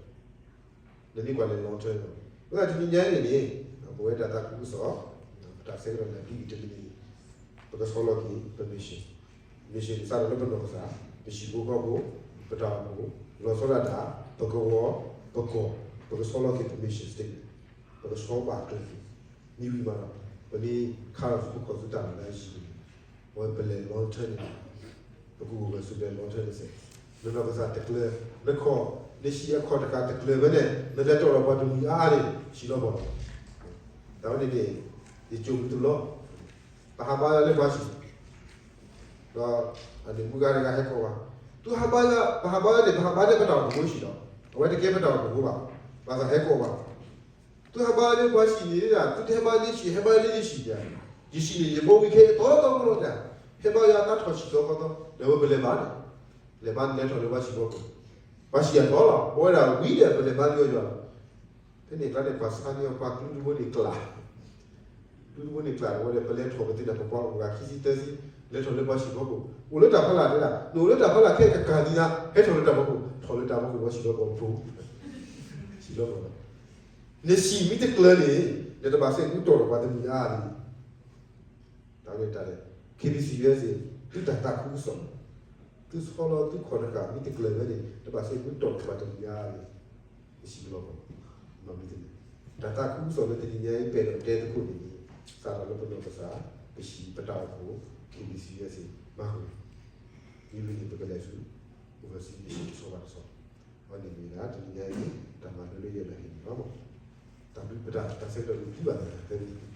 နမ့ၢ်ကွၢ်လၢ long term လီၤ. အဃိသတးတနံၤညါအံၤန့ၣ်န့ၣ် ပဝဲတၢ်သးခုကစီၣ် ပတၢ်ဆၢကတီၢ်လၢအဘံၣ်တမံၤန့ၣ် ပကဆီလီၤက့ၤ ပ mission, mission စးထီၣ်လၢပနီၢ်ကစၢ်, ပဟံၣ်ဖိဃီဖိ, ပတၢ်အိၣ်ဖှိၣ်, လီၤဆီဒၣ်တၢ်, ပကဝီၤ, ပကီၢ်, ပကဆီလီၤက့ၤ ပ mission statement, ပကဆီဘၣ်ကျၢၤက့ၤ, မ့ၢ်ဝံၤမးဒီး ပမ့ၢ်ခါထီၣ်ဆူပခီၣ်ဆူတၢ်လီၢ်လၢအယံၤန့ၣ် အဝဲပလဲၤ long term န့ၣ် ပကအိၣ်ဂၢၢ်ဆိးကျၢၤ long term တစဲး, နနီၢ်ကစၢ်တကျၢၤ, နခီၣ်, နဟံၣ်အခီၣ်တကးတကျၢၤဖဲန့ၣ် နလဲၤတီၢ်လီၤပှၤတမှံၤအါအါန့ၣ် ဟံၣ်လီၤဘီၣ်လီၤ. တၢ်ဝဲန့ၣ်န့ၣ် ယကိးမုၢ်တဘျီ, ပဟးဘါယွၤလၢပှၤဟံၣ်, ဒီးအန့ၣ်မုၢ်ဂၤတဂၤဟဲကိးဘၣ်, သုဟးဘါယွၤ, ပဟးဘါယွၤန့ၣ် ပဟးဘါလၢပတၢ်အိၣ်ဖှိၣ်ဖိဟံၣ်လီၤ. အဝဲတကဲပတၢ်အိၣ်ဖှိၣ်ဖိဘၣ်, ဘၣ်ဆၣ်ဟဲကိးဘၣ် သုဟဲဘါလၢပှၤဟံၣ်န့ၣ်ဒၣ် သုတဟဲဘါလၢယဟံၣ် ဟဲဘါလၢယဟံၣ်ဒၣ်, ယဟံၣ်န့ၣ် ယဘီဝံၤခဲအံၤတီတီလိၤလိၤဒၣ်, ဟဲဘါယွၤအသးထီၣ်ဆံးတီခီသီ, ဒီးဝဲပလဲၤဘါန့ၣ်, လဲၤဘါန့ၣ်လဲၤထီၣ်လၢပှၤဟံၣ်ဘီခိၣ်, ပှၤဟံၣ်အတီလီၤ, ပဝဲဒၣ်ဝံၤဒီးပလဲၤဘါလၢယွၤလီၤ. ဖဲန့ၣ်ကျါန့ၣ် ပှၤဆါန့ၢ်အီၤပှၤကျူတဘိန့ၣ်ကျၢ် ကျူတဘိန့ၣ်ကျၢ်ဝဲဒီး ပလဲၤထီၣ်ပသ့ၣ်ညါ ပပှၤအိၣ်ဂၤခံဆံသၢဆံ, လဲၤထီၣ်လၢပှၤဟံၣ်ဘီခိၣ်, အိၣ်လၢတၢ်ဖီလာ်တဲဒၣ်, နအိၣ်လၢတၢ်ဖီလာ်ခဲကကၤလံနၤ, ဟဲထီၣ်လၢတၢ်ဖီခိၣ်, ထီၣ်လၢတၢ်ဖီခိၣ် ပှၤဟံၣ်ဘီခိၣ်ဖိ, ဟံၣ်ဘီခိၣ်လီၤ. နဟံၣ်မ့ၢ်တကျၢၤန့ၣ် နတဘၣ်စဲးကူတီၢ်ဒီးပှၤတမှံၤအါအါန့ၣ်, တၢ်ဝဲတၢ်လဲၣ်, K B C U S A သုတၢ်သးခုကစီၣ် သုဆီလီၤသုခီၣ်တဃာ် မ့ၢ်တကျၢၤဝဲန့ၣ် တဘၣ်ဆိသုတီၢ်တဘၣ်တနံၤညါန့ၣ် ပစံးဘျုးလီၤ. မ့ၢ်မနုၤလဲၣ်, တၢ်သးခုကစီၣ်လၢတနံၤညါအံၤ ပဲၣ်ဒီးတဲသကိးန့ၣ်န့ၣ် စးထီၣ်လၢပနီၢ်ကစၢ် ပဟံၣ်ပတၢ်အိၣ်ဖှိၣ် K B C စ့ၢ် မၤဃုာ် မ့ၢ်ဝံၤန့ၣ် ပကလဲၤဆူ overseas mission တဆီဘၣ်တဆီ, အဝဲန့ၣ်မ့ၢ်ဒၣ်တနံၤညါအံၤ တၢ်မၤလိလၢယအဲၣ်ဒိးဟ့ၣ်န့ၣ်လီၤ. တၢ်ဘျုးပတၢ် တၢ်ဆၢကတီၢ်ဘျုးဘၣ်သတးဖဲန့ၣ်